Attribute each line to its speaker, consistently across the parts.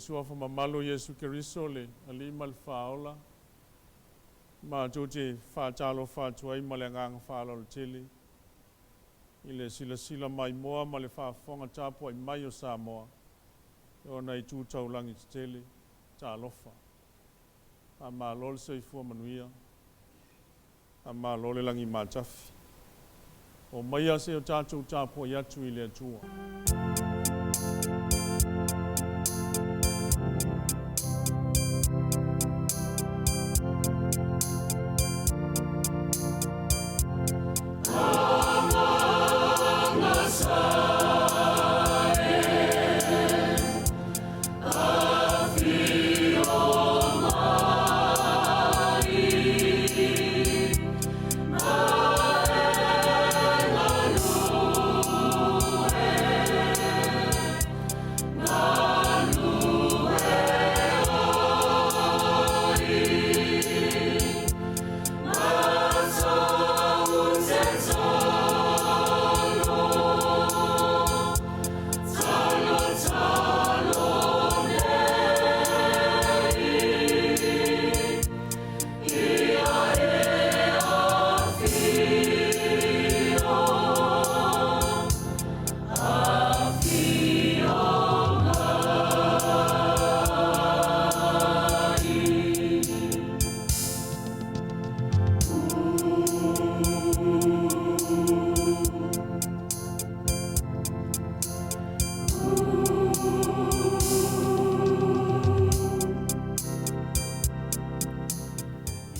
Speaker 1: Suafa mamalu o Iesu Keriso le Alii ma le Faaola, matou te faatalofa atu ai ma le agaga faaaloalo tele i le silasila maimoa ma le faafofoga tapuai mai o Samoa i ona itu taulagi tetele. Talofa. Faamalo le soifua manuia. Faamalo le lagi matafi. Omaia se i o tatou tapuai atu i le Atua.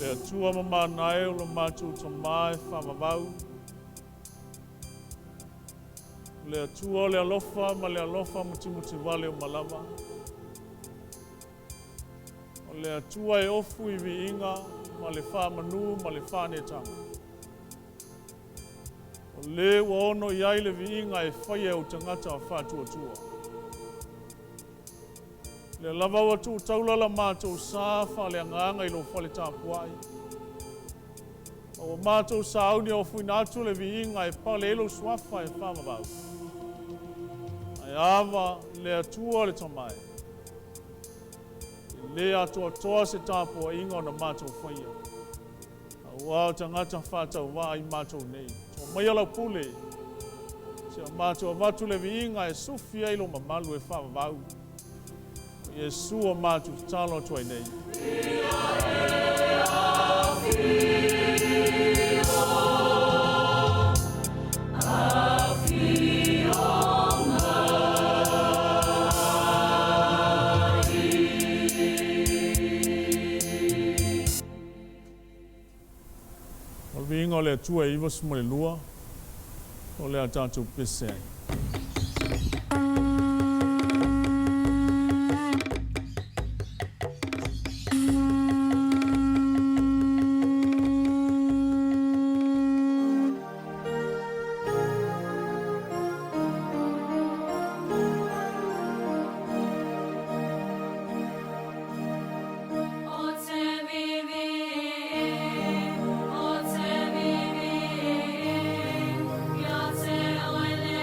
Speaker 1: Le Atua mamana e o lo matou Tama e faavavau, le Atua o le alofa ma le alofa mutimutivale uma lava, o le Atua e ofu i viiga ma le faamanu ma le faaneetaga. O le ua ono i ai le viiga e faia e ou tagata faatuatua. Lea lava ua tuu taula la matou sa faaleagaga i lou fale tapuai. Ma ua matou sauni e ofuina atu le viiga e pale ai lou suafa e faavavau. Ae ava le Atua le Tama e. E le atoatoa se tapuaiga ona matou faia. Aua o tagata faatauvaa i matou nei. To maia lau pule, se o matou avatu le viiga e sufi ai lou mamalu e faavavau. O Iesu o matou tatalo atu ai nei. O le viiga o le Atua e 92, o le a tatou pese ai.
Speaker 2: O te vivi, o te vivi, ia te oe le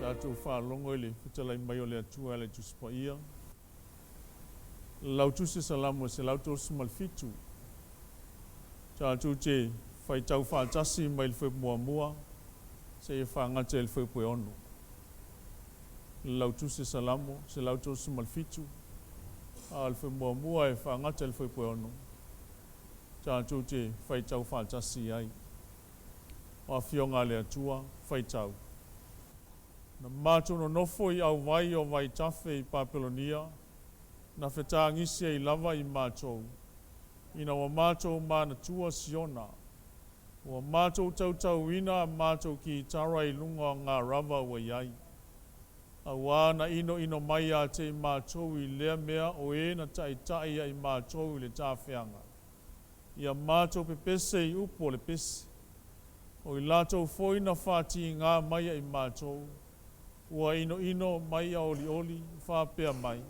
Speaker 1: Tatou faalogo i le fetalai mai o le Atua e ala i Tusi Paia. Lau Tusi Salamo 137. Tatou te faitau faatasi mai le fuaiupu muamua seia fagata i le fuaiupu e 6. Lau Tusi Salamo 137, a o le fuaiupu muamua e fagata i le fuaiupu e 6. Tatou te faitau faatasi ai. O Afioga a le Atua, faitau. Na matou nonofo i auvai o vaitafe i Papelonia, na fetagisi ai lava i matou, ina ua matou manatua Siona. Ua matou tautauina a matou kitara i luga o garava ua i ai. Auā na inoino mai ia te i matou i lea mea o e na taitai ia i matou i le tafeaga, ia matou pepese i upu o le pese. O i latou foi na faatigā mai ia i matou, ua inoino mai ia olioli, faapea mai,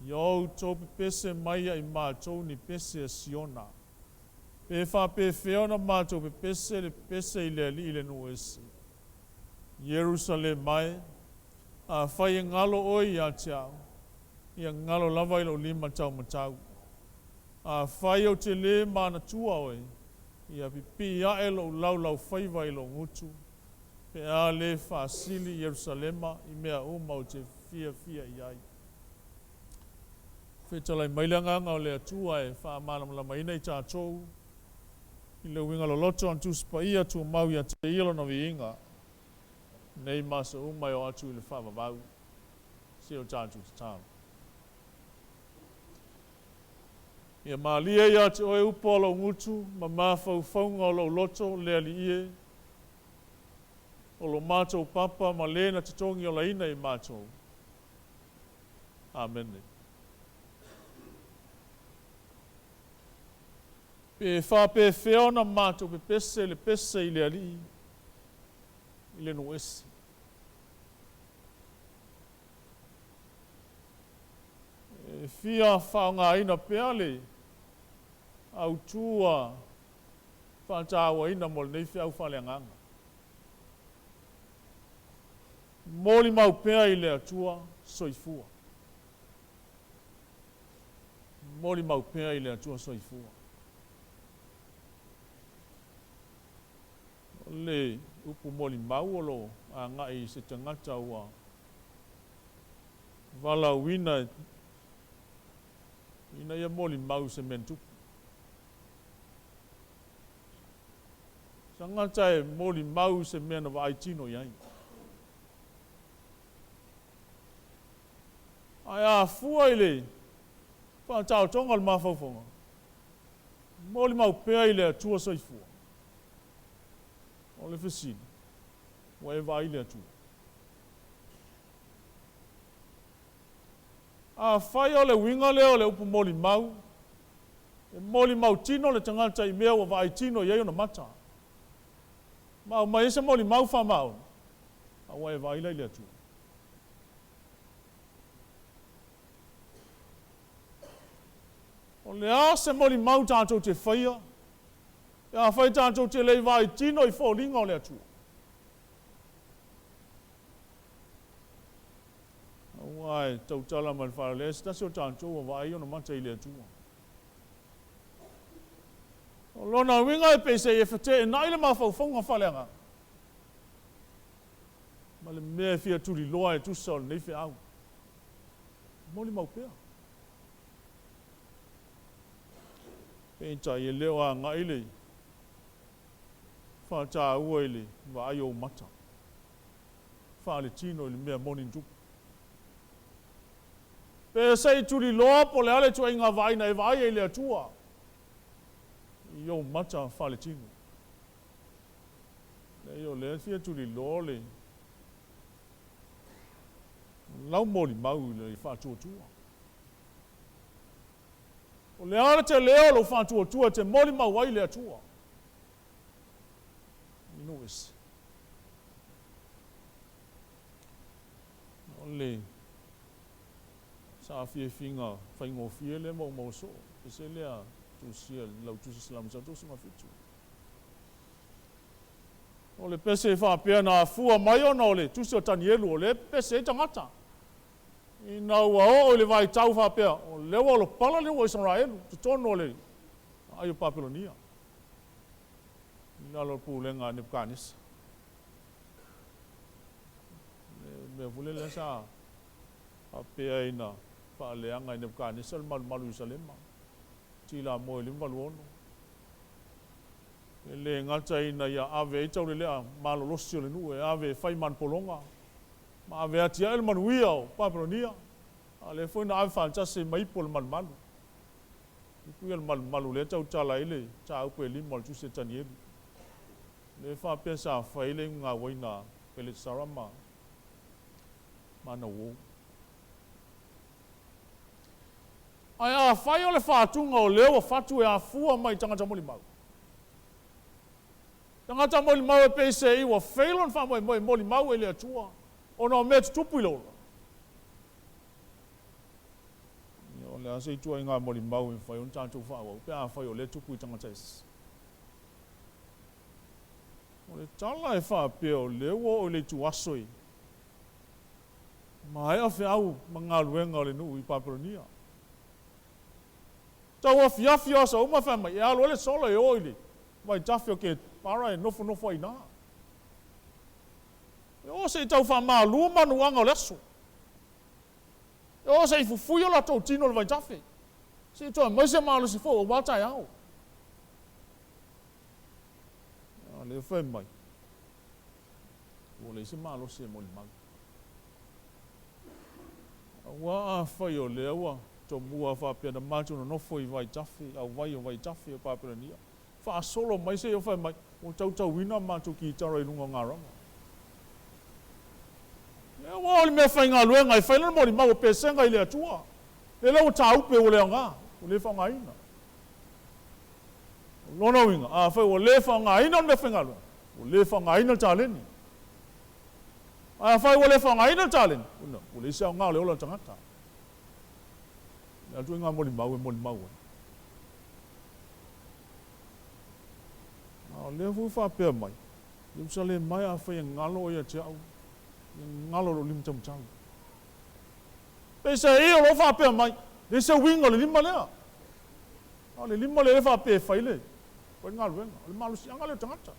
Speaker 1: Ia outou pepese mai ia i matou ni pese a Siona. Pe faapefea ona matou pepese le pese i le Alii i le nuu ese? Ierusalema e, afai e galo oe ia te au, ia galo lava i lou lima taumatau. Afai ou te lē manatua oe, ia pipii ae lou laulaufaiva i lou gutu, pe a lē faasili Ierusalema i mea uma ou te fiafia i ai. Fetalai mai le Agaga o le Atua e faamalamalamaina i tatou i le uiga loloto o ana Tusi Paia tumau ia te Ia Lona viiga, nei ma aso uma e oo atu i le faavavau. Se o tatou tatalo. Ia malie ia te oe upu a lou gutu ma mafaufauga o lou loto, le Alii e, o lo matou papa ma le na totogi olaina i matou. Amene. Pe faapefea ona matou pepese le pese i le Alii i le nuu ese? E fia faaaogaina pea le autu a faatauaina mo lenei feau faaleagaga. Molimau pea i le Atua soifua. Molimau pea i le Atua soifua. O le upu molimau o lo o agai i se tagata ua valaauina ina ia molimau i se mea na tupu. Tagata e molimau i se mea na vaai tino i ai. Ae a fua i le faataotoga o le mafaufauga, molimau pea i le Atua soifua. O le fesili, ua e vaai i le Atua? Afai o le uiga lea o le upu molimau, e molimau tino le tagata i mea ua vaai tino i ai ona mata, ma aumai ai se molimau faamaoni, a ua e vaai la i le Atua? O le a se molimau tatou te faia, pe afai tatou te le i vaai tino i foliga o le Atua? Aua e tautala ma le faaaloalo, e leai se tasi o tatou ua vaai ona mata i le Atua. O lona uiga e peiseai e feteenai le mafaufauga faaleagaga ma le mea e fia tuliloa e tusa o lenei feau. Molimau pea. Peitai e le o agai le faataua i le vaai o ou mata faaletino i le mea moni na tupu. Pe se i tuliloa po o le a le ituaiga vaai na e vaai ai i le Atua i ou mata faaletino. Leai, o lea e fia tuliloa le lau molimau i le faatuatua. O le a le telē o lou faatuatua e te molimau ai i le Atua i nuu ese? O le saafiafiga faigofie lea maumau soo, pese lea tusia lau Tusi Salamo 137. O le pese e faapea na afua mai ona o le tusi o Tanielu o lea e pepese ai tagata. Ina ua oo i le vaitau faapea, o lea ua olopala le nuu o Isaraelu i totonu o le aai o Papelonia i lalo o le pulega a Nepukanesa. Le mea foi lea sa faapea ina faaleaga e Nepukanesa le malumalu i Ierusalema, tilamoe i le 586. E le gata ina ia ave ai taulelea malolosi o le nuu e ave e fai manupologa ma ave e atiae le manuia o Papelonia, a o lea foi na ave faatasi ai ma ipu o le malumalu. Ipu ia o le malumalu lea e tautala ai le mataupu e lima o le tusi a Tanielu. Lea e faapea sa fai ai le iugauaina a Beletsara ma ana uo. Ae afai o le fatuga o lea ua fatu e afua mai i tagata molimau, tagata molimau e peiseai ua fail lona faamoemoe e molimau ai i le Atua ona o mea e tutupu i le ola, ia o le a se ituaiga molimau e mafai ona tatou faaauau pe afai o lea e tupu i tagata ese? O le tala e faapea o lea ua oo i le ituaso i maea feau ma galuega o le nuu i Papelonia. Tau afiafi o aso uma fai mai e alu ai le sola e o i le vaitafe o Kepara e nofonofo ai i ina. E o se i tau faamalu manuaga o le aso. E o se i fufui o latou tino i le vaitafe. Se i toe aumai se malosi fou aua taeao. A o lea fai mai, ua leai se malosi e molimau. Aua afai o lea ua tomua faapea na matou nonofo i vaitafe, auvai o vaitafe o Papelonia, faasolo mai seia fai mai, ua tautauina matou kitara i luga o garava. Lea ua o le meafaigaluega e fai lana molimau o pesega i le Atua. Lea la ua taupe ua le aoga, ua le faaaogaina. O lona uiga, afai ua le faaaogaina le meafaigaluega, ua le faaaogaina le taleni. Ae afai ua le faaaogaina le taleni, ua leai se aoga o le ola o le tagata. O le a le ituaiga molimau e molimau ai? A o lea foi ua faapea mai, Ierusalema e, afai e galo oe ia te au, ia galo lou lima taumatau. Peiseai o lo o faapea mai, leai se uiga o le lima lea. A o le lima lea e faapea e fai le galuega. O le malosiaga lea o le tagata.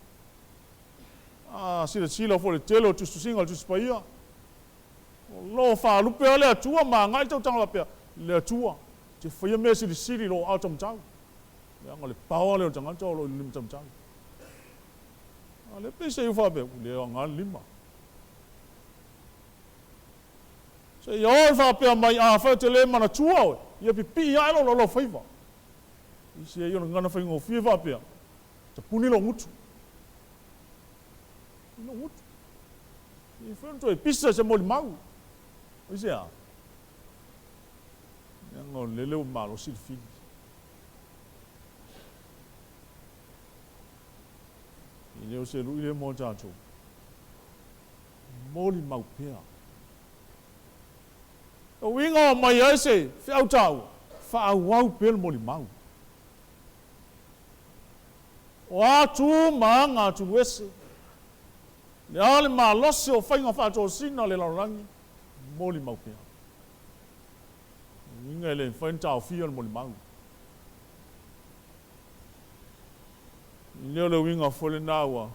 Speaker 1: A silasila foi i le tele o tusitusiga o le Tusi Paia, o lo o faalupe lava le Atua ma agai le tautalaga faapea, Le Atua, e te faia mea silisili i lou aao taumatau. Leaga o le power lea o le tagata o lo o i le lima taumatau. A o lea peiseai ua faapea, ua le aoga le lima. Seia oo i faapea mai, Afai ou te le manatua oe, ia pipii ae lou laulaufaiva. Isi ai o le gagana faigofie faapea, Tapuni lou gutu. Tapuni lou gutu. E mafai ona toe pisa se molimau. Aisea? Leaga o lele ua malosi le fili. E le o se lui lea mo tatou. Molimau pea. O uiga o mai ai se feau taua, faaauau pea le molimau. O a tu ma aga a Tuluese, le a le malosi o faiga faatosina a le lalolagi, molimau pea. O uiga e le mafai ona taofia le molimau. Le o le uiga foi lena ua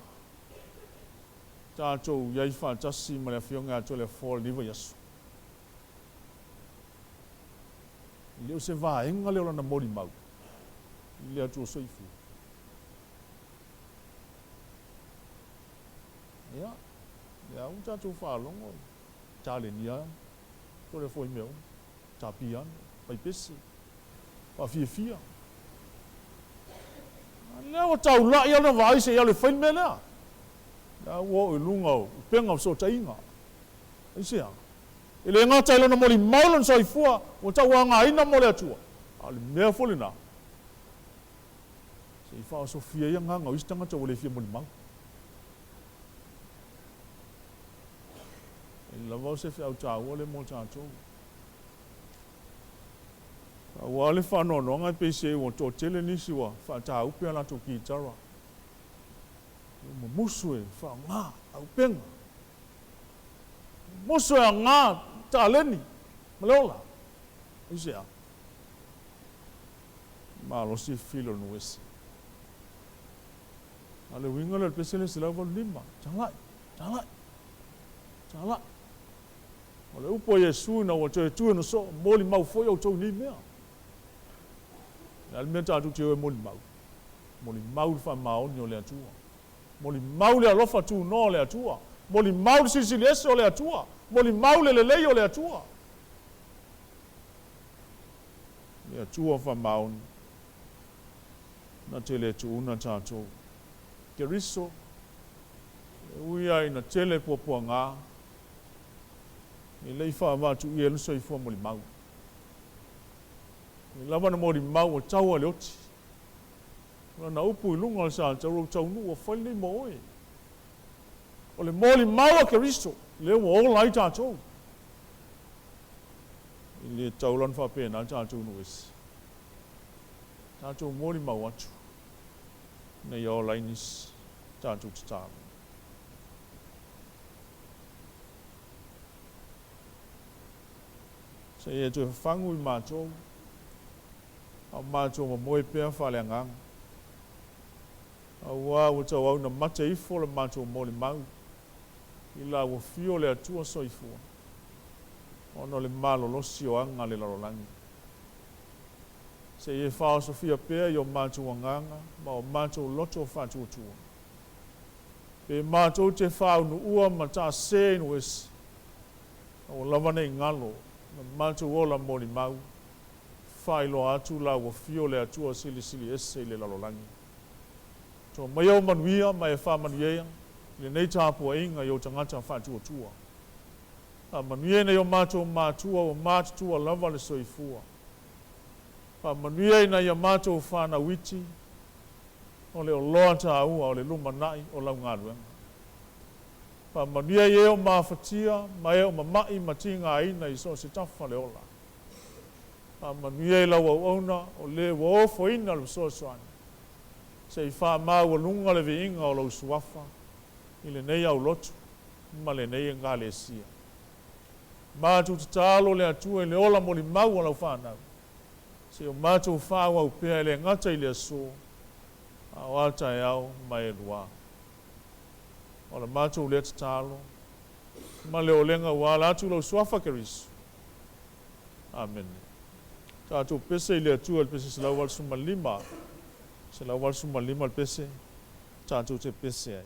Speaker 1: tatou i ai faatasi ma le Afioga ia Toleafoa i lenei vaiaso. E le o se vaega lea o lana molimau i le Atua soifua. Ia, lea ua tatou faalogo i talenia Toleafoa i mea uma, ta piano, paipese, faafiafia. A lea ua taulai lava lona vaai se i alu e fai le mea lea. Lea ua oo i luga o upega o fesootaiga. Aisea? E le gata i lona molimau lona soifua ua tauagaina mo le Atua, a o le mea foi lena, se i faaosofia ai agaga o isi tagata ua le fia molimau. E lava o se feau taua lea mo tatou. Aua le faanoanoaga e pei se ua toatele nisi ua faataupe a latou kitara. Ua mumusu e faaaogā auupega. Mumusu e aogā taleni ma le ola. Aisea? Malosi e fili o le nuu ese. A o le uiga lea o le pese lea 185, talai, talai, talai. O le upu a Iesu ina ua toe tu e soo, molimau foi outou i nei mea. O le a le mea tatou te o e molimau? Molimau le faamaoni o le Atua. Molimau le alofa tunoa o le Atua. Molimau le silisili ese o le Atua. Molimau le lelei o le Atua. Le Atua faamaoni na te le tuuna tatou. Keriso, e ui lava ina tele puapuaga, e le i faavaatuia ai le soifua molimau. E lava na molimau ua tau lava i le oti. O lana upu i luga o le satauro, Ua taunuu ua fai lenei mo oe. O le molimau a Keriso, lea ua ola ai tatou. E le tatau la ona faapena tatou nuu ese. Tatou molimau atu ina ia ola ai nisi tatou tatalo. Se i e toe fafagu i matou, a o matou momoe pea faaleagaga. Auā ua tauau ina mate ifo le matou molimau i la ua fio le Atua soifua, ona o le malolosi o aga a le lalolagi. Se i e faaosofia pea i o matou agaga ma o matou loto faatuatua. Pe matou te faaunuua ma taasē i nuu ese, aua lava ne i galo la matou ola molimau, faailoa atu la ua fio le Atua Silisili Ese i le lalolagi. To maia ou manuia ma e faamanuia i lenei tapuaiga i ou tagata faatuatua. Faamanuia i nai o matou matua ua matutua lava le soifua. Faamanuia i nai a matou fanau iti, o le oloa taua o le lumanai o lau galuega. Faamanuia i e o mafatia ma e o mama'i ma tigaina i so o se tafa o le ola. Faamanuia i lau auauna o le ua ofoina le fesoasoani, se i faamaualuga le viiga o lou Suafa i lenei aulotu ma lenei Ekalesia. Matou tatalo le Atua i le ola molimau a lau fanau, se i o matou faaauau pea e le gata i le aso, a o a taeao ma e lua. O la matou lea tatalo ma le olega ua ala atu i lou Suafa Keriso. Amene. Tatou pese i le Atua i le pese 185, 185 le pese tatou te pese ai.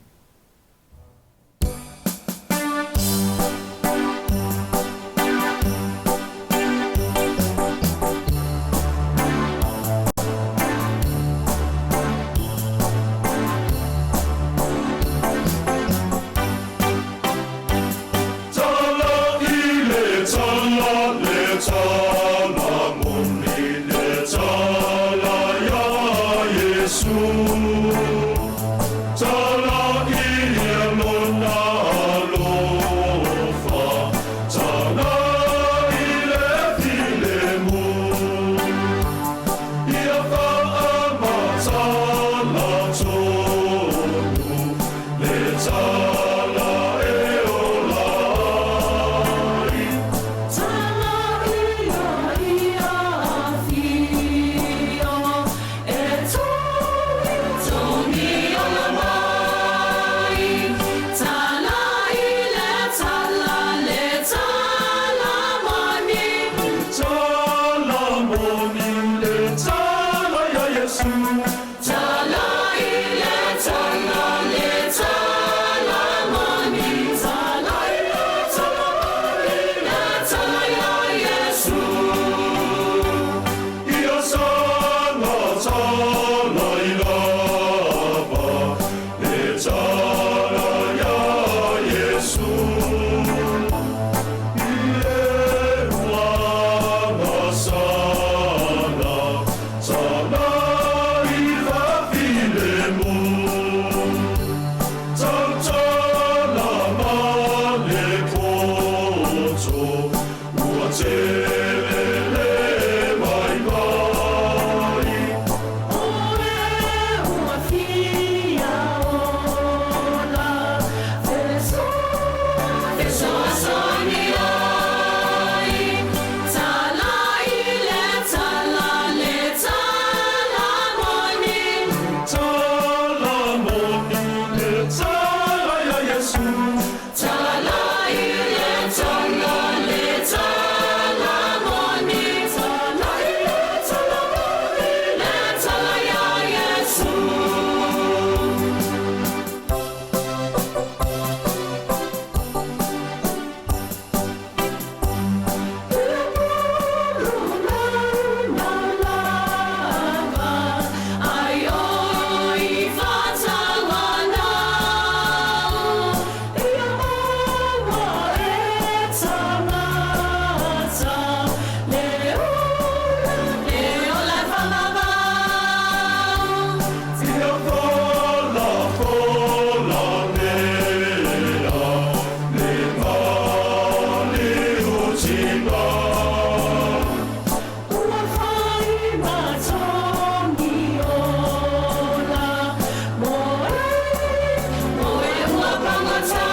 Speaker 2: Fesoasoani ai. Tala i le tala le tala moni.
Speaker 3: Tala moni le tala ia Iesu.
Speaker 2: Tala i le tala le tala moni. Tala i le tala moni le tala ia Iesu. Ai oi whatalanau Ia maua e tangata Le ola, le ola whamawau.
Speaker 3: Ia fola fola mea le mali utina.
Speaker 2: Ua whai matongi ola Moe, moe ua pangata.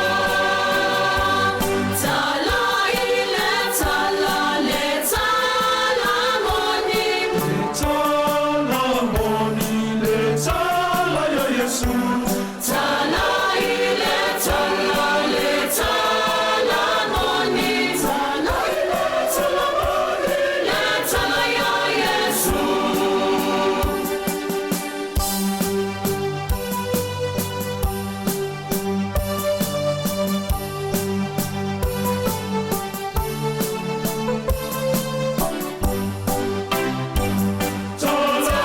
Speaker 2: Tala i le tala le tala moni.
Speaker 3: Tala moni le tala ia Iesu.
Speaker 2: Tala i le tala le tala moni. Tala i le tala moni le tala ia Iesu.
Speaker 3: Tala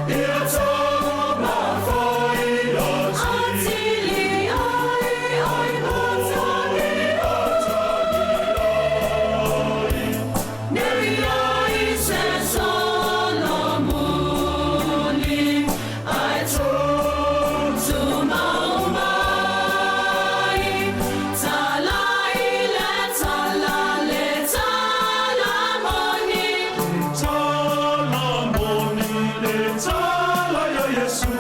Speaker 3: ia tala mawhai a Tala moni le tala ia Iesu.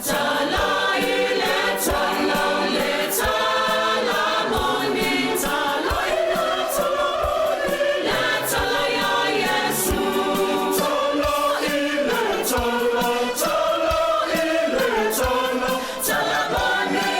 Speaker 2: Tala i le tala le tala moni. Tala i le tala moni le tala ia Iesu.
Speaker 3: Tala i le tala, tala i le tala.
Speaker 2: Tala moni.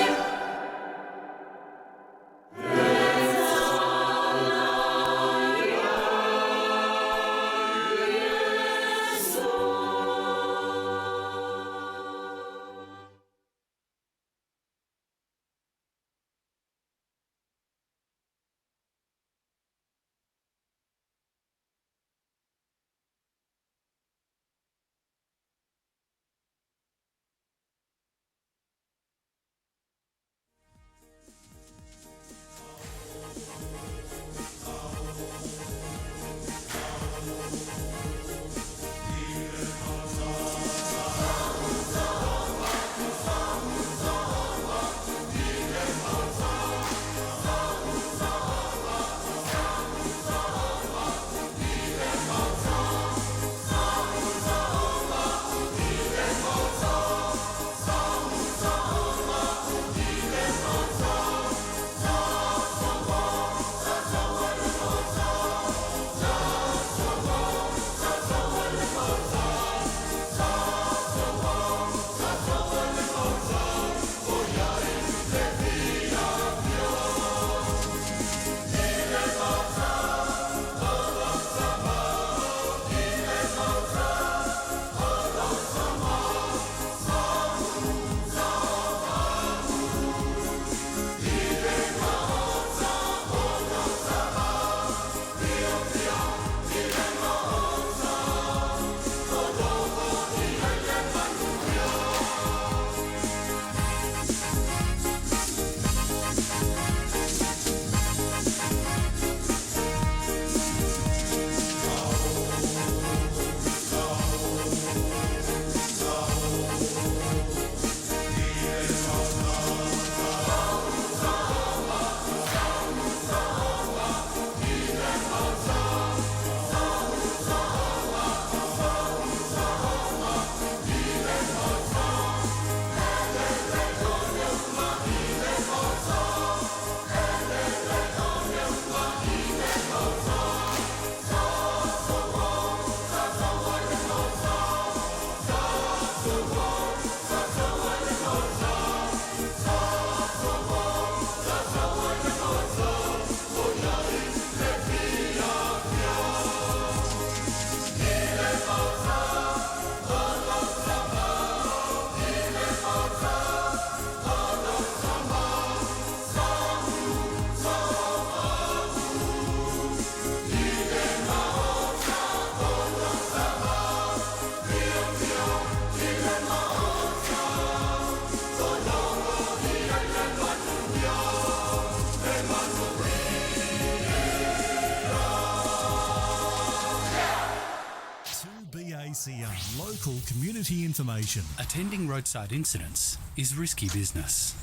Speaker 4: information.
Speaker 5: Attending roadside incidents is risky business,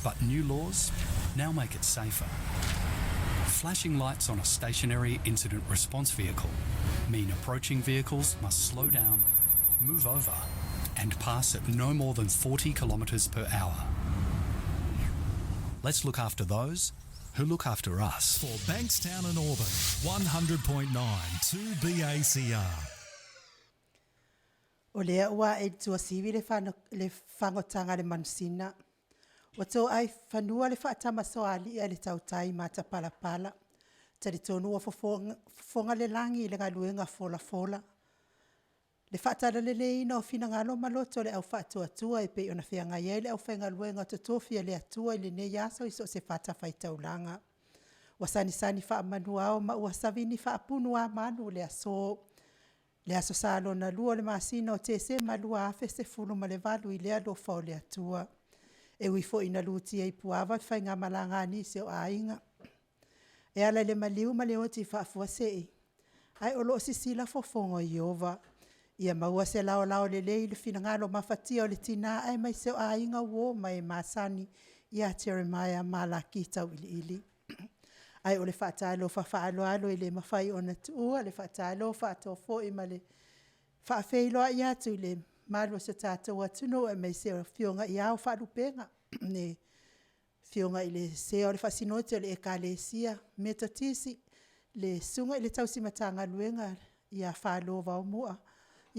Speaker 5: but new laws now make it safer. Flashing lights on a stationary incident response vehicle mean approaching vehicles must slow down, move over, and pass at no more than 40 kilometres per hour. Let's look after those who look after us.
Speaker 4: For Bankstown and Auburn, 100.9 2BACR.
Speaker 6: O lea ua ae i le tuasivi le fagotaga a le manusina, ua toai fanua le faatamasoalii a le tautai matapalapala. E talitonu ua fofoga le lagi i le galuega folafola, le faatalaleleiina o finagalo ma loto o le au faatuatua e pei ona feagai ai le aufaigaluega totofi a le Atua i lenei aso i so o se fatafaitaulaga. Ua sagisagi faamanuao ma ua savini faapunuamanu le aso. Le Aso Sa lona lua o le masina o Tesema 2018 i le alofa o le Atua. E ui foi ina lutia i puava le faigamalaga a nisi o aiga e ala i le maliu ma le oti faafuasei, ae o lo o sisila fofoga o Ieova, ia maua se laolao lelei i le finagalo mafatia o le tina aemaise o aiga, uo ma e masani ia Jeremiah Malaki Tauiliili. Ae o le faatalofa faaaloalo e le mafai ona tuua le faatalofa atoa foi ma le faafeiloai atu i le mamalu o si o tatou atunuu aemaise o Afioga i Ao o Faalupega, le Afioga i le Sea o le Faasinoti o le Ekalesia Metotisi, le Susuga i le Tausi Matagaluega ia Falo Vaomua,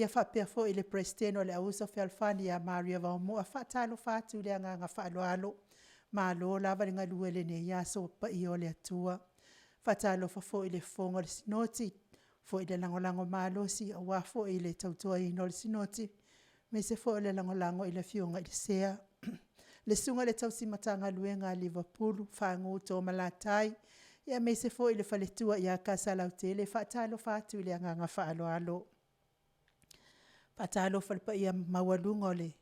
Speaker 6: faapea foi le Peresetene o le Auuso Fealofani ia Maria Vaomua. E faatalofa atu i le agaga faaaloalo, malo lava le galue i lenei aso le paia o le Atua. E faatalofa foi i le fofoga o le Sinoti foi le lagolago malosi aua foi le tautuaina o le Sinoti, aemaise foi o le lagolago i le Afioga i le Sea. Le Susuga i le Tausi Matagaluega a Liverpool Fagu Toomalatai, aemaise foi le faletua ia Kasalautele. E faatalofa atu i le agaga faaaloalo. E faatalofa i le paia maualuga o le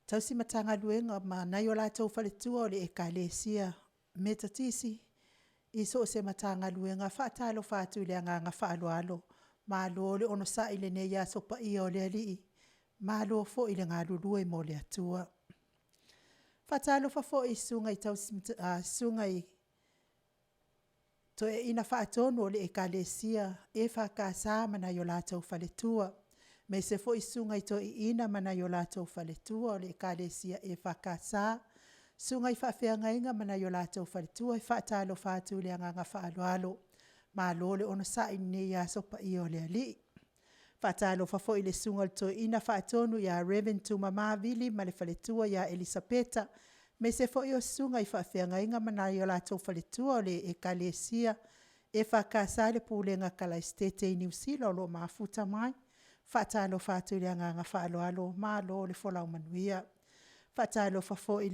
Speaker 6: Tausi Matagaluega ma nai o latou faletua o le Ekalesia Metotisi i so o se Matagaluega. E faatalofa atu i le agaga faaaloalo, malo le onosai i lenei aso paia o le Alii, malo foi le galulue mo le Atua. E faatalofa foi i Susuga i Toeaina Faatonu o le Ekalesia EFKS ma nai o latou faletua, aemaise foi susuga i toeaiina ma nai o latou faletua o le Ekalesia EFKS, susuga i faafeagaiga ma nai o latou faletua. E faatalofa atu i le agaga faaaloalo, malo le onosai i lenei aso paia o le Alii. E faatalofa foi i le Susuga i le Toeaina Faatonu ia Reverend Tuumama Vili ma le faletua ia Elisapeta, aemaise foi o susuga i faafeagaiga ma nai o latou faletua o le Ekalesia EFKS i le Pulega Kalaisitete i Niu Sila o lo o mafuta mai. E faatalofa atu i le agaga faaaloalo, malo le folau manuia. E faatalofa foi i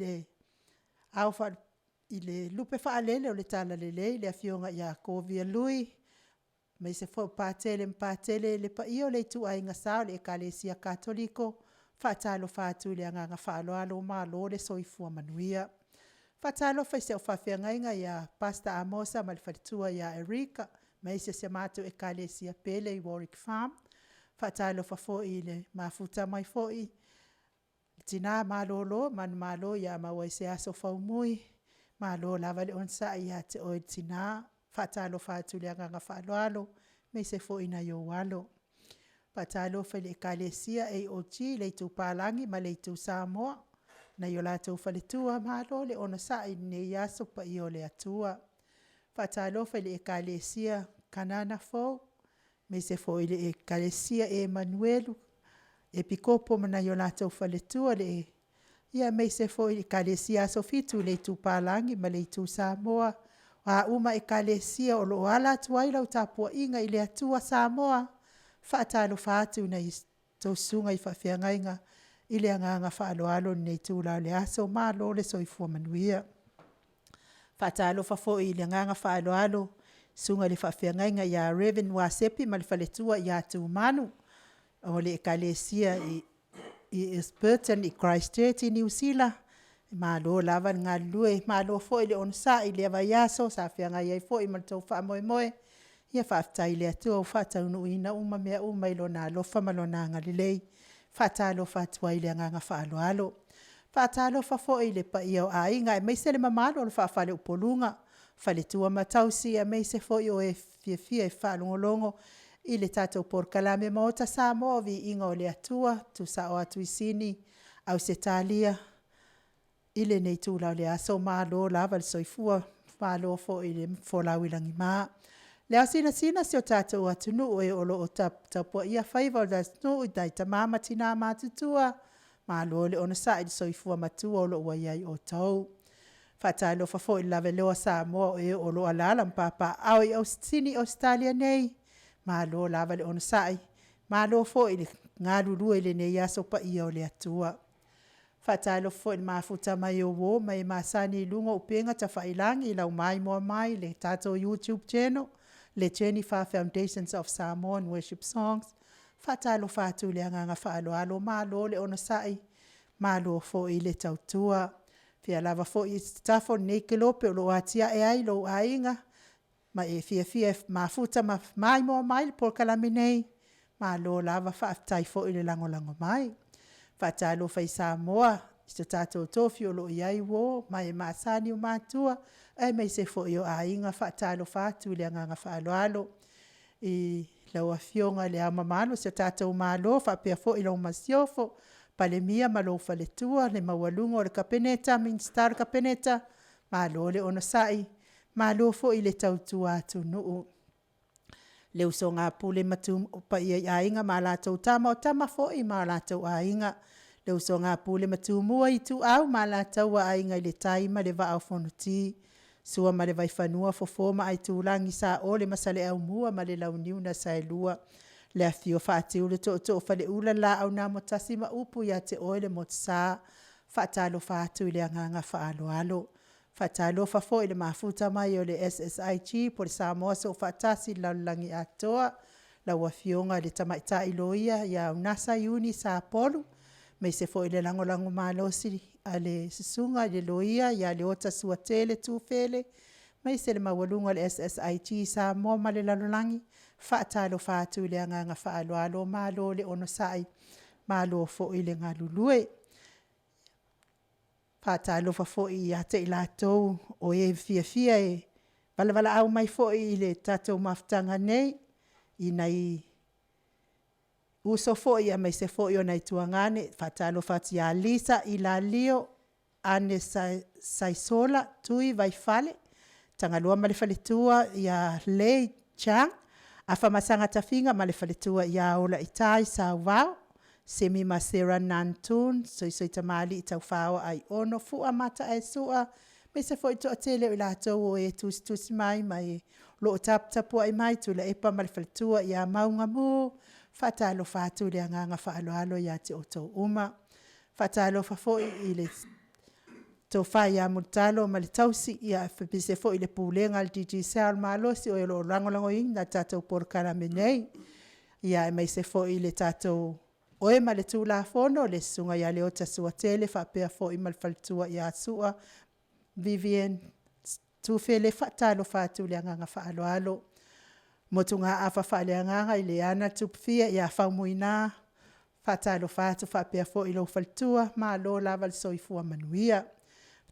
Speaker 6: le lupe faalele o le Talalelei le Afioga ia Kovia Lui, aemaise foi o Patele ma Patele, le paia o le ituaiga sa o le Ekalesia Katoliko, e faatalofa atu i le agaga faaaloalo, malo le soifua manuia. E faatalofa i si au faafeagaiga ia Pastor Amosa ma le faletua ia Erika aemaise si a matou Ekalesia pele i Warwick Farm. E faatalofa foi i le mafuta mai foi le tina malolo manumalo ia Mauaiseaso Faumui, malo lava le onosai ia te oe le tina. E faatalofa atu i le agaga faaaloalo aemaise foi nai ou alo. E faatalofa i le Ekalesia AOG i le itu Palagi ma le itu Samoa, nai o latou faletua, malo le onosai i lenei aso le paia o le Atua. E faatalofa i le Ekalesia Kanana Fou aemaise foi le Ekalesia Emanuelu Epikopo ma nai o latou faletua, aemaise foi le Ekalesia Aso Fitu i le itu Palagi ma le itu Samoa. O a uma Ekalesia o lo o ala atu ai lau tapuaiga i le Atua Samoa, e faatalofa atu i a outou susuga i faafeagaiga i le agaga faaaloalo i lenei itula o le aso, malo le soifua manuia. E faatalofa foi i le agaga faaaloalo i le susuga i le faafeagaiga ia Revenue Asepi ma le faletua ia Tumanu o le Ekalesia i East Burton i Christ Church i Niu Sila, malo lava le galulue, malo foi le onosai i lea vaiaso sa feagai ai foi ma le tou faamoemoe. Ia faafetai i le Atua ua faataunuuina uma mea uma i Lona alofa ma Lona agalelei. E faatalofa atu ai i le agaga faaaloalo. Faatalofa foi i le paia o aiga aemaise le mamalu o le faa-faleupoluga, faletua ma tausi aemaise foi o e fiafia e faalogologo i le tatou Polokalame Maota Samoa o Viiga o le Atua, tuusao atu i Sini, Ausetalia i lenei itula o le aso, malo lava le soifua, malo foi le folau i lagima. Le aosinasina o si o tatou atunuu e o lo o tapuaia faiva o le atunuu i nai tama ma tina matutua, malo le onosai i le soifua matua o lo o ua ia te outou. Faatalofa foi i le lavaloa o Samoa o e o lo o alaala ma papaaao i Sini Ausetalia nei, malo lava le onosai, malo foi le galulue i lenei aso paia o le Atua. Faatalofa foi i le mafuta mai o uo ma e masani i luga o upega tafailagi i lau maimoa mai i le tatou YouTube channel le Jennifer Foundation of Samoa Worship Songs. Faatalofa atu i le agaga faaaloalo, malo le onosai, malo foi le tautua. O fea lava foi tafa o lenei kelope o lo o atiae ai lou aiga ma e fiafia e mafuta ma maimoa mai i le polokalame nei, malo lava faafetai foi le lagolago mai. Faatalofa i Samoa i so tatou tofi o lo o i ai uo ma e masani, o matua aemaise foi o aiga. Faatalofa atu i le agaga faaaloalo i lau Afioga i Le Ao Mamalu o si o tatou Malo faapea foi lau Masiofo, Palemia ma lou Faletua, le maualuga o le Kapeneta, Minisita o le Kapeneta, malo le onosai, malo foi le tautua atunuu. Le usoga a Pule ma Tumua, le paia i Aiga ma latou Tama, o Tama foi ma o latou Aiga, le usoga a Pule ma Tumua, Ituau ma Alataua, Aiga i le Tai ma le Vaa o Fonoti, Sua ma le Vaifanua, Fofo ma Aitulagi, Saole ma Saleaaumua ma le Launiu na Saelua, le afifio o Fatiu ma Tootoo o Faleula, le Laau na Amotasi ma upu ia te oe le Motusa. Faatalofa atu i le agaga faaaloalo. Faatalofa foi i le mafuta mai o le SSIG po o le Samoa Soofaatasi i le lalolagi atoa, lau Afioga i le Tamaitai Loia ia Unasa Iuni Sapolu, aemaise foi le lagolago malosi a le Susuga i le Loia ia Leota Suatele Tufele, aemaise le maualuga o le SSIG i Samoa ma le lalolagi, faatalofa atu i le agaga faaaloalo, malo le onosai, malo foi le galulue. Faatalofa foi ia te i latou o e fiafia e valavalaau mai foi i le tatou mafutaga nei i nai uso foi aemaise foi o nai tuagane. Faatalofa atu ia Lisa Ilalio, Ane Saisola Tui Vaifale, Tagaloa ma le faletua ia Lei Chang, Afamasaga Tafiga ma le faletua ia Olaitai Sauvao, Semi ma Sarah Nantoon, Soisoi Tamalii Taufao Aiono, Fua Mataesua, aemaise foi le toatele o i latou o e tusitusi mai ma e o lo o taputapuai mai, Tuilaepa ma le faletua ia Maugamu, faatalofa atu i le agaga faaaloalo ia te outou uma. Faatalofa foi i le Tofa ia Mulitalo ma le tausi aemaise foi le Pulega a le Digicel malosi o e o lo o lagolagoina le tatou polokalame nei. Ia aemaise foi le tatou o e ma le Tulafono le Susuga ia Leota Suatele faapea foi ma le faletua ia Sua Vivian Tuufele. Faatalofa atu i le agaga faaaloalo. Motugaafa faaleagaga i Leana Tupufia ia Faumuina, faatalofa atu faapea foi i lou faletua, malo lava le soifua manuia.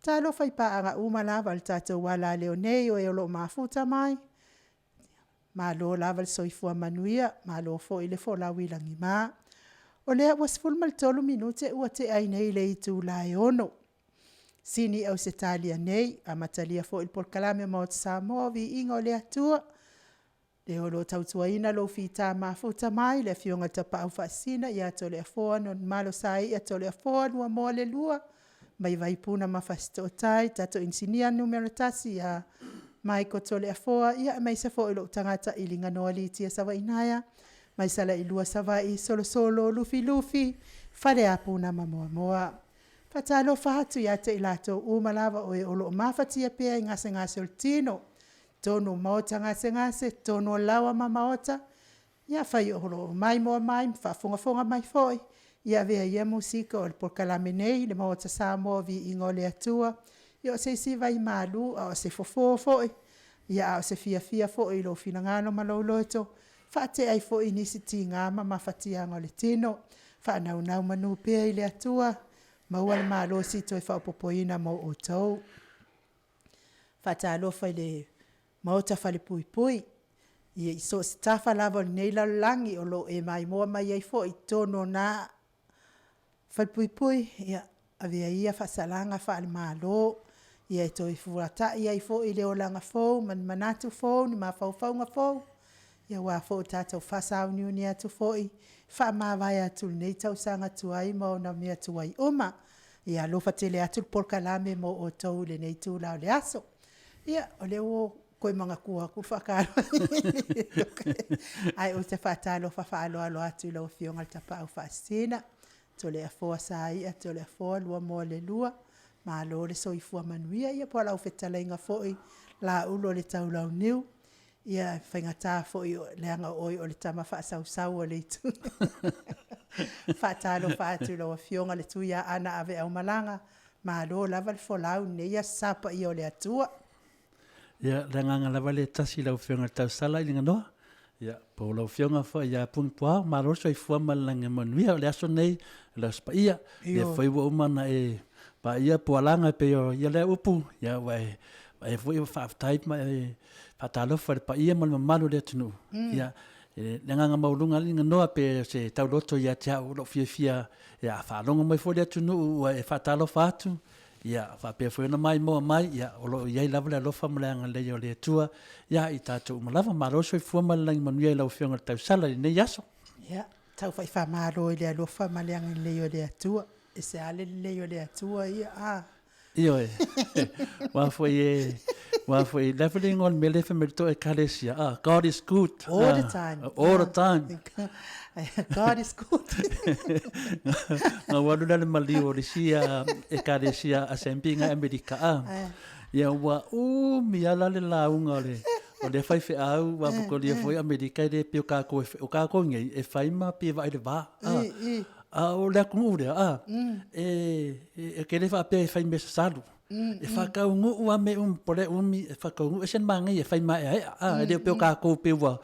Speaker 6: Talofa i paaga uma lava o le tatou alaleo nei o e o lo o mafuta mai, malo lava le soifua manuia, malo foi le folau i lagima. O lea ua 13 minute ua tea ai nei i le itula e 6:00 Sini Ausetalia nei, amatalia foi le polokalame a le Maota Samoa o Viiga o le Atua, le o lo o tautuaina lou fita mafuta mai le Afioga i le Tapaau Faasisina ia Toleafoa Nonumalo Saia Toleafoa Luamoa le II mai Vaipuna ma Fasitootai, tatou Inisinia numera 1 ia Michael Toleafoa, aemaise foi lou tagata iliganoa Litia Savaiinaea mai Salailua Savaii, Solosolo Lufilufi, Faleapu ma Moamoa. Faatalofa atu ia te i latou uma lava o e o lo o mafatia pea i gasegase o le tino, totonu o maota gasegase, totonu o laoa ma maota, ia afai o lo o maimoa mai ma faafogafoga mai foi, ia avea ia musika o le polokalame nei le Maota Samoa o Viiga o le Atua, ia o se isi vai malu a o se fofo foi Ia a o se fiafia foi i lou finagalo ma lou loto, faatea ai foi nisi tiga ma mafatiaga o le tino, faanaunaumanu pea i le Atua, maua le malosi toe faaopoopoina mo outou. Faatalofa i le Maota Falepuipui, ia i so o se tafa lava o lenei lalolagi o lo o e maimoa mai ai foi i totonu o na falepuipui, ia avea ia faasalaga faale-Malo, ia e toe fuatai ai foi le olaga fou ma ni manatu fou ma mafaufauga fou, ia aua foi le tatou faasauniuni atu foi, faamavae atu i lenei tausaga tuai ma ona mea tuai uma. Ia alofa tele atu le polokalame mo outou i lenei itula o le aso. Ia, o lea ua toe manatua atu le faatalofa, ae ou te faatalofa faaaloalo atu i lau Afioga i le Tapaau Faasisina, Toleafoa Saia Toleafoa Luamoalelua, malo le soifua manuia, ia po o lau fetalaiga foi Laulu o le Taulauniu, ia e faigata foi leaga o oe o le tama faasausau o le itu. E faatalofa atu i lau Afioga i le Tuiaana aveaumalaga, malo lava le folau i lenei Aso Sa Paia o le Atua.
Speaker 7: Ia, o le agaga lava lea e tasi i lau Afioga i le tausala i Liganoa, ia, po o lau Afioga foi ia Pugipuao, malo le soifua ma le lagi e manuia. O le aso lenei, o le Aso Paia, o lea foi ua uma ona e paia pualaga e pei o ia lea upu, ia ua e foi ua faafetai ma e faatalofa i le paia ma le mamalu o le atunuu. Ia, o le agaga maualuga lava Liganoa pe o se tauloto ia te au o lou fiafia, a faalogo mai foi le atunuu ua e faatalofa atu, ia faapea foi ona maimoa mai, ia o lo o i ai lava le alofa ma le agalelei o le Atua ia i tatou uma lava. Malo le soifua ma le lagi manuia i lau Afioga i le tausala i lenei aso.
Speaker 6: Ia, tau fai faamalo i le alofa ma le agalelei o le Atua. E ese lava le lelei o le Atua ia, a.
Speaker 7: Ioe. Aua foi e, aua foi, o le a foi le igoa o le mea lea e fai mai ai le tou Ekalesia, a, God is good.
Speaker 6: All the time.
Speaker 7: All the time.
Speaker 6: God is good.
Speaker 7: Na ua alu la le maliu o le isi Ekalesia Assembly ngai Amerika a. Ia ua umi lava la le lauga o le o lea faifeau ua mokolia foi Amerika e le pei o kākou e o kākou nei e fai ma pei e vaai i le va. A o le atunuu lea a e e ke le faapea e fai mea sasalu. E faataunuu lava mea uma, po o le umi e faataunuu, e ese le manaia e fai maeaea, a, e le pei o tatou pei ua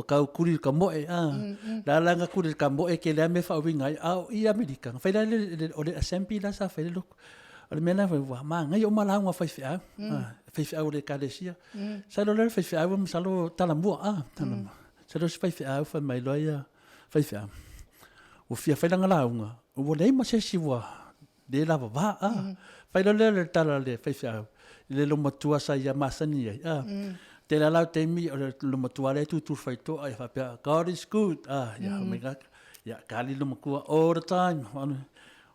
Speaker 7: tau tuli i le kamoe, a. O la e la na tuli i le kamoe, e tele lava mea e faauiga ai, a o i Amerika, na fai la le, o le Assembly la sa fai ai le lotu. O le mea la ua manaia uma lauga a faifeau, faifeau a le Ekalesia. Masalo la o le faifeau masalo Talamua, a, Talamua. Masalo o se faifeau fai mai loa ia faifeau, ua fia fai lana lauga, ua leai ma se isi ua le lavava a. Fai loa lea o le tala a le faifeau i le loomatua sa ia masani ai a. Tele lava la o taimi o le loomatua lea e tutu i le faitotoa ia faapea, God is good a, ia fai mai ia kali le loomatua all the time.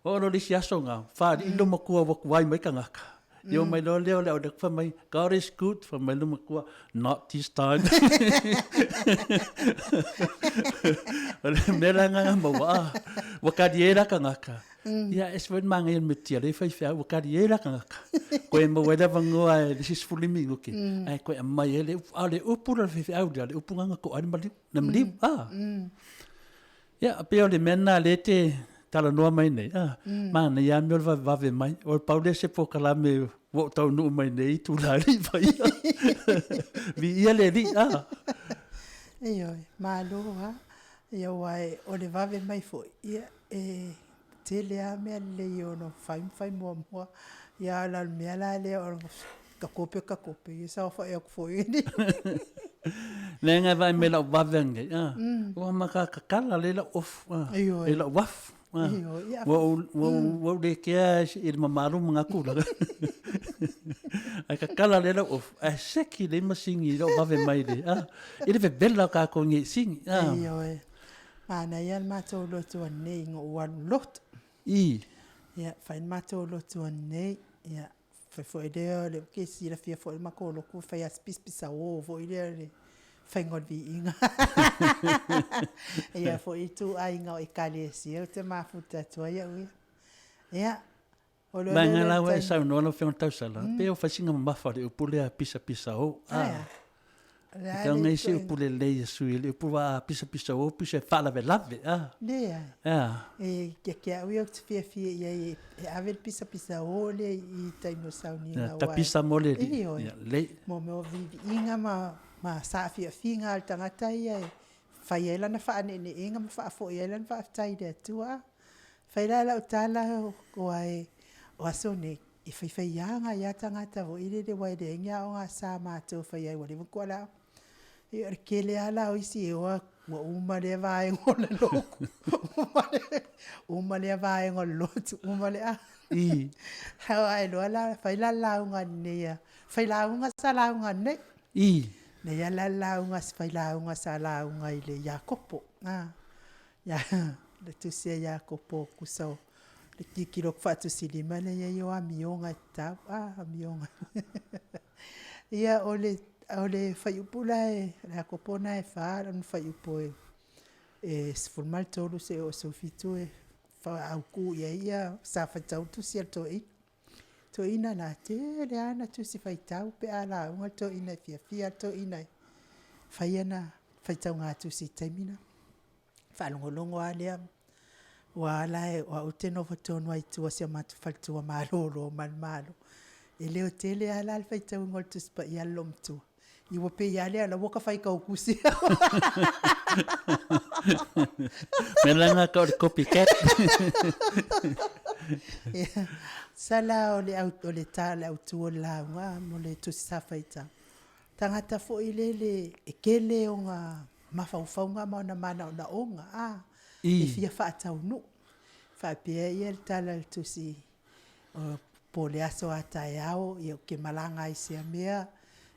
Speaker 7: Oo loa i le isi aso na, faalii le loomatua ua tuai mai tagata. Ia omai loa lea o le au fai mai, God is good, fai mai le matua, not this time. O le mea la nga maua, ah, ua kali e la tagata. Ia, e se foi manaia o le mea lea faifeau, ua kali e la tagata. Koe maua ai le avanoa e le isi 15 minute, ae koe aumai ai le upu. A o le upu la o le faifeau lea, o le upu lena na to'a ai le maliu, le maliu, ah. Ia, pei o le mea lena o lea e te talanoa mai nei, a, manaia lava mea o le vavevave mai. O le pau lea o se polokalame ua ou taunuu mai nei itula e le i faia. Viia le Alii, a.
Speaker 6: Ioe, malo lava. Ia aua o le vave mai foi, ia e tele lava mea lelei e ono fai ma fai muamua. Ia a o le mea la lea o le takope takope, ia saofai atu foi.
Speaker 7: Leaga e vaai mai i lau vave anei, a, ua matua tatala lelei lau ofu, a, e lau uafu. Ua ou le kea i le mamalu ma na tulaga. Ae tatala lelei lau ofu, ae seki lelei masini i lou vave mai le, a, i le vevela o tatou nei i sini.
Speaker 6: Ioe, manaia le matou lotu anei ina ua alu lotu.
Speaker 7: I.
Speaker 6: Ia, fai le matou lotu anei, ia, fai foi lea o le, e silafia foi le matou lotu e fai lava si pisapisao foi lea o le faiga o le viiga. E i ai foi ituaiga o ekalesia ou te mafuta atu ai au ia. Ia, o
Speaker 7: le Vaega la ua e saunoa lau Afioga i le Tausala, pei ua fai sina mamafa o le upu lea pisapisao.
Speaker 6: Ae a? Le a
Speaker 7: Tau
Speaker 6: le
Speaker 7: nei se
Speaker 6: ituaiga.
Speaker 7: upu lelei e sui le upu a pisapisa o upu se faalavelave a.
Speaker 6: Leai.
Speaker 7: Ea.
Speaker 6: E ia te au ia ou te fiafia i ai e ave le pisapisa o lea i taimi o sauniga
Speaker 7: Ia, tapisa mo le alii.
Speaker 6: Ioe.
Speaker 7: Ia, lelei.
Speaker 6: Mo mea o viiviiga ma, ma saafiafiga a le tagata ia e fai ai lana faaneeneega ma faafoi ai lana faafetai i le Atua. A fai la lau tala ua e, o aso nei, e faifaiaga ai lava tagata foi lele aua e leai ni aoga sa matou e fai ai ua leva ona tuuala aoga. Ia o le tele lava la o isi e o atu ua uma lea vaega o le lotu, uma lea vaega o le lotu, uma le a. Ae iloa la, fai la le lauga ananei a failauga sa lauga ananei. Nei lava la le lauga a si failauga sa lauga i le Iakopo, le tusi a Iakopo tusa o le tilotilo atu faatusilima lea e i ai o amioga e tatau, amioga. Ia, o le fuaiupu la o Iakopo lena e 4 lona fuaiupu e 13 seia oo i le 17 e faaautu i ai sa faitau le tusi a le toeaina. Toeaina la, tele lava ana tusi faitau pe a lauga le toeaina e fiafia lava le toeaina e fai ana faitauga tusi i le taimi lena. Faalogologo lava lea, aua la o au ou te nofo tonu lava i tua o si o matou faletua malolo manumalo. E leotele lava la le faitauina o le Tusi Paia a le loomatua, ia ua pei lava lea o la e ua ta faitau tusi.
Speaker 7: O le mea la lena e tau o le copy cat.
Speaker 6: Sala o le autu o le lauga mo le Tusi Sa Faitau, tagata foi lele e tele ona mafaufauga ma ona manaonaoga, a, e fia faataunuu. Faapea le tala a le Tusi, po o le aso a taeao, ou te malaga ai i sea mea,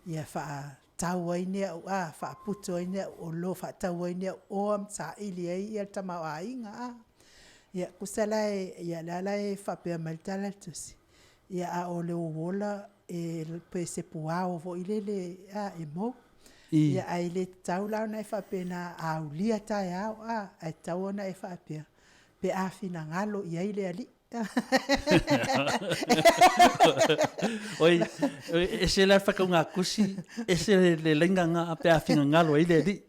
Speaker 6: ia faatau ai ni au a, faaputu ai ni au oloa, faatau ai ni au oa ma saili ai le tamaoaiga, a. Ia, tusa la o lea la e faapea mai le tala a le Tusi, ia a o lou ola pei o se puao foi lele e mou. Ia, ae le tatau la ona e faapena a aulia taeao, ae tatau ona e faapea, pe a finagalo i ai le Alii.
Speaker 7: Oi, e ese la le faitauga tusi, ese le laina lena pe a finagalo ai le Alii.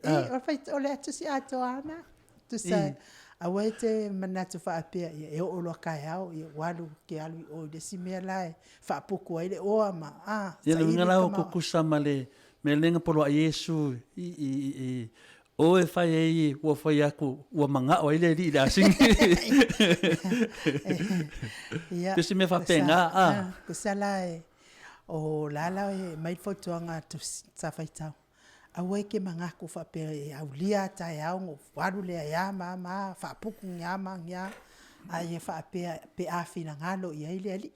Speaker 6: O le tusi atoa lava lena. Tusa, aua e te manatu faapea, ia e oo loa taeao ua alu, ou te alu i o i le isi mea la e faaputu ai le oa ma
Speaker 7: Ia,
Speaker 6: saili
Speaker 7: le uiga
Speaker 6: le
Speaker 7: la ua
Speaker 6: tamaoaiga.
Speaker 7: tutusa ma le mea lea na poloai ai Iesu i o e fai ai ua fai atu ua manao ai le Alii i le asini.
Speaker 6: Ia,
Speaker 7: Pei o se mea faapena, a.
Speaker 6: Tusa la o la la e aumai le fautuaga a le Tusi sa faitau, aua e te manatu faapea e aulia a taeao ona ou alu lea e a ma a ma a, faaputu ni a ma ni a, a ia faapea pe a finagalo i ai le Alii.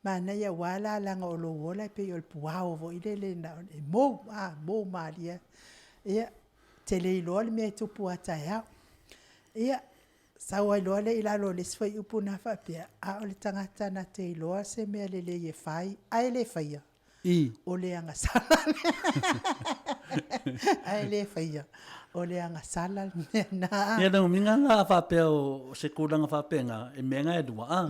Speaker 6: Manaia aua la leaga o lou ola e pei o le puao foi lele e mou, mou malie. Ia, e te le iloa le mea e tupu a taeao. Ia, sau ai loa lea i lalo o le isi fuaiupu lena faapea, a o le tagata na te iloa se mea lelei e fai ae le faia, o le agasala lea. Ae le faia, o le agasala le mea lena.
Speaker 7: Ia, lona uiga la a faapea o se tulaga faapena, e mea na e lua, a.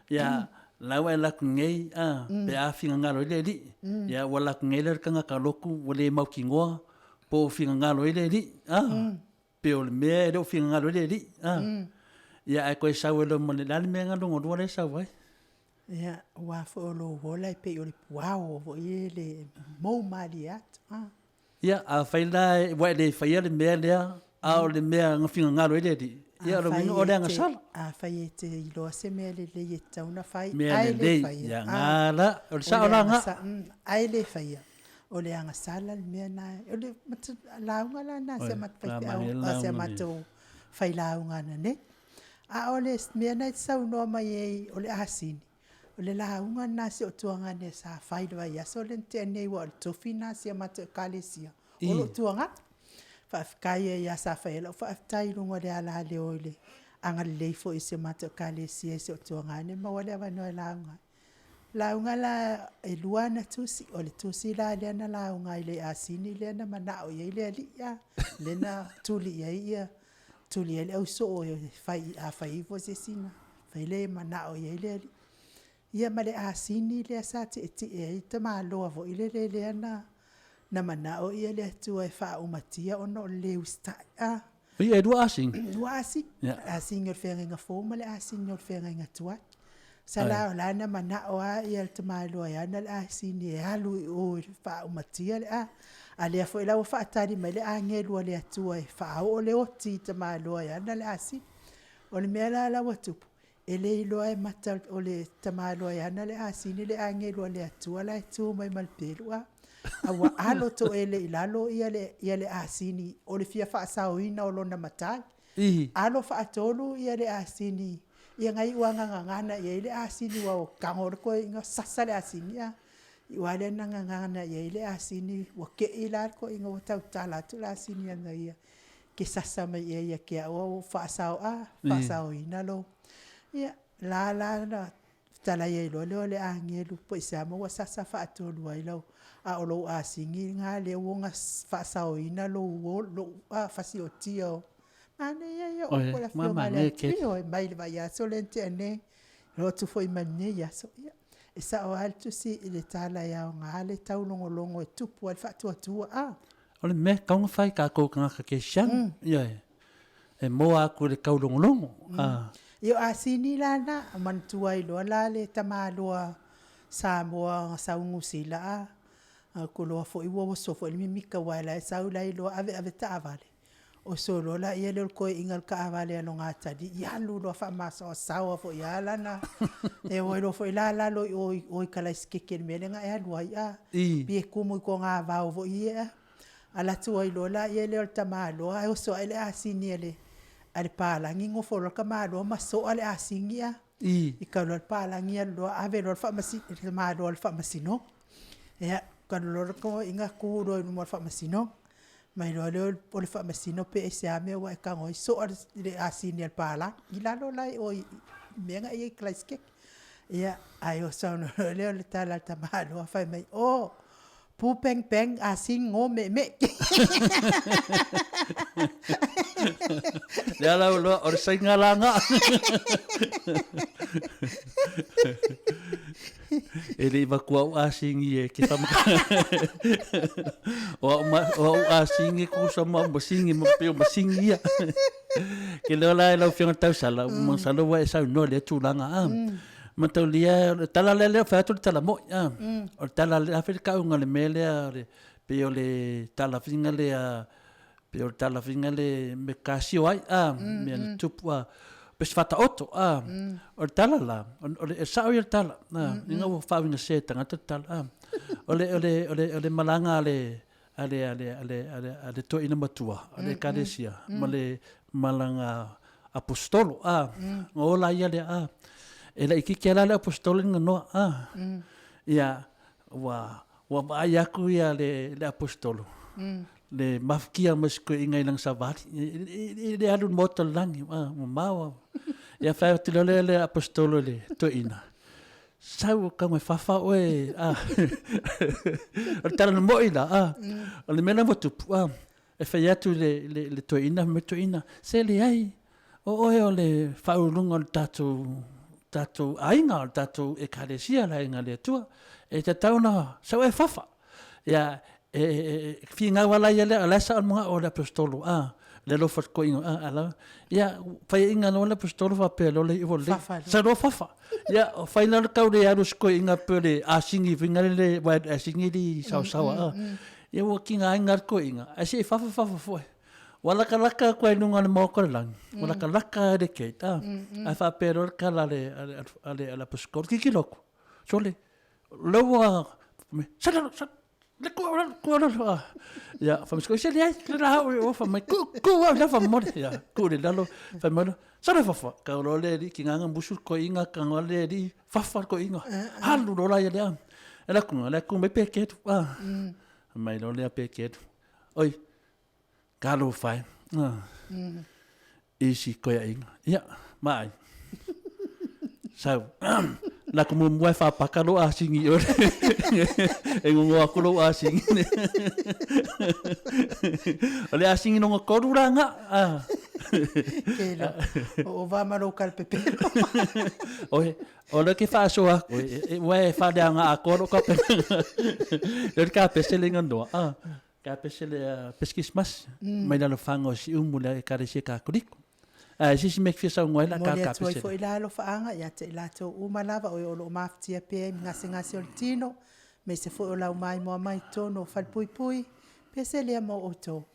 Speaker 7: Ia, la ua e alu atu nei, a, pe a finagalo ai le Alii. Ia, ua alu atu nei la le tagata lotu ua le mautinoa po o finagalo ai le Alii, a. Pe o le mea e le o finagalo ai le Alii, a. Ia, ae toe sau ai loa ma le, le a le mea lena lona lua lea e sau ai?
Speaker 6: Ia, aua foi o lou ola e pei o le puao foi lele e mou malie atu.
Speaker 7: Ia, afai la ua e le faia le mea lea, a o le mea na finagalo ai le Alii, ia o le uiga o le agasala.
Speaker 6: Afai e te iloa se mea lelei e tatau ona fai,
Speaker 7: Mea
Speaker 6: ae le
Speaker 7: lelei,
Speaker 6: faia.
Speaker 7: ia na la, o le sao la na.
Speaker 6: Ae le faia, o le agasala le mea lena. O le lauga la lena a si a matou faifeau, a si a matou failauga ananei. A o le mea lena e te saunoa mai ai o le asini, o le lauga lena a si ou tuagane sa fai i le vaiaso lea na tea nei, aua o le tofi lena a si a matou Ekalesia, o lou tuagane. Faafetai ai lava sa fai ai lau faafetai i luga o le alaleo i le agalelei foi o si a matou Ekalesia i si ou tuagane, maua le avanoa e lauga ai. Lauga la, e 2 ana tusi, o le tusi la lea na lauga ai i le asini lea na manao i ai le alii, lea na tuli i ai tuli i ai le ausoo e fai, a fai ifo se isi ona fai lea e manao i ai le alii. Ia ma le asini lea sa tietie ai le tamaloa foi lele lea na Na mana'o ia le Atua e faaumatia ona o le lē usita'i a.
Speaker 7: Ia e lua asigi.
Speaker 6: Lua asigi. Asigi o le feagaiga fou ma le asigi o le feagaiga tuai. Sala o la na mana'o a ia le tamaloa e ana le asini e alu i o e faaumatia le a. A lea foi la ua faatali mai le agelu a le Atua e faaoo le oti i tamaloa e ana le asini. O le mea la la ua tupu, E le iloa e mata o le tamaloa e ana le asini le agelu a le Atua la e tu mai ma le pelu a. A ua alo toele i lalo ia le, ia le asini o le fia faasaoina o lona matai. Alo faatolu ia le asini, ia na iu lava ina gagana i ai le asini ua tago le toeaina sasa le asini a. Iu lava lea ina gagana i ai le asini, ua te i la le toeaina ua tautala atu le asini ana ia e te sasa mai i ai ia te au a ua ou faasao a, faasaoina lou. Ia, la la na fetalai ai loa lea o le agelu po o aisea mea ua sasa faatolu ai lau, a o lou asini lena lea ua ona faasaoina lou fasiotia o. Manaia ia o upu a le Afioga a le Ioe, mai le vaiaso lea na tea nei, oo atu foi ma lenei aso. Ia, e sao lava le tusi i le tala e aoga le taulogologo e tupu ai le faatuatua. A.
Speaker 7: O le mea e tatau ona fai tatou tagata kerisiano, ioe, e moa atu i le taulogologo.
Speaker 6: Ia o asini la na, manatua ai loa la le tamaloa Samoa na sau i Niu Sila a, ou te iloa foi ua oso foi le mimita aua o la e sau la e iloa aveave taavale, oso loa lea o le toeaina i le taavale a lona atalii alu loa faamasoasoa foi lava lana, e o ai loa foi la lalo i o i Karaisikeke'e i le mea lea na e alu ai a, pei e tumu i togavao foi ia, alu atu ai loa lea o le tamaloa ae oso ae le asini a le palagi nofo loa le tamaloa ma soa le asini a. Ita loa le palagi alu loa ave loa le tamaloa i le faamasinoga. Ia, alu loa le toeaina tu loa i luma o le faamasinoga, fai mai loa lea o le faamasino pe aisea mea ua e tago ai soa le asini a le palagi, i lalo la i o i le mea na e i ai i Karaisikeke'e. Ia, ae saunoa loa lea o le tala a le tamaloa fai mai, oh, pu bang bang asini no me'eme'e.
Speaker 7: Lea la ua iloa o le saiga laga. E le i vatua au asigi e ke O au, ma, o au asigi kusa ma au masigi ma peo masigi ia. Ke leo la e lau fioga tausala, masalo ua e saunoa i lea tulaga a. Mataulia, o le tala lea lea fai atu le tala moi a. O le tala lea afe le kauga le mea lea o le pei o le talafiga lea pei o le talafiga le me kasio ai a mea na tupu a pe se faataoto a. O le tala la o le e sao ia le tala a ina ua faauiga sese e tagata le tala a. O le o le o le o le malaga a le a le a le a le a le a le toeaina matua a le ekalesia ma le malaga aposetolo a na ola ia lea a e laitiiti lava la le aposetolo i ganoa a ia ua ua vaai atu ia le le aposetolo le mafukia mai si toeaina i lana savali e le alu i le maota o le lagi a mamao lava. Ia fai atu loa lea le aposetolo i le toeaina, sau e tau e fafa oe a o le tala na moi la a o le mea la ua tupu a e fai atu le le le toeaina fai mai le toeaina se leai o oe o le faauluuluga o le tatou tatou aiga o le tatou ekalesia le aiga a le Atua e tatau ona sau e fafa ia e finau lava la ia lea, o la e sao le manao o le Aposetolo, a, le alofa i le toeaina, a, a la, ia, faiaina loa le Aposetolo faapea loa le iu lelei, sau loa fafa. Ia, fai la le tau le alu o si toeaina pei o le asini foi lele, aua e asini e le i saosaoa, a. Ia ua tigaina lava le toeaina, ae se i fafa fafa foi. Ua latalata atu lava i luga o le maota o le lagi, ua latalata lava i le gate, a, ae faapea loa le tala a le Aposetolo, tilotilo atu, sole, lea ua, sala, sala, le ku au ku au ia fa mai se leai le la au o fa mai ku ku au la fa mo ia ku le lalo fa mai sa le fafa ka lo le li ki nganga musu ko inga ka ngo le li fafa ko inga halu lo la ia le e la ku la ku me pe ke tu a mai lo le pe ke tu oi ka lo fai i si koeaiga. Ia, maai. Sau. Na ko muamua e whāpaka lo asingi i ore. E ngongo aku lou asingi. O le asingi nonga koru la nga. Ah.
Speaker 6: Kelo. O ova ma lou kalepepelo.
Speaker 7: Oe, o le ke faasoa aku, ua e faaleaga atoa lou tapenaga. Le o le kapese le iganoa, a, kapese le pese kisimasi, mai lalofaga o Siumu le Ekalesia Katoliko. Ae se isi mea e te fia saunoa ai o le a
Speaker 6: Momoli atu ai
Speaker 7: kapese
Speaker 6: foi
Speaker 7: lea.
Speaker 6: la alofaaga ia te i latou uma lava o e o lo o mafatia pea i gasegase o le tino, aemaise foi o lau maimoa mai i totonu o falepuipui, pese lea mo outou.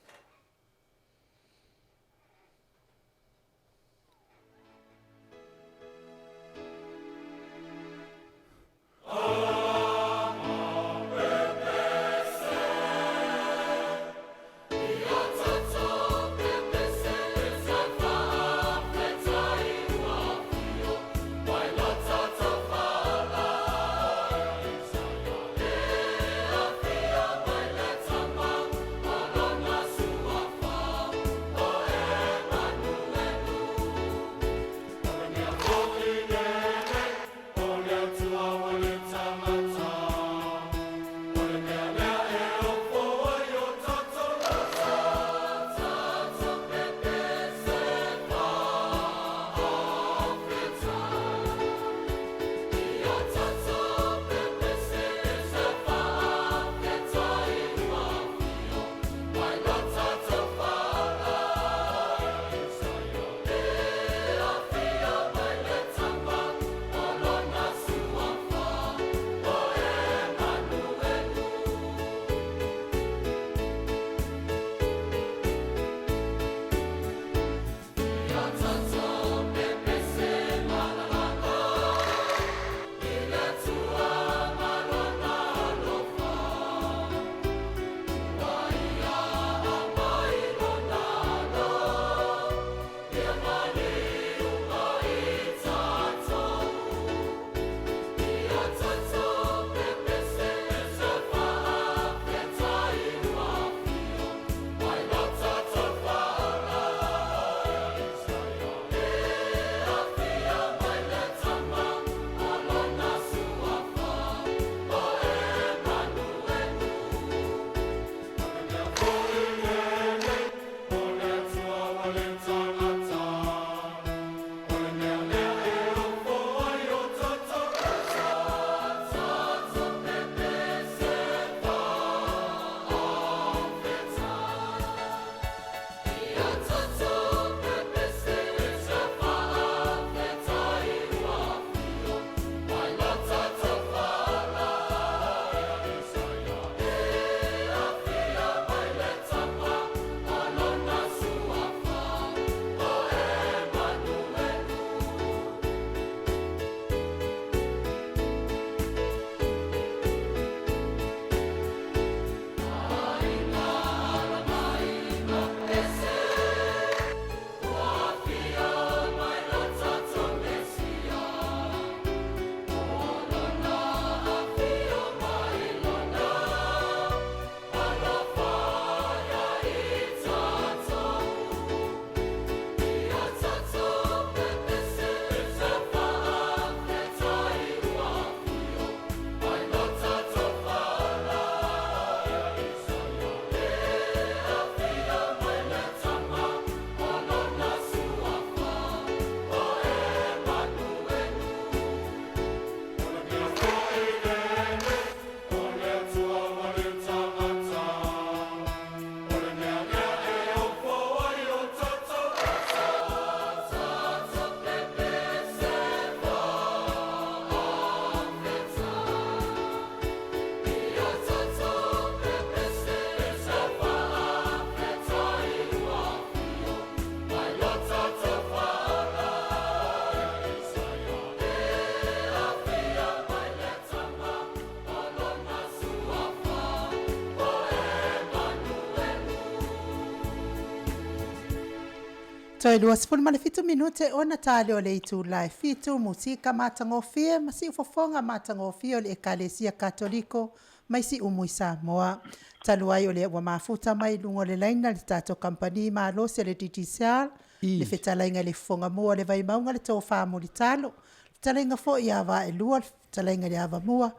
Speaker 6: Toe 27 minute ona ta lea o le itula e 7, musika matagofie ma siufofoga matagofie o le Ekalesia Katoliko mai Siumu i Samoa. Talu ai o lea ua mafuta mai i luga o le laina le tatou kamupani malosi a le Digicel, le fetalaiga i le Fofoga Mua o le Vaimauga le Tofa Mulitalo, le fetalaiga foi ia Vaaelua, le fetalaiga i le Avamua,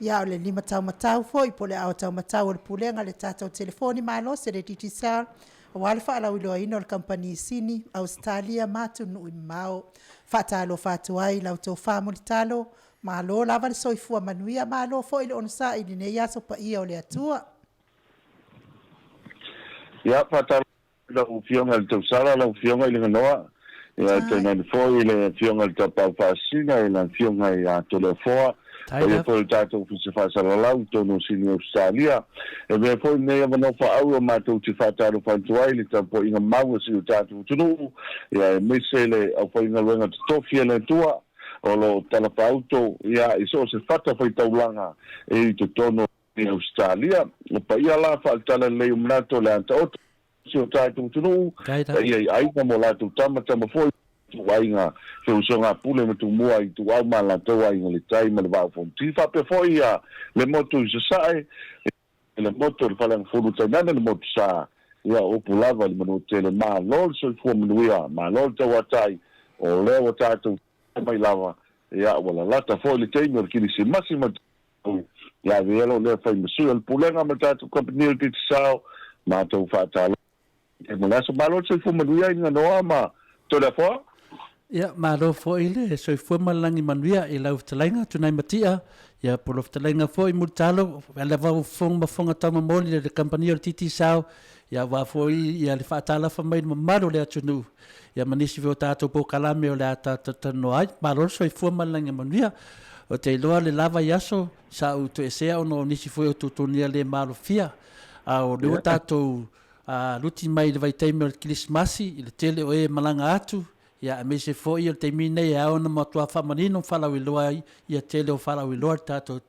Speaker 6: ia o le lima taumatau foi po o le aao taumatau o le Pulega a le tatou telefoni malosi a le Digicel, Auā le faalauiloaina o le Kamupani Sini, Ausetalia ma atunuu e mamao. Faatalofa atu ai i la outou faamulitalo, malo lava le soifua manuia, malo foi le onosai i lenei aso paia o le Atua.
Speaker 8: Ia, faatalofa i lau Afioga i le Tausala, lau Afioga i le Ganoa, ia tainane foi le Afioga i le Tapaau Faasisina, le Afioga ia Toleafoa, paia foi o le tatou Ofisa Faasalalau i totonu o Sini Ausetalia. E avea foi lenei avanoa faaauro matou te faatalofa atu ai i le tapuaiga mau a si o tatou atunuu, ia aemaise le aufaigaluega totofi a le Atua o lo o talafaauto ia i so o se fata faitaulaga i totonu o Ausetalia. O paia la faale-talalelei o manatu o le a taoto si o tatou atunuu, paia i aiga ma o latou tama, tama foi, ituaiga feusoga Pule ma Tumua, Ituau ma latou aiga le tai ma le Vaa o Fonoti, faapea foi ia le motu i Sasae, le motu o le Faleagafulu tainane le motu Sa, ia o upu lava i le Manuatele, malo le soifua manuia, malo le tauatai, o lea ua tatou mai lava, ia ua lalata foi le taimi o le Kilisimasi ma ia ave ia lou lea fai ma sui o le Pulega ma le tatou Kamupani o le Digicel, matou faatalofa mo le aso. Malo le soifua manuia i Ganoa ma Toleafoa.
Speaker 7: Ia, malo foi le soifua ma le lagi manuia i lau fetalaiga Tunai Matia, ia po o lau fetalaiga foi Mulitalo, o lava ua fofoga ma fofoga taumamoli le kamupani o le Digicel, ia aua foi ia le faatalafa mai i le mamalu o le atunuu, ia ma nisi foi o tatou polokalame o le a tatou talanoa ai. Malo le soifua ma le lagi manuia. Ou te iloa le la vaiaso sa ou toesea ona o nisi foi o tuatunia le malofia, a o lea ua tatou luti mai i le vaitaimi o le Kerisimasi i le tele o e malaga atu, ia aemaise foi o le taimi lenei e ao ona matua faamanino ma faalauiloa ai ia tele o faalauiloa i le tatou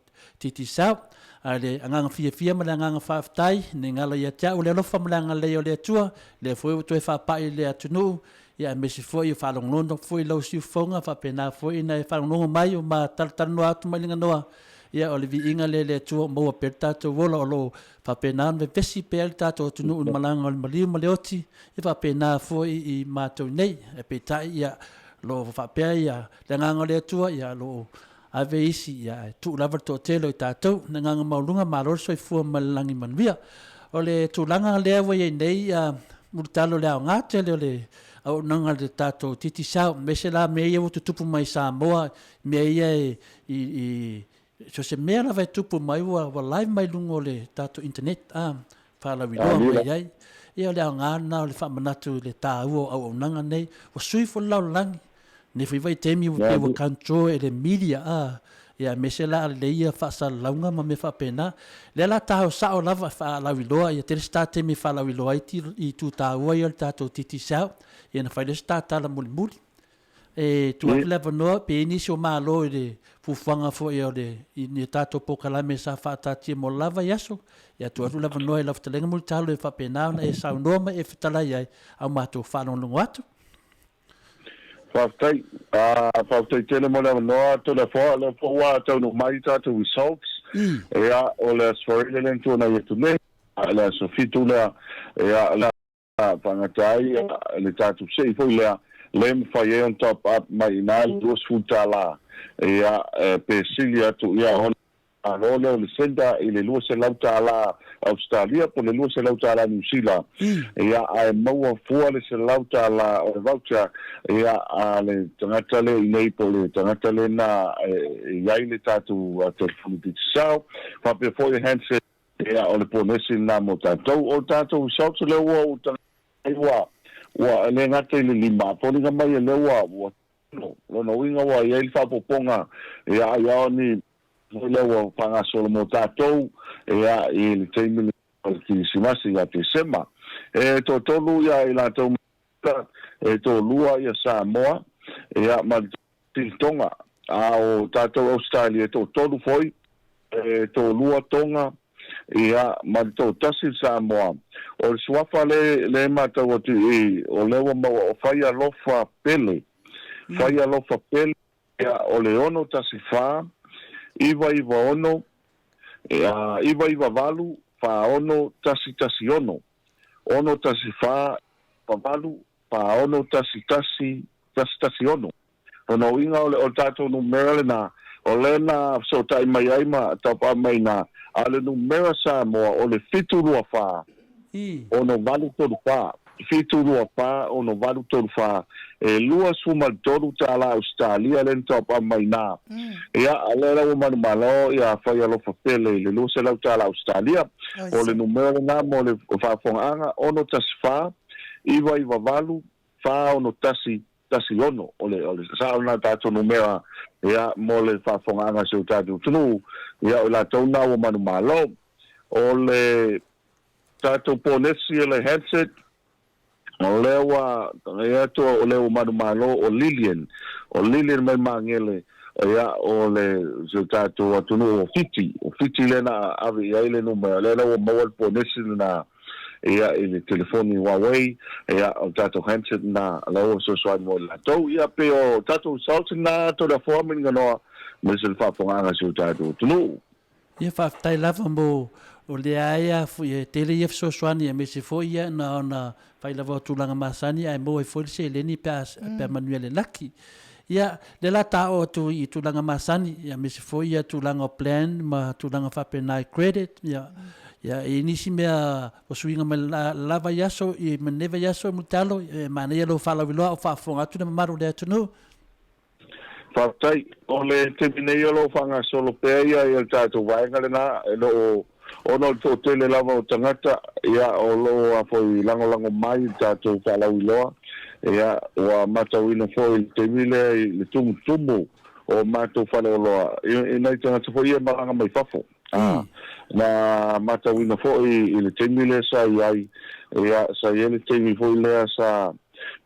Speaker 7: Digicel. A le agaga fiafia ma le agaga faafetai, ne i galo ia te au le alofa ma le agalelei o le Atua, lea foi ua toe faapai i le atunuu, ia aemaise foi o faalogologo foi i lau siufofoga, faapena foi ona e faalogologo mai o ma talatalanoa atu mai le ganoa, ia o le viiga lea i le Atua o maua pea le tatou ola o lo o faapena ona vevesi pea le tatou atunuu i le malaga o le maliu ma le oti, ia faapena foi i matou nei. Ae peitai, ia, o lo o faapea ia le agaga o le Atua, ia o lo o ave isi, ia, ae tuu lava le toatele o i tatou. Le agaga maualuga, malo le soifua ma le lagi manuia. O le tulaga lea ua i ai nei, ia, mulitalo i le aoga tele o le auaunaga a le tatou Digicel, aemaise la mea ia ua tutupu mai i Samoa, mea ia e, i, i, so se mea lava e tupu mai ua, ua live mai luga o le tatou internet, a, faalauiloa mai ai. Ia, o le aoga lena o le faamanatu i le taua o auaunaga nei. Ua sui foi le lalolagi. Nei foi vaitaimi ua pei ua control e le media, a, ia aemaise la a lelei ia faasalalauga ma mea faapena. Lea la taho sao lava faalauiloa, ia tele se ta taimi e faalauiloa ai i itu taua ia o le tatou Digicel, ia ona fai lea o se ta tala mulimuli. E tuu atu le avanoa pe i ai nisi o malo i le fuafuaga foi o le i ni tatou polokalame sa faataatia mo le la vaiaso. Ia tuu atu le avanoa i lau fetalaiga Mulitalo e faapena ona e saunoa ma e fetalai ai a o matou faalogologo atu.
Speaker 8: Faafetai. Faafetai tele mo le avanoa Toleafoa. O lea foi ua taunuu mai tatou results. Ia, o le Aso Faraile lea na tuanai atu nei, le aso 7 lea, ia, le a faagata ai le tatou sei foi lea, le mafai ai ona top up mai i ina le $20, ia, pe sili atu, ia, ona malo lea o le senda i le $200 Ausetalia po o le $200 Niu Sila, ia, ae maua fua le $100 o le voucher, ia, a le tagata lea i inei po o le tagata lena e i ai le tatou telefoni Digicel, faapea foi handset. Ia, o le ponesi lena mo tatou. O le tatou results lea ua ou tagai ai ua, ua le gata i le 5, a foliga mai o lea ua, ua tino. Lona uiga ua i ai le faaopoopoga, ia, ai lava o ni foi lea ua faagasolo mo tatou, ia, i le taimi lea o le Kerisimasi ia Tesema. E toatolu ia i latou e toalua ia Samoa, ia, ma le Tonga. A o tatou Ausetalia e toatolu foi, e toalua Tonga, ia, ma le toatasi le Samoa. O le suafa le, le matau atu i i, o lea ua maua o Faialofa Pele. Faialofa Pele, ia, o le 614 996 ia, 998 46 116. 614 8 46 11 116. Lona uiga o le o le tatou numera lena, o lea na fesootai mai ai ma taupa mai ina, a o le numera Samoa o le 724 6834. 724 6834. E $23 Ausetalia lea na top up mai ina. Ia, a o lea la ua manumalo, ia fai alofa tele i le $200 Ausetalia. O le numera lena mo le faafofogaaga, 614 998 461 16. O le, o le sao lena tatou numera, ia, mo le faafofogaaga a si o tatou atunuu. Ia, o i latou na ua manumalo. O le tatou ponesi o le handset, o lea ua tagai atu o lea ua manumalo o Lilian, o Lilian mai Magele, ia, o le si o tatou atunuu o Fiti, o Fiti lea na ave i ai le numera, lea la ua maua le ponesi lena, ia, i le telefoni Huawei, ia, o le tatou handset lena, lea ua fesoasoani mo i latou. Ia, pei o tatou results lena, Toleafoa ma Niganoa, aemaise le faafofogaaga a si o tatou atunuu.
Speaker 7: Ia faafetai lava mo o lea ai a foi e tele ia fesoasoani aemaise foi ia na ona fai lava o tulaga masani ae maua ai foi le seleni pe a pe a manuia le laki. Ia lea la ta oo atu i tulaga masani ia aemaise foi ia tulaga o plan ma tulaga faapena i credit ia ia e i ai nisi mea ua suiga mai le la vaiaso i ma lenei vaiaso Mulitalo e manaia lou faalauiloa a o faafofoga atu le mamalu o le atunuu.
Speaker 8: Faafetai. O le taimi nei o lo o faagasolo pea ia le tatou vaega lena, e le o, ona o le toatele lava o tagata, ia, o lo o a foi lagolago mai i le tatou faalauiloa. Ia, ua matauina foi i le taimi lea i le tumutumu o matou faleoloa i nai tagata foi ia e malaga mai fafo. A, na matauina foi i le taimi lea sa i ai, ia, sa i ai le taimi foi lea sa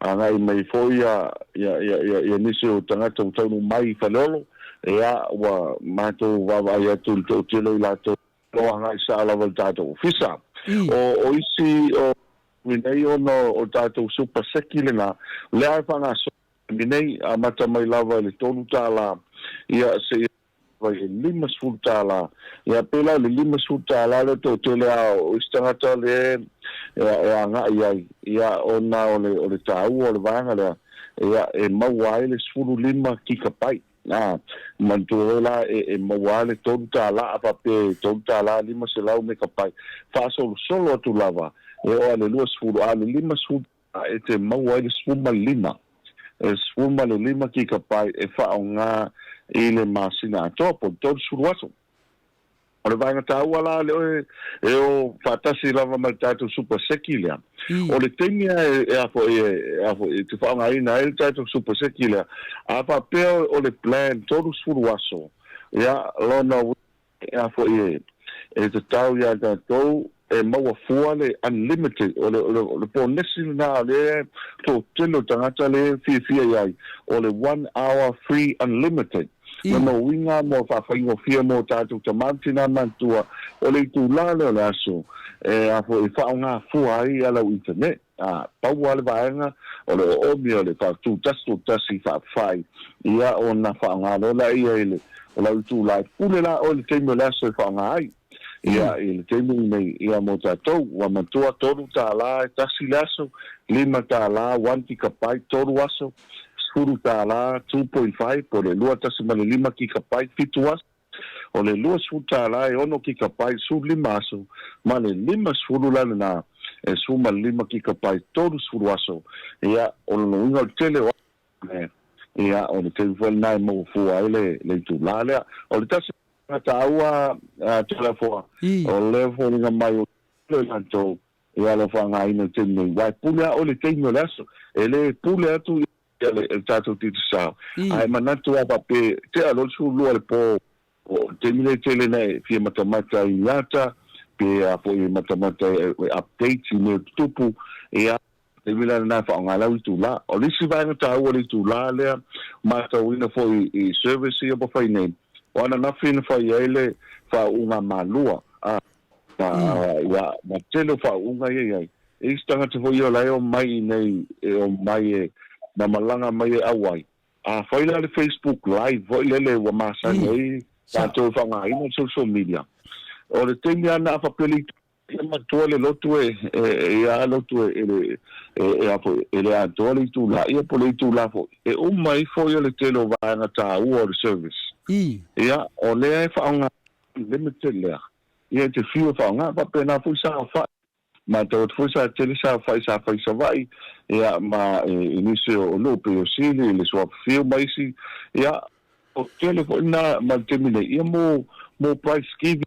Speaker 8: agai mai foi ia, ia, ia, ia, ia nisi o tagata ua taunuu mai i Faleolo, ia, ua matou vaavaai atu i le toatele o i latou o lo o agai sao lava i le tatou ofisa. O, o isi o nei ona o le tatou super seki lena, lea e faagasolo nei, amata mai lava i le $3, ia, seia vai e $50. Ia pei la o le $50 lea toatele a o isi tagata lea e agai ai, ia ona o le o le taua o le vaega lea, ia e maua ai le 15 kikapai. A, manatua foi la e maua ai le $3 a faapea e $3 500 mekapai, faasolosolo atu lava e oo i le 20, a o le 50 e te maua ai le 15, e 15 kikapai e faaaoga i le masina atoa po o le 30 aso. O le vaega taua la le oe e o faatasi lava ma le tatou super seki lea. O le taimi lava e a foi e a foi e te faaaogaina ai le tatou super seki lea, a faapea o le plan 30 aso, ia lona E a foi e tatau ia tatou e maua fua le unlimited, o le, o le ponesi lena o lea toatele o tagata lea e fiafia i ai, o le one hour free unlimited. Lona uiga mo faafaigofie mo tatou tama ma tina matutua, o le itula lea o le aso e a foi e faaaoga fua ai ia lau internet. A, pau lava le vaega o le oomi o le faatu tasi toatasi faafai, ia ona faaaoga loa lea i le o lau itula e pule la oe i le taimi o le aso e faaaoga ai. Ia, i le taimi lenei, ia mo tatou, ua matua $3 e tasi le aso, $5 one kikapai, tolu aso, $10 2.5 po o le 2.5 kikapai, fitu aso. O le $20 e ono kikapai 15 aso, ma le 50 la lena e 15 kikapai 30 aso. Ia, o lona uiga o le tele o aso, ia, o le taimi foi lena e maua fua ai le itula lea. O le tasi o taua Toleafoa, o le foliga mai o le latou, ia, le faaaogaina i le taimi nei, aua e pule lava oe i le taimi o le aso. E le pule atu le tatou Digicel. Ae manatu lava faapea, tea loa le 12 o le po, o le taimi lea e tele ina e fia matamata i ata, pe a foi e matamata e update i mea o tutupu, ia, taimi la lena e faaaoga ai lau itula. O le isi vaega taua o le itula lea, matauina foi i service ia ua fai nei, o ananafi na fai ai le faauuga malua, a, ia, ma tele o faauuga ia i ai. E isi tagata foi ia o la e omai i inei e omai e na malaga mai e auai. A fai la le Facebook live foi lele ua masani ai tatou e faaaogaina le social media. O le taimi lava na a faapea le ia matua le lotu e ia lotu e le e a foi e le atoa le itula ia po o le itula foi e uma ifo ia le tele o vaega taua o le service. Ia o lea e faaaoga limited lea ia e te fiu e faaaoga faapena foi saofai. Matau atu foi sa tele saofa'i sa fai i Sava'i, ia, ma i nisi o nuu pei o Sili, le Suafafiu ma isi, ia, o tele foi na ma le taimi nei, ia mo, mo prize giving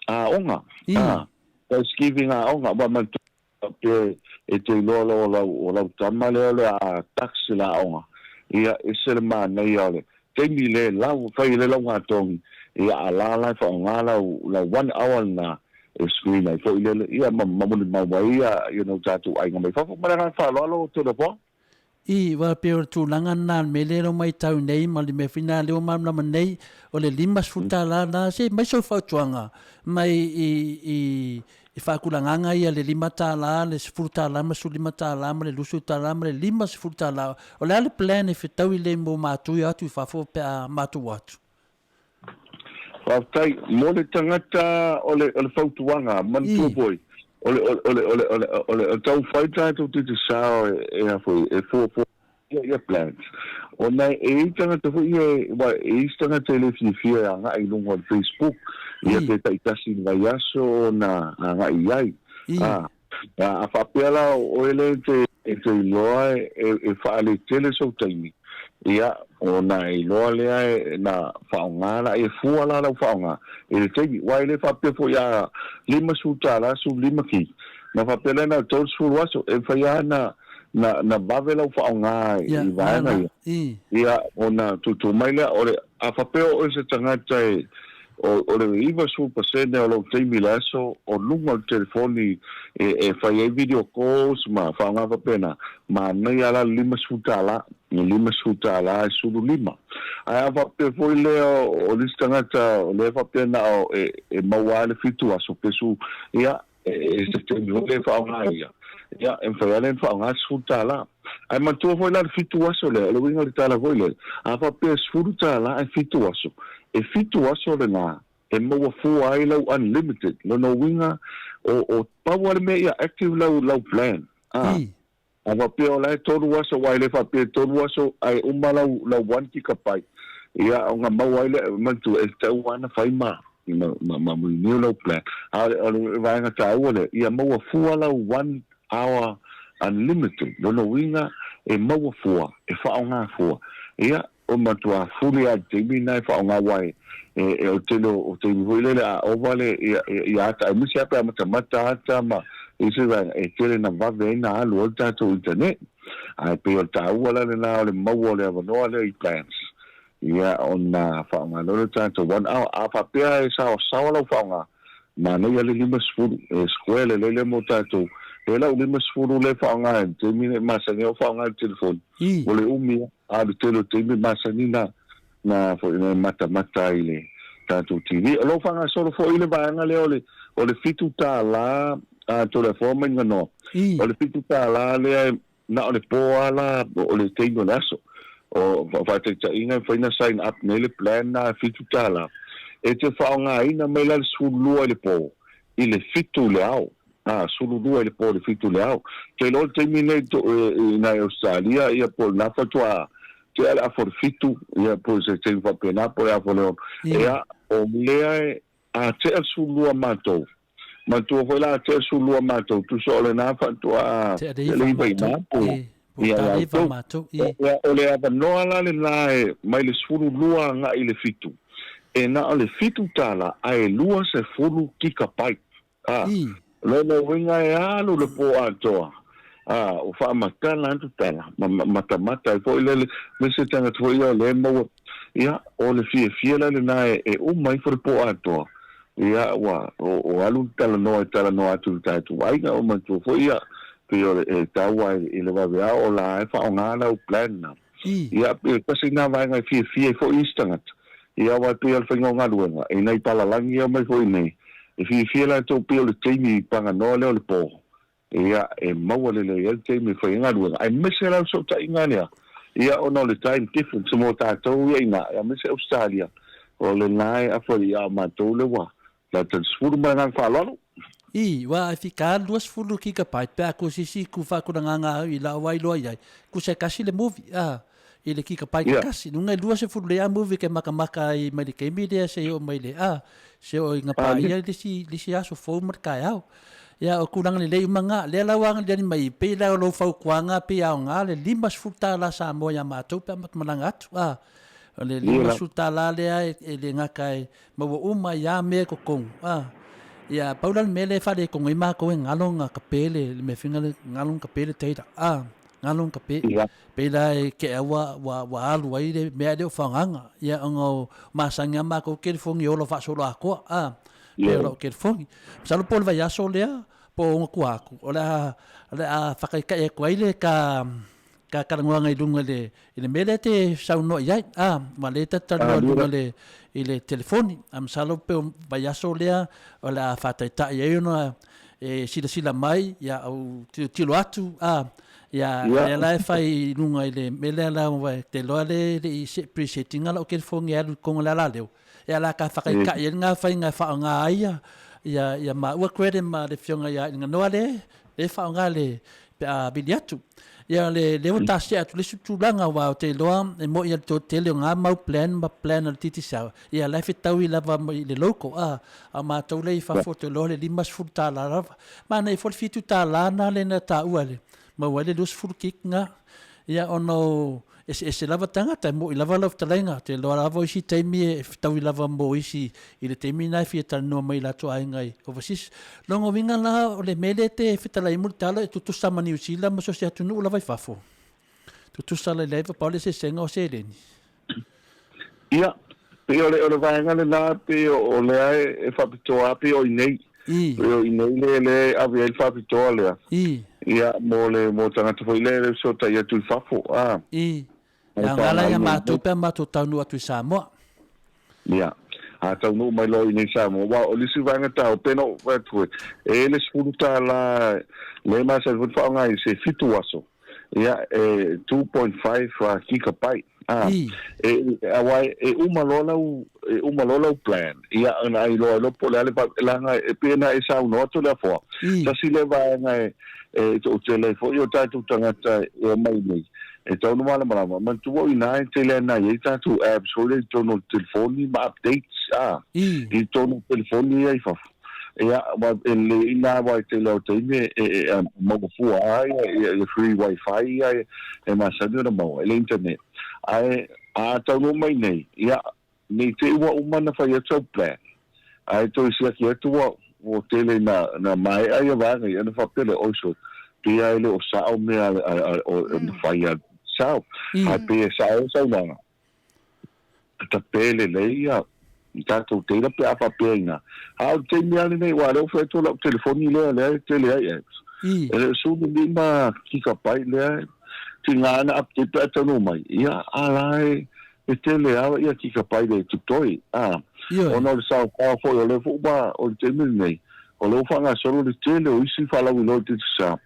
Speaker 8: aoga, a, prize giving aoga, aua manatua pe e te iloa loa o lau, o lau tama lea o le a tax i le aoga, ia, ese le manaia o le taimi le lau, fai ai le laugatogi, ia, a la la e faaaoga lau, lau one hour lena e screen ai foi lele, ia, ma, ma molimau ai ia, you know, tatou aiga mai fafo. Ma le agaga faaaloalo, Toleafoa.
Speaker 7: I, aua pei o le tulaga lena o le mea lea e matau nei ma le mea foi lena lea ua malamalama nei, o le $50 lena, se aumai sau fautuaga mai i, i, i faatulagaga ia le $5, le $10 ma le $15 ma le $20 ma le $50. O le a le plan e fetaui lelei mo matou e o atu i fafo pe a matou o atu?
Speaker 8: Faafetai mo le tagata o le o le fautuaga manatua foi o le o le o le o le o le taumafai tatou te sao e a foi e fuafua ia plans ona e i ai tagata foi ia aua e i ai isi tagata e le fiafia e agai i luga o le Facebook ia pe taitasi i le vaiaso ona agai i ai a a faapea la o oe lea e te E te iloa e faaletele sou taimi, ia, ona e iloa lea e na faaaoga la, e fua la lau faaaoga i le taimi. Aua e le faapea foi a $50, 15 ki, na faapea lea na o le 30 aso, e mafai lava na, na, na vave lau faaaoga i vaega ia. Ia, ona tuutuu mai lea, o le, a faapea o oe se tagata e, O le 90% o lou taimi i le aso o luga o le telefoni e fai ai video calls ma faaaoga faapena, manaia la le $50, le $50 e 15. Ae a faapea foi lea o le isi tagata o lea e faapea na o e maua lava le 7 aso pe su, ia e se taimi foi lea e faaaoga ai ia, ia e mafai lava lea ona faaaoga le $10. Ae manatua foi la le 7 aso lea, o le uiga o le tala foi lele, a faapea e $10 ae 7 aso, e 7 aso lena e maua fua ai lau unlimited, lona uiga o o pau lava le mea ia active lau lau plan, a a faapea o la e 3 aso aua e le faapea e 3 aso ae uma lau lau 1 gigabyte, ia ona maua ai lea, manatua e tatau lava ona fai ma ma ma renew lau plan. A o le vaega taua lea, ia maua fua lau 1 hour unlimited, lona uiga e maua fua, e faaaoga fua. Ia, o matua fuli lava i le taimi lena e faaaoga aua e e o le tele o taimi foi lele a ova le ia ia ata aemaise lava pe a matamata ata ma isi vaega e tele na vave ai na alu ai le tatou internet. Ae pei o le taua la lena o le maua o le avanoa lea i plans ia ona faaaoga loa lea o le tatou one hour. A faapea e saoasaoa lau faaaoga, manaia le 50, e square lelei lea mo tatou. E lau 50 lea e faaaoga i le taimi nei, e masani ai ona faaaoga i le telefoni, ua le umi lava. A o le tele o taimi e masani na na foi na matamata ai i le tatou TV. O lo o faagasolo foi le vaega lea o le o le $7 a Toleafoa ma Iganoa. O le $7 lea na o le po lava la o le taimi o le aso. O faataitaiga e mafai ona sign up nei le plan lena e $7. E te faaaogaina mai la le 12 i le po i le 7 i le ao. A, 12 i le po i le 7 i le ao. Ou te iloa o le taimi lenei i ina i Ausetalia ia po o lena faatoa tea le afa o le 7 ia po o se taimi faapena po o le afa o le 6. Ia, o lea e a tea le 12 matou, manatua foi la a tea le 12 matou, tusa o lena faatoa
Speaker 7: tea le 9 i ina
Speaker 8: po ia ia outou. Ia, o le avanoa la lena e mai le 12 agai i le 7, e na o le $7 ae 20 gigabyte. A, lona uiga e alu le po atoa, a, ua faamatala atu tala, ma matamata ai foi lele, me se tagata foi ia o lea e maua, ia, o le fiafia la lena e uma ifo le po atoa, ia, ua, o alu le talanoa e talanoa atu i le tatou aiga, o manatua foi ia, pei o le, e taua ai i le vaveao o la e faaaoga lau plan na. Ia, e tasi lena vaega e fiafia ai foi isi tagata. Ia, aua e pei o le faiga o galuega, i nai palalagi ia omai foi nei, e fiafia latou pei o le taimi paganoa lea o le po, ia, e maua lelei ai le taimi e fai ai galuega, aemaise la le fesootaiga lea, ia, ona o le time difference mo tatou ia i ina, aemaise Ausetalia, o lena e afa i a matou lea ua lata i le 10 ma le agaga faaaloalo.
Speaker 7: Ii, ua fika 20 gigabyte pe a ku sisi ku faakulagaga au i lau ailoa i ai, ku se kasi le movie, a, i le gigabyte yeah. kasi, nunga i 20 lea movie ke makamaka ai mai le keimi lea se o mai le, a, se o i ngapa ia lisi, lisi aso fou ma le kaeao. Ia, o tulaga lelei uma na. Lea la ua agiagi mai, pei la o lou fautuaga pei e aoga le $50 Samoa ia matou pe a matou malaga atu. A, o le $50 lea e le gata e maua uma ai lava mea i totonu. A, ia, pau la le mea lea e faaletonu ai matou e galo ona tape le mea foi lea, galo ona tape le data. A, galo ona tape. Pei la e te i ua alu ai le mea ae le o faaaogaina. Ia, ona o masani lava matou telefoni e ola faasoloatoa. A, pei o lau telefoni. Masalo po o le vaiaso lea po o ona tua atu, o le a, o le a faataitai atu ai le ta, ta talanoaga i luga i le, i le mea lea e te saunoa i ai, a, aua o lea ta te talanoa i luga i le, i le telefoni. Ae masalo pe o vaiaso lea o le a faataitai ai ona e silasila mai, ia au tilotilo atu, a, ia, lea la e fai i luga i le mea lea la, e te iloa lea e le i preset ina lau telefoni e alu i totonu o le alaleo, E ala ka whakaikai ai ngā whainga e whaonga ai ia, ia, ia maua koe ma le fionga ia inga noa le, le whaonga le pe a vili atu. Ia le, le ua tasia atu le isi tulaga wa o te iloa e moi a le tele o ngā mau plan ma plan a le Digicel. Ia la e fetaui lava i le local a, a matou le i fafo te iloa le $50 lava. Manaia foi le $7 na le na taua le maua ai le 20 gig nga. Ia ona o eseese lava tagata, e moni lava lau fetalaiga, ou te iloa lava o isi taimi e fetaui lava mo isi i le taimi lena e fia talanoa mai i latou aiga i overseas. Lona uiga la, o le mea lea e te fetalai ai Mulitalo e tutusa ma Niu Sila ma so o se atunuu lava i fafo. Tutusa lailai pau le eseesega o seleni.
Speaker 8: Ia, pei o le, o le vaega lena, pei o lea e faapitoa lava, pei o i inei. Pei o i inei le, le ave ai le faapitoa lea. Ia, mo le, mo tagata foi lea e le fesootai atu i fafo, a.
Speaker 7: E aoga la ia matou pe a matou taunuu atu i Samoa.
Speaker 8: Ia, a taunuu mai loa i inei i Samoa, aua o le isi vaega taua, pei ona ou fai atu foi, e i ai le $10 lea e masani foi ona faaaoga i se 7 aso. Ia, e 2.5 gigabyte. Ah, e, aua e uma loa lau, e uma loa lau plan. Ia, ona ai loa iloa po o le a le leaga e pei ona e saunoa atu Toleafoa, tasi lea vaega e, e toatele ai foi o tatou tagata e omai nei, e tatau ona malamalama. Manatua o i ina e tele ana i ai tatou apps foi lea i totonu o le telefoni ma updates, ah, i totonu o telefoni ia i fafo. Ia, aua e lelei ai na aua e tele lava o taimi e maua fua ai ia free wifi ia e masani ona maua i le internet. Ae a taunuu mai nei, ia, ne i te i ua uma ona fai atu au plan, ae toe siaki atu ua tele ina maea ia vaega ia ona faapea lea, oi sole, pei lava e le o sao mea na fai a sao. Ae pei e sao le saunoaga. Tape lelei ia tatou teila pe a faapea ina. A o le taimi lava lenei, aua o lea ua fai atu lau telefoni lea, lea e tele ai apps. E le o 15 gigabyte lea e tiga ana update pe a taunuu mai, ia a la e tele lava ia gigabyte e totoe. A, ona o le saofao foi, o lea foi ua, o le taimi lenei, o lea ua faagasolo le tele o isi faalauiloa i le Digicel,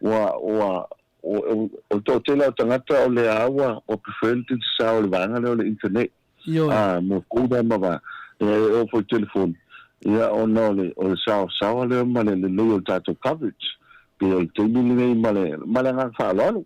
Speaker 8: ua, ua, O le toatele o tagata o lea ua prefer le Digicel i le vaega lea o le internet. Ioe. Mo folder ma vaega. E oo foi i telefoni. Ia ona o le o le saoasaoa lea ma le lelei o le tatou coverage. Pei o le taimi lenei ma le ma le agaga faaaloalo.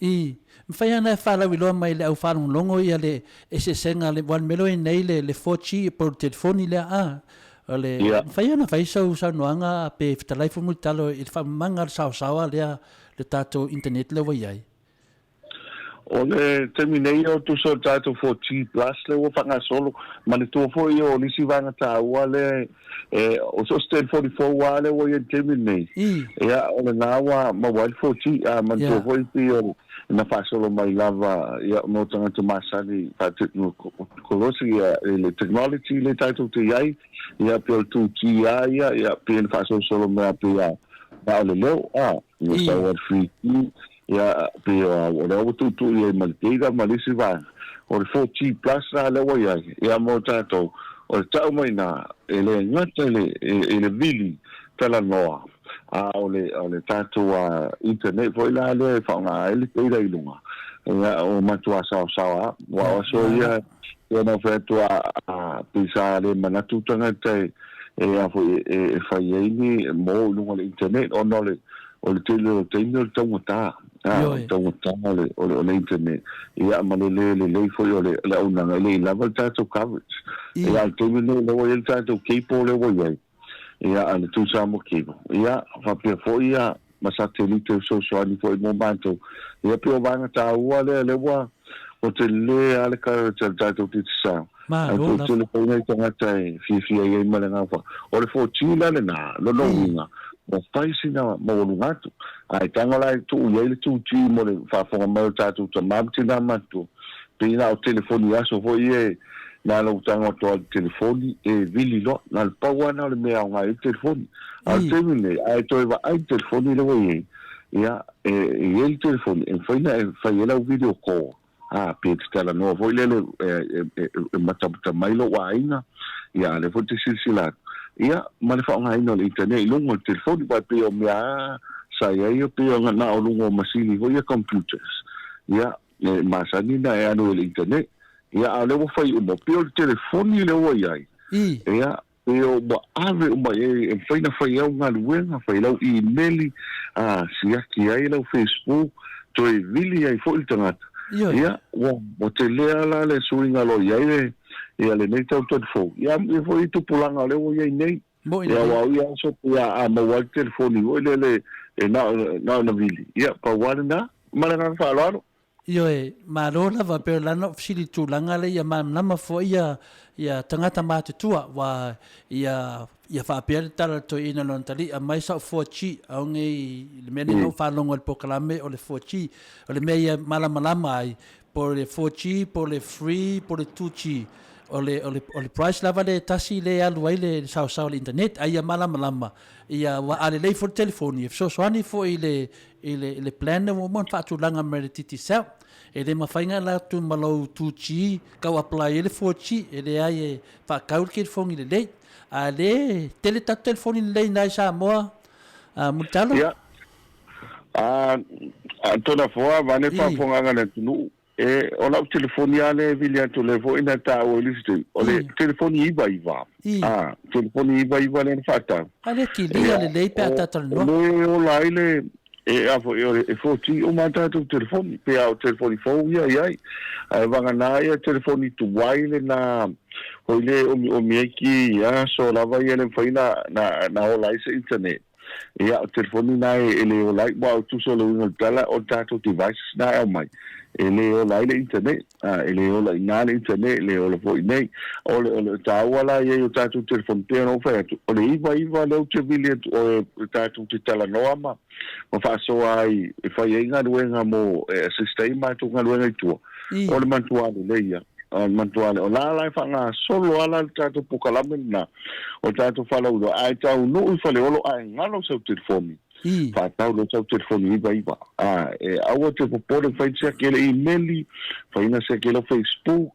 Speaker 7: I. Mafai lava ona e faalauiloa mai i le au faalogologo ia le eseesega aua o le mea lea ua i ai nei le 4G po o le telefoni lea a. O le mafai ona fai sau saunoaga pe fetalai foi Mulitalo i le faamamaga o le saoasaoa lea le tatou internet lea ua i ai?
Speaker 8: O le taimi nei o tusa o le tatou 4G plus lea ua faagasolo, manatua foi o nisi vaega taua lea e, o so o se telefoni fou lava lea ua i ai i le taimi lenei, ia o lena ua maua ai le 4G. A manatua foi pei o na faasolo mai lava ia mo tagata masani faateknolosi ia i le technology lea tatou te i ai, ia pei o le 2G lava ia, ia pei ona faasolosolo mai lava pei lava na o le leo, a. Ua sau a le 3G, ia, pei o lea ua tuutuu i ai ma le data ma le isi vaega. O le 4G plus la lea ua i ai, ia mo tatou, o le tau mai ina, e le gata i le, i le vili talanoa, a o le, o le tatou internet foi la lea e faaaoga ai le data i luga, ia, ua matua saosaoa lava. Aua o aso ia, pei ona ou fai atu, a, pei sa le manatu tagata e, e a foi e fai ai ni mo i luga o le internet ona o le o le tele o taimi o le taugata a o le taugata o le o le o le internet ia ma le le lelei foi o le le auaunaga e le i lava le tatou coverage. Ia a o le taimi lenei lea ua i ai le tatou cable lea ua i ai. Ia, a le Tui Samoa Cable. Ia, faapea foi ia ma satelite e fesoasoani foi mo matou. Ia, pei o vaega taua lea, lea ua ua tele lava le coverage a le tatou Digicel. Ae
Speaker 7: Malo
Speaker 8: toe
Speaker 7: lava.
Speaker 8: tele foi nai tagata e fiafia i ai ma le agaga fa. O le 4G la lena, lona uiga, ua fai sina maualuga atu. Ae tago la e tuu i ai le 2G mo le faafofoga mai o tatou tama ma tina matutua, pei na o telefoni aso foi ia e na ona ou tago atu lava i le telefoni e vili loa. Na o le pau lava lena o le mea e aoga ai le telefoni. A o le taimi lenei, a e toe vaai i le telefoni lea ua i ai, ia, e i ai le telefoni e mafai ona e fai ai lau video call, a, pe te talanoa foi lele e matamata mai lou aiga, ia, a o lea foi e te silasila atu, ia, ma le faaaogaina o le internet i luga o le telefoni. Aua e pei o mea lava sa i ai, e pei ona na o luga o masini foi ia computers, ia, e masani ona e alu i le internet, ia, a o lea ua fai uma, pei o le telefoni lea ua i ai, ia, pei o ua ave uma i ai, e mafai ona fai au galuega, fai lau imeli, a, siaki ai lau Facebook, toe vili ai foi le tagata. Ia, ua tele lava la le suiga o lo o i ai le, ia, lenei tau fou, ia, ia foi i tupulaga o lea ua i ai nei.
Speaker 7: Moʻi
Speaker 8: Ia,
Speaker 7: lelei.
Speaker 8: aua o ia aso, ia, a maua ai le telefoni foi lele e na o na vili, ia, pau lava lena. Ma le agaga faaaloalo.
Speaker 7: Ioe, malo lava, pei o lana ou fesili i le tulaga lea ia malamalama foi ia ia tagata matutua, aua ia ia faapea le tala a le toeaina lona tali'i, aumai sau 4G, aoga i le mea lenei na ou faalogo ai i le polokalame o le 4G. O le mea ia malamalama ai, po o le 4G, po o le 3, po o le 2G, o le, o le, o le price lava lea e tasi lea e alu ai le saosao o le internet, a ia malamalama, ia, aua a lelei foi le telefoni, e fesoasoani foi i le, i le, i le plan lea ua uma ona faatulaga mai e le Digicel. E le mafai ona e alu atu ma lou 2G tau apply ai le 4G, e leai e faatau le telefoni lelei. A lea e tele tatou telefoni lelei i ina i Samoa, a Mulitalo?
Speaker 8: Ia, a, a Tonafoa, vaeane faafofogaaga a le atunuu, E, o lau telefoni lava lea e vili atu, lea foi na taua i le isi taimi, o le telefoni 99, a, telefoni 99 lea na faatau.
Speaker 7: A lea kilia lelei pe a ta talanoa.
Speaker 8: O le ola ai le, e, a foi, o le, e 4G uma a tatou telefoni, pe a o telefoni fou ia i ai. Ae vagana ia telefoni tuai lena, foi lea e omiomi ai ki aso lava ia le mafai na ola ai se internet. Ia, o telefoni na e le ola ai, aua o tusa o le uiga o le tala, o tatou devices na e aumai, e le ola ai le internet, a, e le ola i ina le internet, e le ola foi i inei. O le, o le taua la i ai o tatou telefoni, pei ona ou fai atu, o le 99 lea ou te vili atu, o e tatou te talanoa ma, ma faasoa ai, e fai ai galuega mo, e assist ai matou galuega i tua, o le matua lelei ia. O le manatua lea, o la la e faagasolo lava la le tatou polokalame lena, o le tatou faalauiloa, a e taunuu i Faleolo ae galo sau telefoni, faatau loa sau telefoni 99. A, e aua te popole, fai siaki ai le imeli, fai na siaki ai lau Facebook,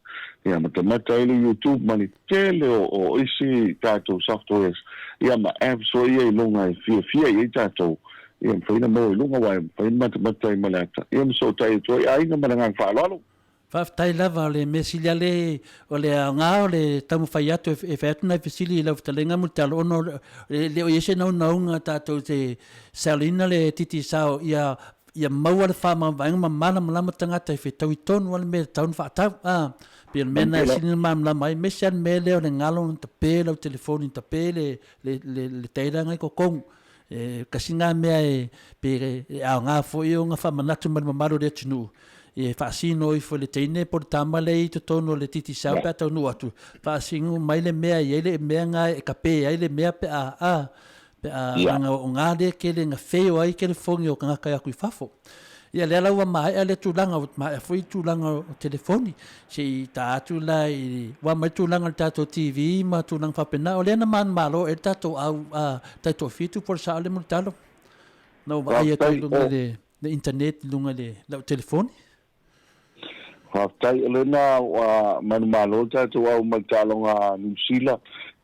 Speaker 8: ia matamata ai le YouTube ma le tele o isi tatou softwares, ia ma apps foi ia i luga e fiafia i ai tatou, ia mafai ona maua i luga, aua e mafai ona matamata ai ma le ata, ia ma soosootai atu ai aiga ma le agaga faaaloalo.
Speaker 7: Faafetai lava, o le mea sili lava le o le aoga o le taumafai atu e fai atu nai fesili i lau fetalaiga Mulitalo ona e le o i ai se naunauga tatou te sell ina le Digicel ia ia maua le faamavaega ma malamalama tagata e fetaui tonu lava le mea e tatau ona faatau. A, pei o le mea lena e sili ona malamalama ai, aemaise lava le mea lea o le galo ona tape lau telefoni, tape le le le data na i totonu. E tasi lena mea e pe e aoga foi ona faamanatu mai le mamalu o le atunuu, e faasino ifo i le teine po o le tama lea e i totonu o le Digicel pe a taunuu atu, faasino mai le mea e i ai le mea lena e kape ai le mea pe a a pe a leaga o na lea e tele na fail ai telefoni o tagata e atu i fafo. Ia lea la ua maea lea tulaga, ua maea foi tulaga o telefoni. Se i ta atu la i ua mai tulaga o le tatou TV ma tulaga faapena, o lea na manumalo ai le tatou au a taitoafitu po o le sao lea Mulitalo. Na ou vaai atu i luga i le internet i luga i le lau telefoni.
Speaker 8: Faafetai, o lena ua manumalo le tatou au mai taaloga a Niu Sila,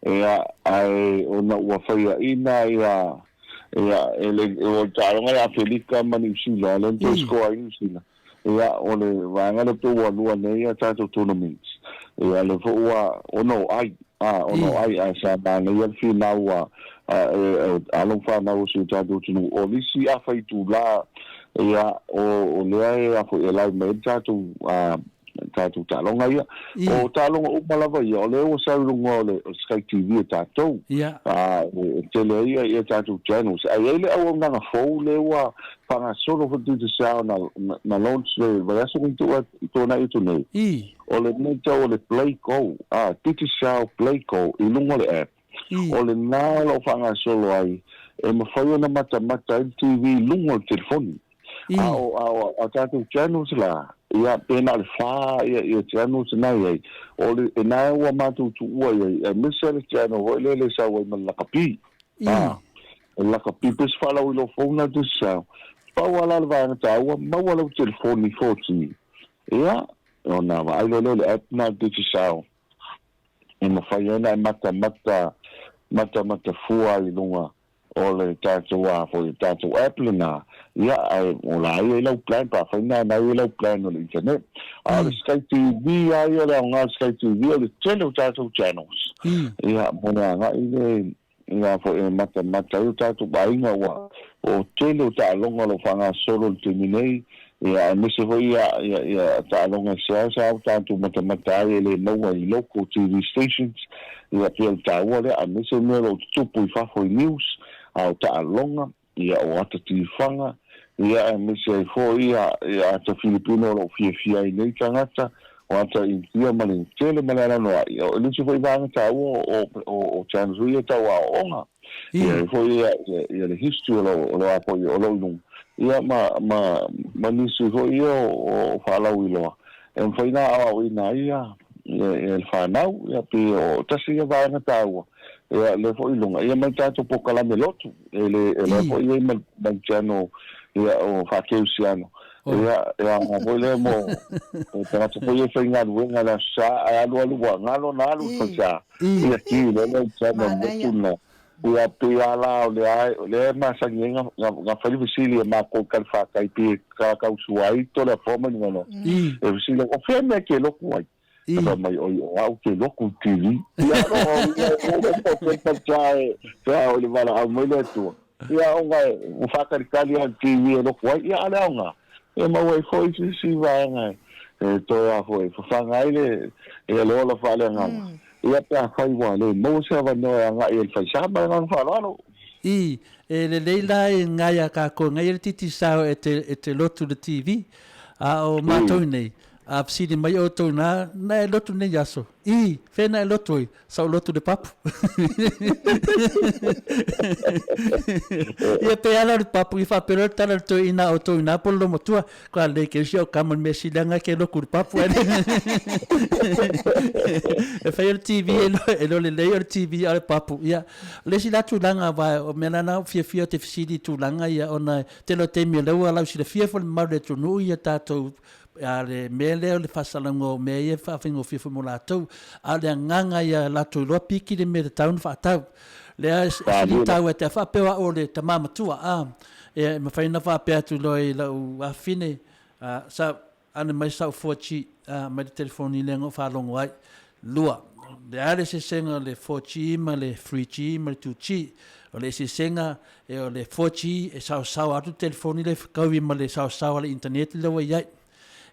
Speaker 8: ia, ae ona ua faiaina ia, ia, e le, o le taaloga ia Afelika ma Niu Sila, lea na toe score ai Niu Sila. Ia, o le vaega lea pei ua lua nei a tatou tournaments, ia, lea foi ua ono ai, a, ono ai, ae sa manaia le finau a, a, e, alo ma fanau o si o tatou atunuu. O nisi afa itula, ia, o, o lea e, a foi, e lau mai ai le tatou, a, tatou taaloga ia. O taaloga uma lava ia, o lea ua sau i luga o le Sky TV a tatou. E tele ai ia, ia tatou channels. Ae i ai le auaunaga fou lea ua faagasolo foi Digicel na, na launch le vaiaso na tuanai atu nei. O le mea tau o le Play Go, Digicel Play Go i luga o le app. O lena o lo o faagasolo ai e mafai ona matamata ai le TV i luga o le telefoni. A o, a o a tatou channels la, ia, pe na o le fa ia, ia channels na i ai, o le, e na ua matou tuua i ai, aemaise le channel foi lele e sau ai ma le lakapi. E lakapi, pe se faalauiloa fou na Digicel. Pau lava la le vaega taua, maua lau telefoni 4G. Ia, ona vaai loa lea o le app na Digicel e mafai ai ona e matamata, matamata fua ai i luga o le tatou a foi tatou app lena, ia, ae o la e i ai lau plan pe afai na na i ai lau plan o le internet. A o le Sky TV lava ia, o le aoga o le Sky TV o le tele o tatou channels, ia, mo le agai le ia foi e matamata ai o tatou aiga ua o tele o taaloga o lo o faagasolo i le taimi nei, ia, aemaise foi ia ia ia taaloga e seasea o tatou matamata ai e le maua i local TV stations, ia, pei o le taua lea, aemaise mea o lo o tutupu i fafo i news, a o taaloga, ia, o ata tifaga, ia, aemaise ai foi ia ia ata Filipino o lo o fiafia ai nei tagata, o ata Initia ma le tele ma le alanoa'i. O le isi foi vaega taua o o o channels foi ia tau aoaoga. Ia, e foi ia, ia, ia le history o lo o lo a foi o lo i luga. Ia ma ma ma nisi foi ia o o faalauiloa e mafai ona aoaoina ai ia ia ia le fanau, ia pei o tasi ia vaega taua. Ia lea foi i luga ia ma le tatou polokalame lotu e le e lea foi i ai ma ma le channel ia o faakerisiano. Ia e aoga foi lea mo mo tagata foi ia e faigaluega i le Aso Sa ae alualu ua galo ona alu i le falesa. Ia ki loa lea i channel lotu lena. Ia pei lava la o lea o lea e masani ai na fai le fesili e makou i Kalefākai pei e kakau sua ai Toleafoa ma Niualo. E fesili o fea mea e te lotu ai? Na fai mai, oi, o au ke lotu i TV. Ia no, o o o o falesa e pe a o le valaau mai le Atua. Ia ona ua faatalikali lava i le TV e lotu ai. Ia a o le aoga, e maua ai foi se isi vaega e toe a foi e fafaga ai le ia le ola faaleagaga. Ia pe afai ua le maua se avanoa e agai ai i le falesa ma le agaga faaaloalo.
Speaker 7: I, e lelei la e ngai a kākou, ngai e le titisao e te, e te lotu le TV. A o mātou nei, a fesili mai outou na, na e lotu nei aso. I, whena e lotu ai, sa o lotu le papu. Ia pe ala le papu i whapero le tala le toi ina o toi nā polo matua, ko a lei ke usi o kama me silanga ke loku le papu. E whai o le TV e lo, e lo le lei o le TV a le papu. Ia, le isi la tulaga wa o mea lana fiafia o te fesili i tulaga ia ona tele o taimi o lea ua lausilafia foi le mamalu o le atunuu ia tatou a le mea lea o le faasalauga o mea ia e faafaigofie foi mo latou, a o le agaga ia latou iloa piki le mea e tatau ona faatau. Lea e sili taua e te faapea o au o le tama matua, a, e mafai ona faapea atu loa i lau afafine, a, sa, ane mai sau 4G, a, mai le telefoni lea na ou faalogo ai. Lua, le a le eseesega o le 4G ma le 3G ma le 2G? O le eseesega, e o le 4G e saosao atu le telefoni lea e fetaui ma le saosao a le internet lea ua i ai.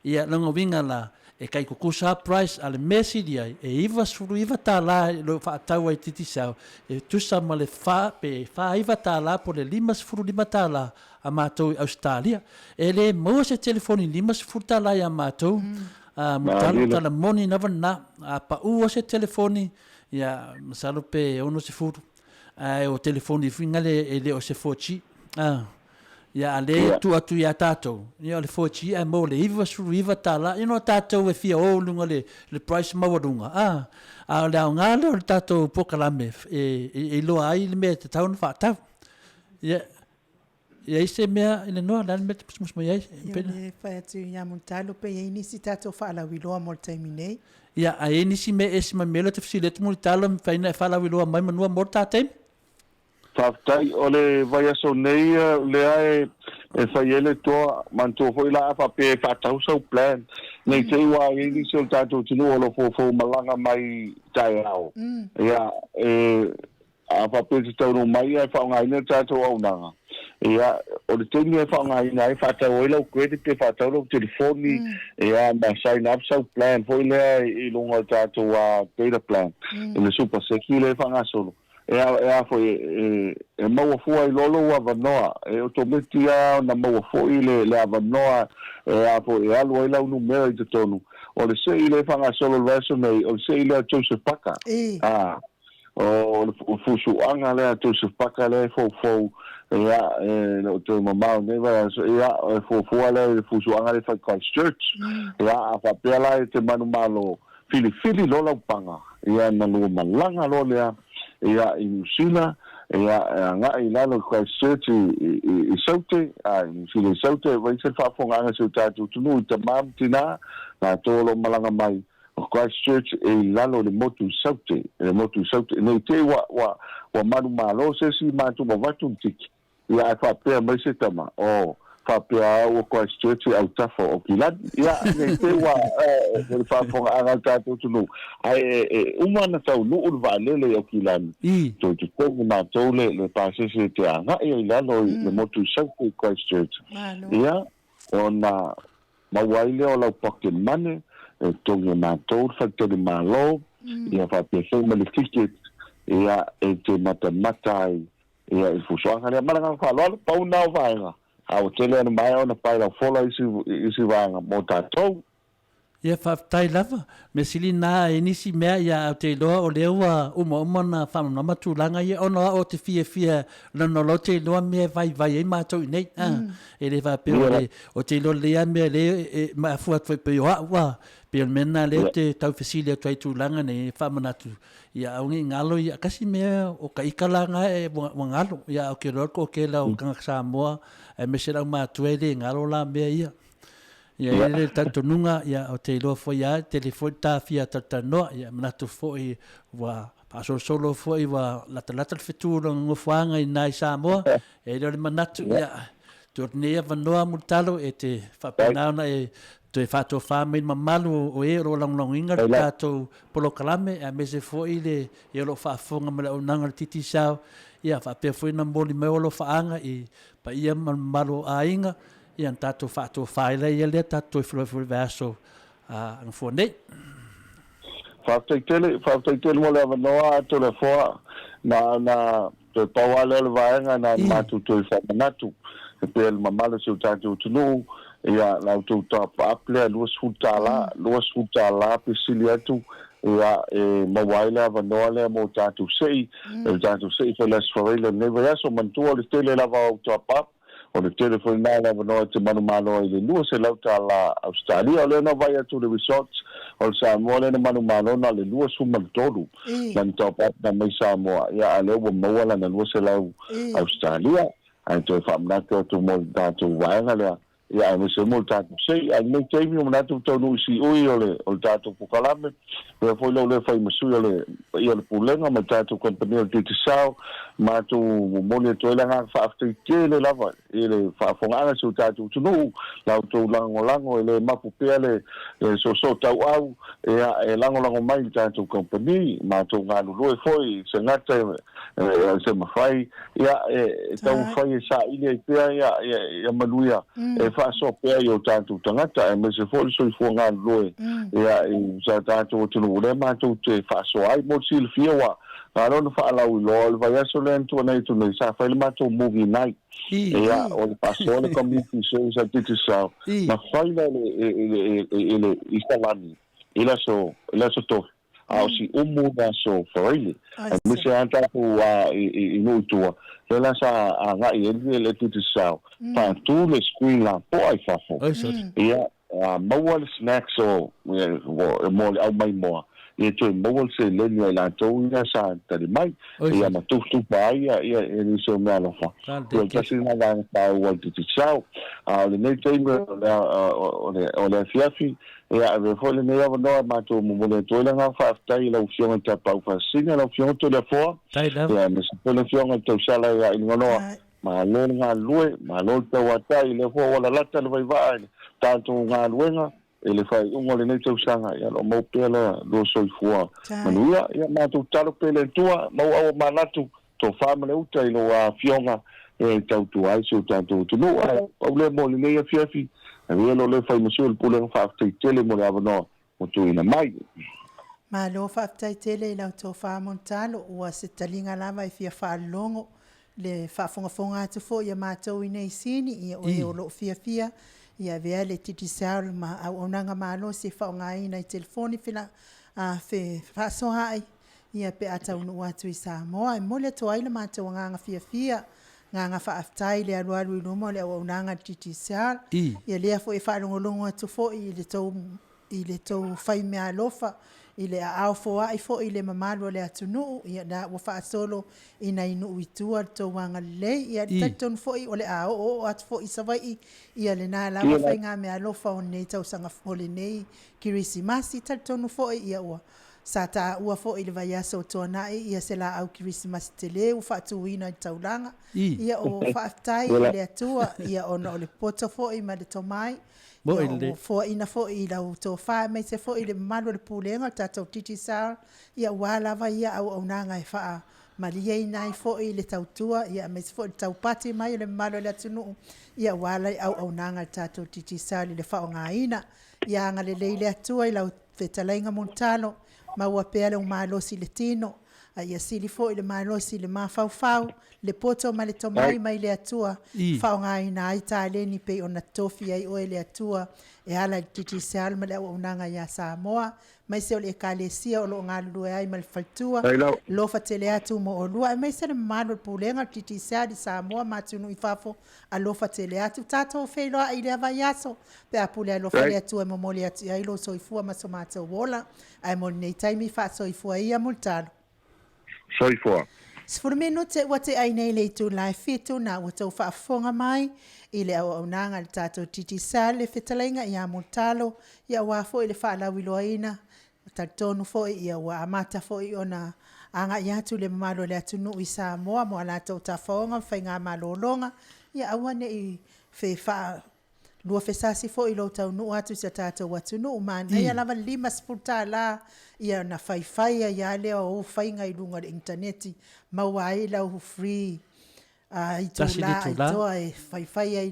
Speaker 7: Ia, lona uiga la, e tai tutusa lava price, a o le mea sili ai, e $99 i lo faatau ai i Digicel, e tusa ma le fa, pe $49 po o le $55 a matou i Ausetalia. E le maua se telefoni $50 ia matou, a, tala, tala moni lava lena. A pau lava se telefoni, ia, masalo pe 60, ae o telefoni foi nale e le o se 4G. A, ia, a lea e tuu atu ia tatou, ia o le 4G ae maua le $99, you know, tatou e fia o i luga le, le price maualuga, a, a o le aoga lea o le tatou polokalame e, e iloa ai le mea e tatau ona faatau. Ia, E i ai se mea i le noa, le a le mea e te musumusu mai ai?
Speaker 6: Ia, o le fai atu ia Mulitalo pe i ai nisi tatou faalauiloa mo le taimi nei.
Speaker 7: Ia, a i ai nisi mea e ese mai mea lea ou te fesili atu Mulitalo, e mafai ona e faalauiloa mai manua mo le ta taimi?
Speaker 8: Faafetai. O le vaiaso nei lea e fai ai le toa, manatua foi la a faapea e faatau sau plan, ne i te i ua i ai nisi o le tatou atunuu o lo o foufou malaga mai taeao, ia, e A faapea e te taunuu mai ae faaaogaina le tatou auaunaga, ia, o le taimi e faaaogaina ai faatau ai lau credit pe faatau lau telefoni ia ma sign up sau plan foi lea i luga o le tatou data plan i le super sexy lea e faagasolo. E a e a foi e e maua fua ai loa lou avanoa, e otometi lava ona maua foi le le avanoa e a foi e alu ai lau numera i totonu. O le se'i lea e faagasolo i le vaiaso nei, o le se'i lea a Joseph Paka. A, o le fusuaga lea a Joseph Paka lea e foufou, ia, e le o toe mamao i lenei vaiaso, ia, e fuafua lea i le fusuaga lea e fai i Christchurch. Ia, a faapea la e te manumalo, Filifili loa lau paga, ia na lua malaga loa lea, ia, i Niu Sila, ia, e agai i lalo i Christchurch i, i, i Saute, a, i Niu Sila i Saute, e vaai se faafofogaaga a si o tatou atunuu i tamā ma tinā, latou o lo o malaga mai, o Christchurch e i lalo i le motu i Saute, i le motu i Saute, nei te i ua, ua, ua manumalo se isi i matou avatu le tiki. Ia ae faapea mai se tama, oh, faapea a ua Christchurch e autafa o Aukilani. Ia, nei te ua o le faafofogaaga a le tatou atunuu, ae e uma ona taunuu le vaalele i Aukilani, toe totogi matou le le pasese e te agai ai i lalo i le motu i Saute i Christchurch. Ia, ona maua ai lea o lau pocket money, e totogi e matou le faletalimalo, ia faapea foi ma le ticket, ia, e te matamata ai Ia, i le fuafuaga lea. Ma le agaga faaaloalo, pau lena o vaega, a ua tele ona maea ona pae laufola isi, isi vaega mo tatou.
Speaker 7: Ia, faafetai lava. Mea sili na e nisi mea, ia, ou te iloa o lea ua umauma ona faamalamalama tulaga ia, ona o au ou te fiafia lana o la ou te iloa mea e vaivai ai matou i nei, a. E le faapea o le, ou te iloa lelei lava mea lea e mafua atu ai pei o au, a. Pei o le mea lena lea ou te tau fesili atu ai i tulaga nei, e faamanatu, Ia aua nei galo ia kasi mea o ka ika la nga e ua galo. Ia au ke loa ko ke la o kanga Samoa aemaise le aumatua e le galo la mea ia. Ia e le talitonuga ia o te iloa foi a tele foi le tafia talatalanoa ia manatu foi ua faasolosolo foi ua latalata le fetu o lona nofoaga i ina i Samoa. E le o le manatu ia tuu atu nei avanoa Mulitalo e te faapena ona e toe faatofa mai le mamalu o e o lo o lagolagoina le tatou polokalame aemaise foi le e o lo o faafofoga mai le auaunaga a le Digicel, ia faapea foi ona momoli mai o alofaaga i paia ma le mamalu o aiga, ia ona tatou faatofa ai lea lea tatou toe feiloai foi i le vaiaso gafua nei.
Speaker 8: Faafetai tele, faafetai tele mo le avanoa Toleafoa. Na ona toe pau lava lea o le vaega na ona matou toe faamanatu e pei o le mamalu o si o tatou atunuu, ia la outou top up lea $20, $20 pe sili atu, ia e maua ai le avanoa lea mo tatou sei, le tatou sei foi le Aso Faraile o lenei vaiaso. Manatua o le tele lava o au top up, O le tele foi lena o le avanoa e te manumalo ai i le $200 Ausetalia. O lea na vaai atu i le results o le Samoa lea na manumalo na o le 23 lana top up na mai Samoa, ia a o lea ua maua lana 200 Ausetalia. Ae toe faamanatu atu mo le tatou vaega lea, ia aemaise ai mo le tatou sei. Ae i lenei taimi ua manatu ua taunuu i siui o le o le tatou polokalame, Lea foi lou le fai ma sui o le paia o le Pulega ma le tatou kamupani o le Digicel, matou momoli atu ai le agaga faafetai tele lava i le faafofogaaga a si o tatou atunuu, la outou lagolago e le mapu pea le soosoo tauau ia e lagolago mai i le tatou kamupani. Matou galulue foi i se gata e se mafai ia e taumafai e saili ai pea ia manuia e faasoa pea i o tatou tagata aemaise foi le soifua galulue ia i sa tatou atunuu lea matou te faasoa ai. Mo le silafia ua malo ona faalauiloa o le vaiaso lea na tuanai atu nei sa fai le matou movie night ia o le faasoa le community service a Digicel na fai la i le i Salani i le aso Tofi. a o Siumu le aso Faraile. Aemaise lava tatou i nuu i tua, lea la sa agai ai le Digicel, faatu le screen lapoa i fafo, ia maua le snacks o mo le aumaimoa, ia toe maua le seleni a i latou ia sa tali mai, ia ma tufatufa ai ia nisi o meaalofa. Ia o le tasi lena vaega taua o le Digicel. A o lenei taimi o le afiafi, Ia, avea foi lenei avanoa e matou momoli atu ai le agaga faafetai i lau Afioga i le Tapaau Faasisina, lau Afioga Toleafoa, ia, aemaise foi le Afioga i le Tausala ia Iliganoa. Malo le galulue, malo le tauatai, o lea foi ua lalata le vaivaa i le tatou galuega i le faaiuga o lenei tausaga, ia o lo o maua pea le lua soifua manuia. Ia, matou tatalo pea i le Atua, maua aua manatu, tofa ma le uta i lou Afioga. e tautua ai si o tatou atunuu. Ae pau lea mo lenei afiafi, avea lo le fai ma sui o le Pulega, faafetai tele mo le avanoa ua tuuina mai.
Speaker 6: Malo faafetai tele i lau tofa Mulitalo, ua se taliga lava e fia faalogo le faafogafoga atu foi a matou i nei Sini, ia o e o lo o fiafia ia avea le Digicel ma auaunaga malosi e faaaogaina i telefoni fefaasoaai ia pe a taunuu atu i Samoa. E momoli atu ai le matou agaga fiafia, agaga faafetai i le alualu i luma o le auaunaga a le Digicel. Ia lea foi e faalogologo atu foi i le tou fai meaalofa i le aao foai foi i le mamalu o le atunuu, ia lena ua faasolo i nai nuu i tua le tou agalelei. Ia e talitonu foi o le a oooo atu foi i Savaii lena lava faigameaalofa o lenei tausaga o lenei Kerisimasi. E talitonu foi ua sa taua foi i le vaiaso ua tuanai se laau kerisimasi tele ua faatuina i le taulaga. Ia o faafetai i le Atua ona o le poto foi ma le tomai ua foaina foi i lau tofa aemaise foi le mamalu o le Pulega o le tatou Digicel aua lava ia auaunaga e faamalieina ai foi le tautua aemaise foi le taupati mai o le mamalu o le atunuu aua le auaunaga a le tatou Digicel i le faaaogaina. Ia agalelei le Atua i lau fetalaiga Mulitalo, maua pea lou malosi i le tino, a ia sili foi le malosi i le mafaufau, le poto ma le tomai mai le Atua e faaaogaina ai taleni pei ona totofi ai oe e le Atua e ala i le Digicel ma le auaunaga ia Samoa, aemaise o le Ekalesia o lo o galulue ai ma le faletua. Alofa tele atu mo oulua, aemaise le mamalu o le Pulega o le Digicel i Samoa ma atunuu i fafo, alofa tele atu. Tatou feiloai i lea vaiaso pe a pule alofa le Atua e momoli atu i ai lou soifua ma so matou ola. Ae mo lenei taimi, faasoifua ia Mulitalo.
Speaker 8: Soifua.
Speaker 6: 10 minute ua tea ai nei le itula e 7 na ua outou faafofoga mai i le auaunaga a le tatou Digicel le fetalaiga ia Mulitalo aua foi le faalauiloaina. Talitonu foi ua amata foi ona agai atu le mamalu o le atunuu i Samoa mo a latou tafaoga ma faigamalologa. Ia aua ne i luafesasi foi i lou taunuu atu i si o tatou atunuu. Manaia lava le $50 ona faifai ai lava lea o ou faiga i luga o le initaneti, maua ai lau free itula atoa e faifai ai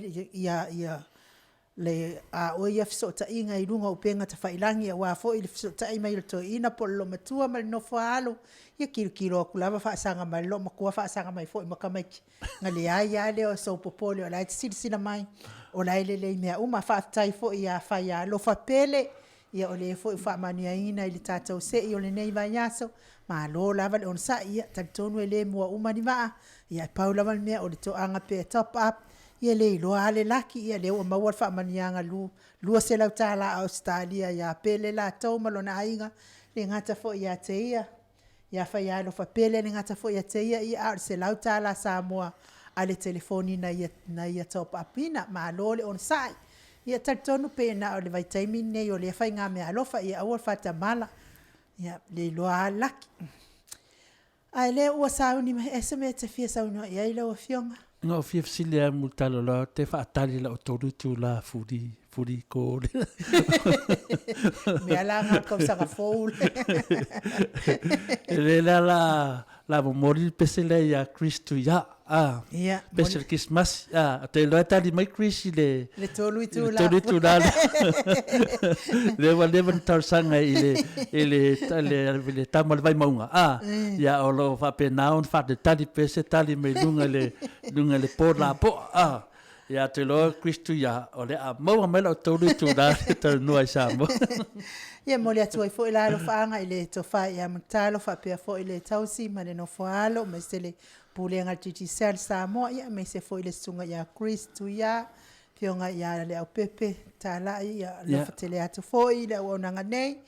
Speaker 6: le a oe ia fesootaiga i luga o upega tafailagi aua foi le fesootai mai o le toeaina po o le olomatua ma le nofo a alo, ia tilotilo atu lava faasaga mai le loomatua faasaga mai foi ma tamaiti, ona leai lava lea o sou popole o la e te silasila mai o la e lelei mea uma. Faafetai foi ia Faialofa Pele, ia o le foi ua faamanuiaina i le tatou sei o lenei vaiaso, malo lava le onosai. Ia talitonu e le mua uma ni vaa, ae pau lava le mea o le toaga pea e top up, ia le iloa lava le laki, ia lea ua maua le faamanuiaga $200 Ausetalia ia Pele latou ma lona aiga, e le gata foi ia te ia, ia Faialofa Pele, e le gata foi ia te ia, a o le $100 Samoa a le telefoni na ia top up ina. Malo le onosai. Ia talitonu pei na o le vaitaimi lenei o lea faigameaalofa, ia aua le faatamala, ia le iloa lava le laki. Ae lea ua sauni mai, e i ai se mea e te fia saunoa i ai lau Afioga?
Speaker 7: Na ou fia fesili lava Mulitalo o la ou te faatali i lau 3 itula free free call.
Speaker 6: Mea la na o le tausaga fou.
Speaker 7: E le la la la momoli le pese lea ia Chris Tuia. Ah,
Speaker 6: Ia,
Speaker 7: pese o le Krismasi. Ah, ou te iloa e tali mai Chris i le
Speaker 6: Le 3 itula.
Speaker 7: 3 itula lea. Lea ua leva ona talosaga i le i le le le tama o le Vaimauga. Ah, ia o lo o faapena ona faatalitali pea se tali mai luga i le luga i le po lapoa. Ah, ia ou te iloa Chris Tuia o le a maua mai lau 3 itula e talanoa i Samoa.
Speaker 6: Ia, e momoli atu ai foi la alofaaga i le Tofa ia Mulitalo faapea foi le tausi ma le nofo a alo aemaise le Pulega a le Digicel Samoa, ia aemaise foi le Susuga ia Chris Tuia, Afioga ia Leaupepe Talai, ia alofa tele atu foi i le auaunaga nei.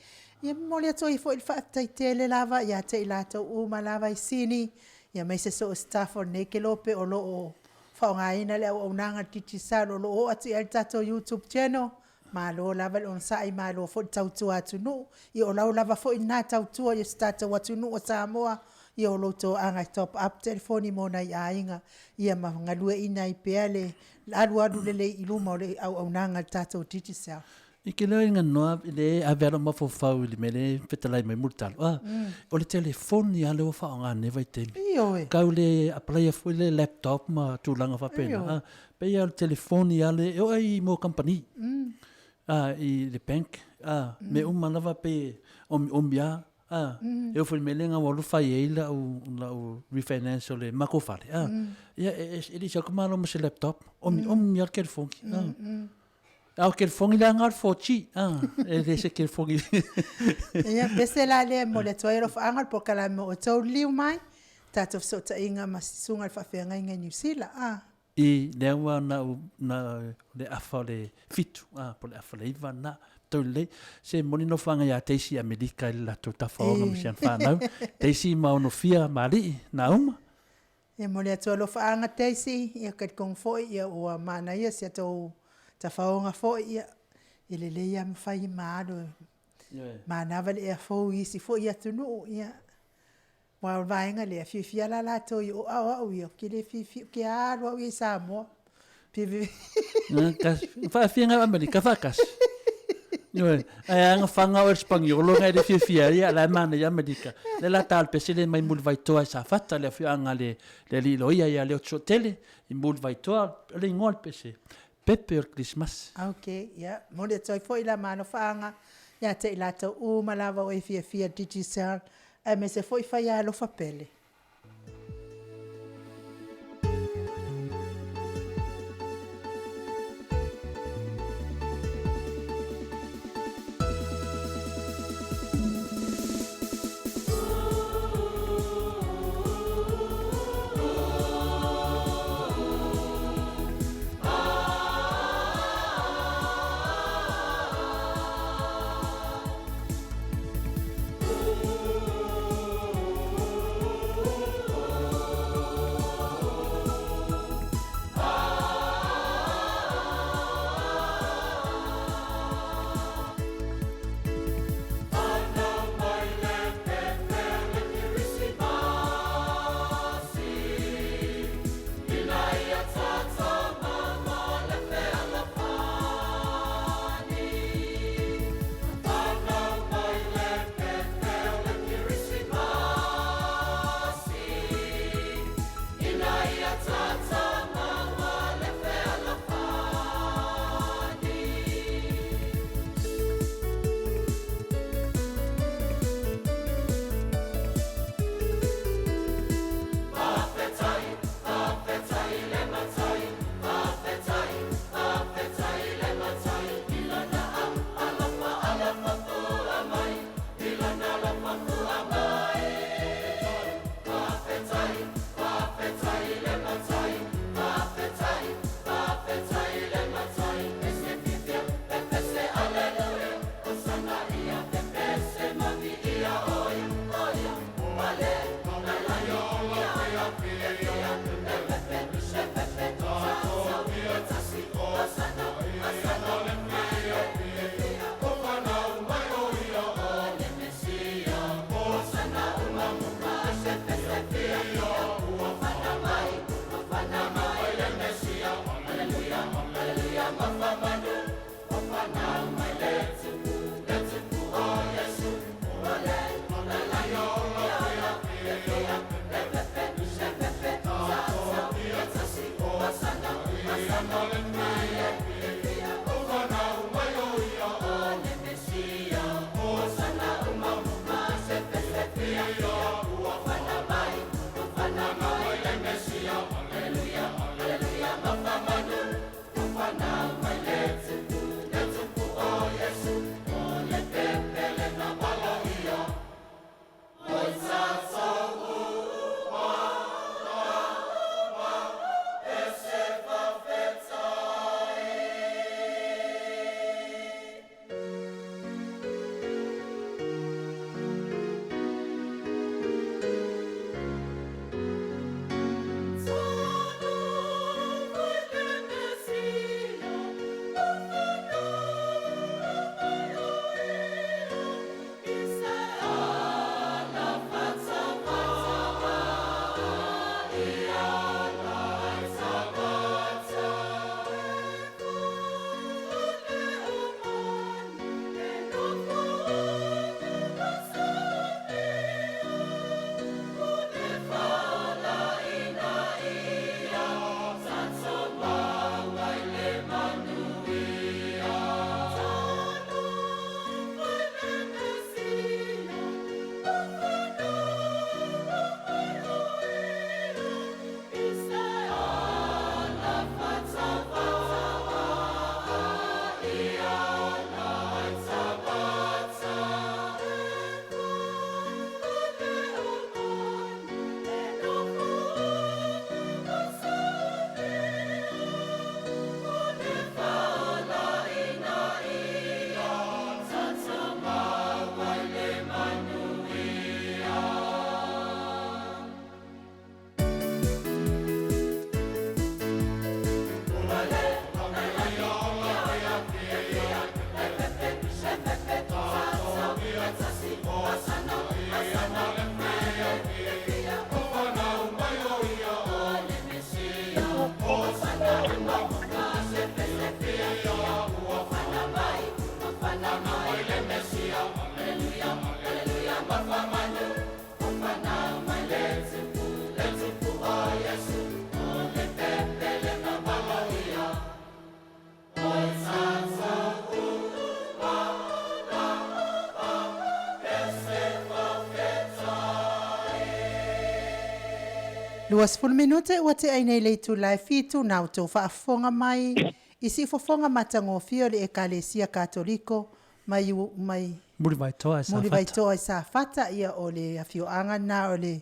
Speaker 6: Ia momoli atu ai foi le faafetai tele lava ia te i latou uma lava i Sini, ia aemaise so o staff o lenei kelope o lo o faaaogaina le auaunaga a le Digicel o lo o oo atu i ai le tatou YouTube channel. Malo lava le onosai, malo foi le tautua atunuu. Ia o lau lava foi lena tautua i si tatou atunuu o Samoa, ia o lou toaga e top up telefoni mo nai aiga, ia ma galueaiina ai pea le alualu lelei i luma o le auaunaga a le tatou Digicel.
Speaker 7: I ke leo inga noa le ave ala mafaufau i le mea lea e fetalai mai Mulitalo. Ah, o le telefoni lava lea ua faaaoga nei vaitaimi.
Speaker 6: Ioe.
Speaker 7: Kau le apalaia foi le laptop ma tulaga faapena. Ah, pei lava o le telefoni lava lea e oo i mo kamupani. Ah, i le bank, ah, mea uma lava pei e omiomi lava. Ah, e oo foi i le mea lea na ou alu fai ai lau, lau refinance o le matou fale. Ah, ia e, e le i sau ka malo ma se laptop, omiomi lava le telefoni. Ah. A o telefoni la na o le 4G, ah, e le se telefoni.
Speaker 6: Ia, pese la lea e momoli atu ai alofaaga o le polokalame o outou liliu mai, tatou fesootaiga ma susuga i le faafeagaiga i Niu Sila. Ah.
Speaker 7: I lea ua na ou, na, le afa o le 7, ah, po o le afa o le 9 na, tau lelei. Se moni nofoaga ia Daisy i Amerika i le latou tafaoga ma si ana fanau. Daisy ma ono fia ma alii, na uma.
Speaker 6: E momoli atu alofaaga Daisy, ia talitonu foi ia ua manaia si atou tafaoga foi ia e lelei lava ma fai ma alu e manava le ea fou i isi foi atunuu ia aua o le vaega lea e fiafia la latou i o a o au ia ou te le fiafia ou te alu au ia i Samoa.
Speaker 7: Faafia ngai Amerika faatasi. Ioe, ae a na faga oe i le Sipaniolo na e le fiafia ai, a o la e manaia Amerika. Lea la ta o le pese lea mai Mulivaitoa i Safata, le afioaga a le alii loia ia Leotosootele i Mulivaitoa, o le igoa o le pese, Pepe o le Kerisimasi.
Speaker 6: Ok, ia, momoli atu ai foi la ma alofaaga ia te i latou uma lava o e fiafia Digicel, aemaise foi Faiaalofa pele. 20 minute ua tea ai nei le itula e 7 na outou faafofoga mai i siufofoga matagofie o le Ekalesia Katoliko mai mai
Speaker 7: Mulivaitoa i Safata.
Speaker 6: Mulivaitoa i Safata, ia o le afioaga lena o le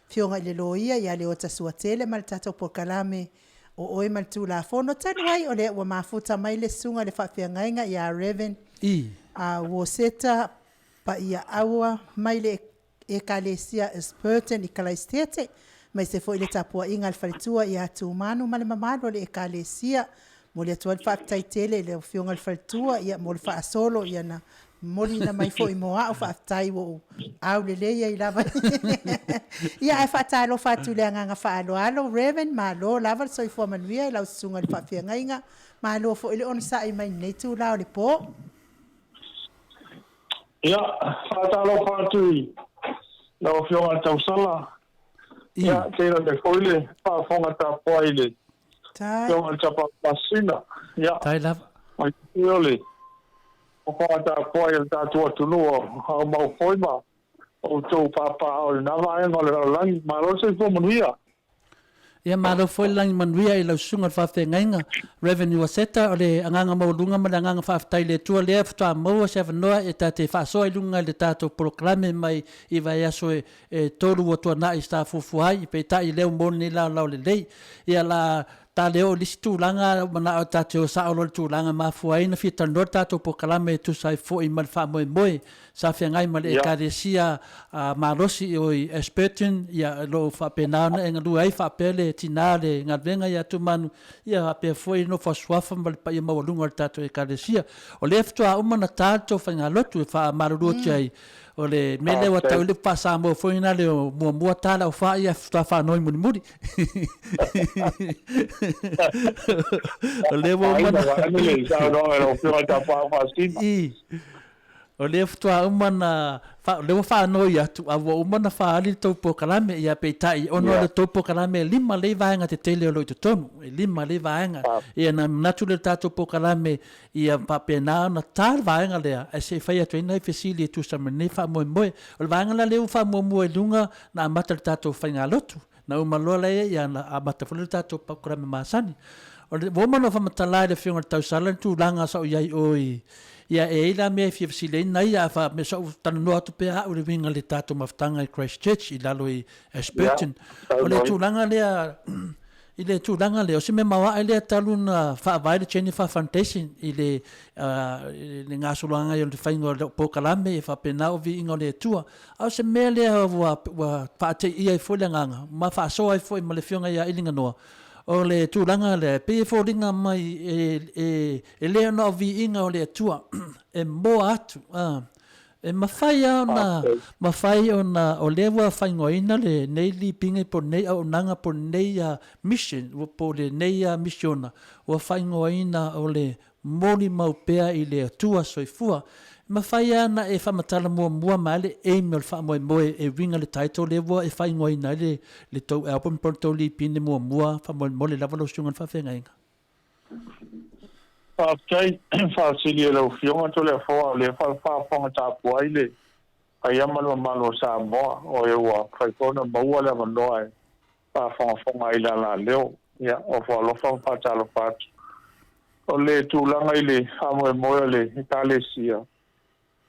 Speaker 6: Afioga i le Loia ia Leota Suatele ma le tatou polokalame o Oe ma le Tulafono. Talu ai o lea ua mafuta mai le Susuga i le Faafeagaiga ia Rev. Uoseta Paia Aua mai le Ekalesia Esperton i Kalaisitete, aemaise foi le tapuaiga a le faletua ia Tumanu ma le mamalu o le Ekalesia. Momoli atu ai le faafetai tele i lau Afioga i le faletua ia mo le faasolo ia na momoliina mai foi mo au, faafetai ua ou aulelei ai lava. Ia ae faatalofa atu i le agaga faaaloalo, Rev, malo lava le soifua manuia i lau susuga i le faafeagaiga, malo foi le onosai mai i lenei itula o le po.
Speaker 8: Ia, faatalofa atu i lau Afioga i le Tausala. Ia, tainane foi le faafofoga tapuai i le Afioga i le Tapa Masina. Ia,
Speaker 7: Tai lava.
Speaker 8: Maitau o le faafofoga tapuai a le tatou atunuu o aumau foi ma outou papaaao i lena vaega o le lalolagi. Malo le soifua manuia.
Speaker 7: Ia malo foi le lagi manuia i lau susuga i le faafeagaiga, Rev. Uaseta, o le agaga maualuga ma le agaga faafetai i le Atua lea faatoa maua se avanoa e ta te faasoa i luga i le tatou polokalame mai i vaiaso e tolu ua tuanai sa fuafua ai, peitai lea ua maua lenei laolao lelei. Ia la ta le oo i le isi tulaga, ua manao ta te o sao loa i le tulaga e mafua ai ona fia talanoa le tatou polokalame e tusa ai foi ma le faamoemoe Sa feagai ma le Ekalesia malosi i o i Ashburton, ia, o lo o faapena ona e galue ai faapea le tina o le galuega ia Tumanu, ia faapea foi le nofo a Suafa ma le paia maualuga o le tatou Ekalesia. O lea faatoa uma ona ta le tou faigalotu e faamalulu atu ai, o le mea lea ua tau i le upu faa-Samoa foi lena le o muamua ta le aofai ae faatoa faanoi mulimuli. O lea ua uma ona... I. O lea faatoa uma ona, o lea ua faanoi atu, a ua uma ona faaali le tou polokalame, ia peitai, ona o le tou polokalame e lima lelei vaega tetele o lo o i totonu, e lima lelei vaega. Ia ona manatu lea o le tatou polokalame, ia faapena ona ta le vaega lea, ae se i fai atu ai nai fesili e tusa ma lenei faamoemoe. O le vaega la lea ua faamuamua i luga, na amata i le tatou faigalotu. Na uma loa lea ia ona amata foi lea o le tatou polokalame masani. O le, ua uma ona ou faamatala i le Afioga i le Tausala le tulaga sa ou i ai i o i, ia e i ai la mea e fia fesili ai nai a fa mea sa ou talanoa atu pea au i le uiga i le tatou mafutaga i Christchurch i lalo i Ashburton. O le tulaga lea, i le tulaga lea, o se mea maoae lea talu ona faavae le Jennifer Foundation i le, i le gasologa ai o le faiga o le polokalame e faapena o viiga o le Atua. A o se mea lea ua, ua faateia ai foi le agaga, ma faasoa ai foi ma le Afioga ia Iliganoa, o le tulaga lea, e pei e foliga mai e, e, e le ona o viiga o le Atua, e moa atu, a, e mafai lava ona, mafai ona, o lea ua faaigoaina lenei lipiga po o lenei auaunaga po o lenei mission, po o lenei misiona, ua faaigoaina o le molimau pea i le Atua Soifua. E mafai lava ona e faamatala muamua mai le aim o le faamoemoe e uiga i le title lea ua e faaigoaina ai le tou album po o le tou lipine muamua faamolemole lava lau Susuga i le Faafeagaiga.
Speaker 8: Faafetai faasili e lau Afioga Toleafoa o lea faafofoga tapuai le paia ma le mamalu o Samoa o e ua mafai foi ona maua le avanoa e faafogafoga ai i le alaleo. Ia, ofo alofa ma faatalofa atu. O le tulaga i le faamoemoe o le Ekalesia,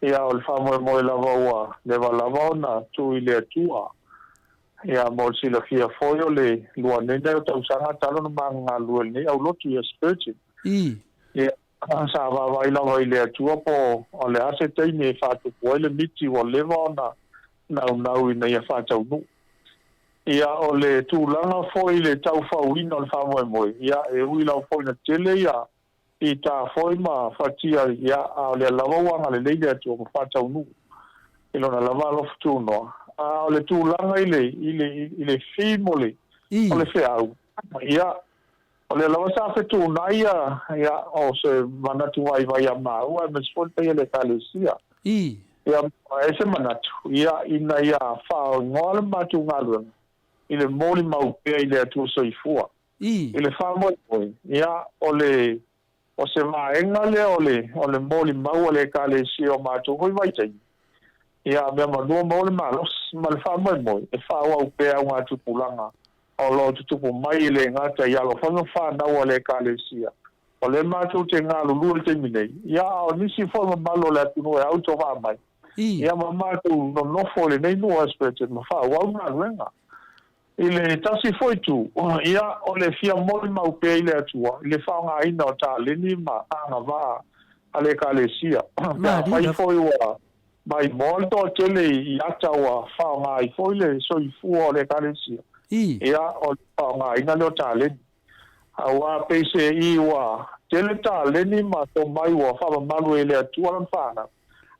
Speaker 8: ia, o le faamoemoe lava ua leva lava ona tuu i le Atua. Ia, mo le silafia foi, o le lua nei o tausaga talu ona ma galulue i lenei aulotu ia Spurgeon. Ia, sa vaavaai lava i le Atua po o le a se taimi e faatupu ai le miti ua leva ona naunau ina ia faataunuu. Ia, o le tulaga foi i le taufauina o le faamoemoe, ia, e ui lava foi ina tele ia fita foi ma fatia, ia, a o lea lava ua agalelei le Atua ma faataunuu i Lona lava alofa tunoa. A o le tulaga i le, i le, i le theme o le, o le feau, ia, o lea lava sa fetuunai ia, ia, o se manatu vaivai ia maua, aemaise foi le paia o le Ekalesia. Ia, e se manatu, ia, ina ia faaigoa le matou galuega i le molimau pea i le Atua Soifua. I le faamoemoe, ia, o le, o se vaega lea o le, o le molimau a le Ekalesia o matou foi vaitaimi, ia, mea manua maua le malosi ma le faamoemoe e faaauau pea augatupulaga. O lo o tutupu mai e le gata i alo foi ma fanau a le Ekalesia, o lea matou te galulue i le taimi nei, ia, a o nisi foi mamalu o le atunuu e autovaa mai, ia, ma matou nonofo i lenei nuu o Ashburton ma faaauau galuega. I le tasi foi itu, ia, o le fia molimau pea i le Atua i le faaaogaina o taleni ma agavaa a le Ekalesia, pe afai foi ua maimoa le toatele i ata ua faaaoga ai foi le soifua o le Ekalesia, ia, o le faaaogaina lea o taleni. Aua peiseai ua tele taleni ma tomai ua faamamalu ai e le Atua lana fanau,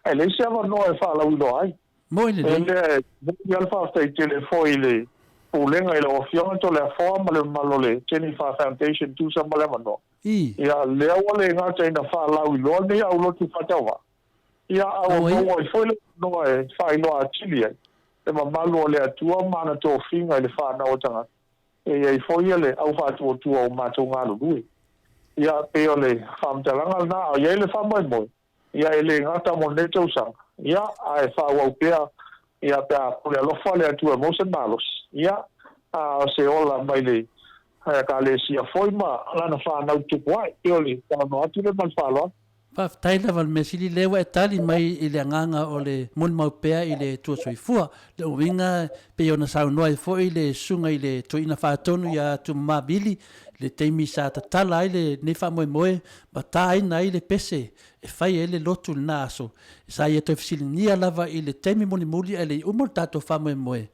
Speaker 8: ae leai se avanoa e faalauiloa ai.
Speaker 7: Moi lelei.
Speaker 8: E lea e momoli lava le faafetai tele foi i le Pulega i lau Afioga Toleafoa ma le mamalu o le Jennifer Foundation tusa ma le avanoa. Ia, lea ua le gata ina faalauiloa lenei aulotu faatauvaa, ia, a ua maua ai foi le avanoa e faailoa atili ai le mamalu o le Atua ma ana tofiga i le fanau a tagata, e i ai foi le au faatuatua o matou galulue. Ia, pei o le faamatalaga lena, a o i ai le faamoemoe, ia e le gata mo lenei tausaga, ia, ae faaauau pea, ia, pe a pule alofa le Atua e maua se malosi, ia, a o se ola mai le Ekalesia foi ma lana fanau tupu ae. Pei o le talanoa atu lea ma le faaaloalo.
Speaker 7: Faafetai lava le mea sili lea ua e tali mai i le agaga o le molimau pea i le Atua Soifua. Le uiga pei ona saunoa ai foi le Susuga i le Toeaina Faatonu ia Tumama Vili i le taimi sa tatala ai lenei faamoemoe ma taina ai le pese e fai ai le lotu i lena aso, sa ia toe fesiligia lava i le taimi mulimuli ae le i uma le tatou faamoemoe.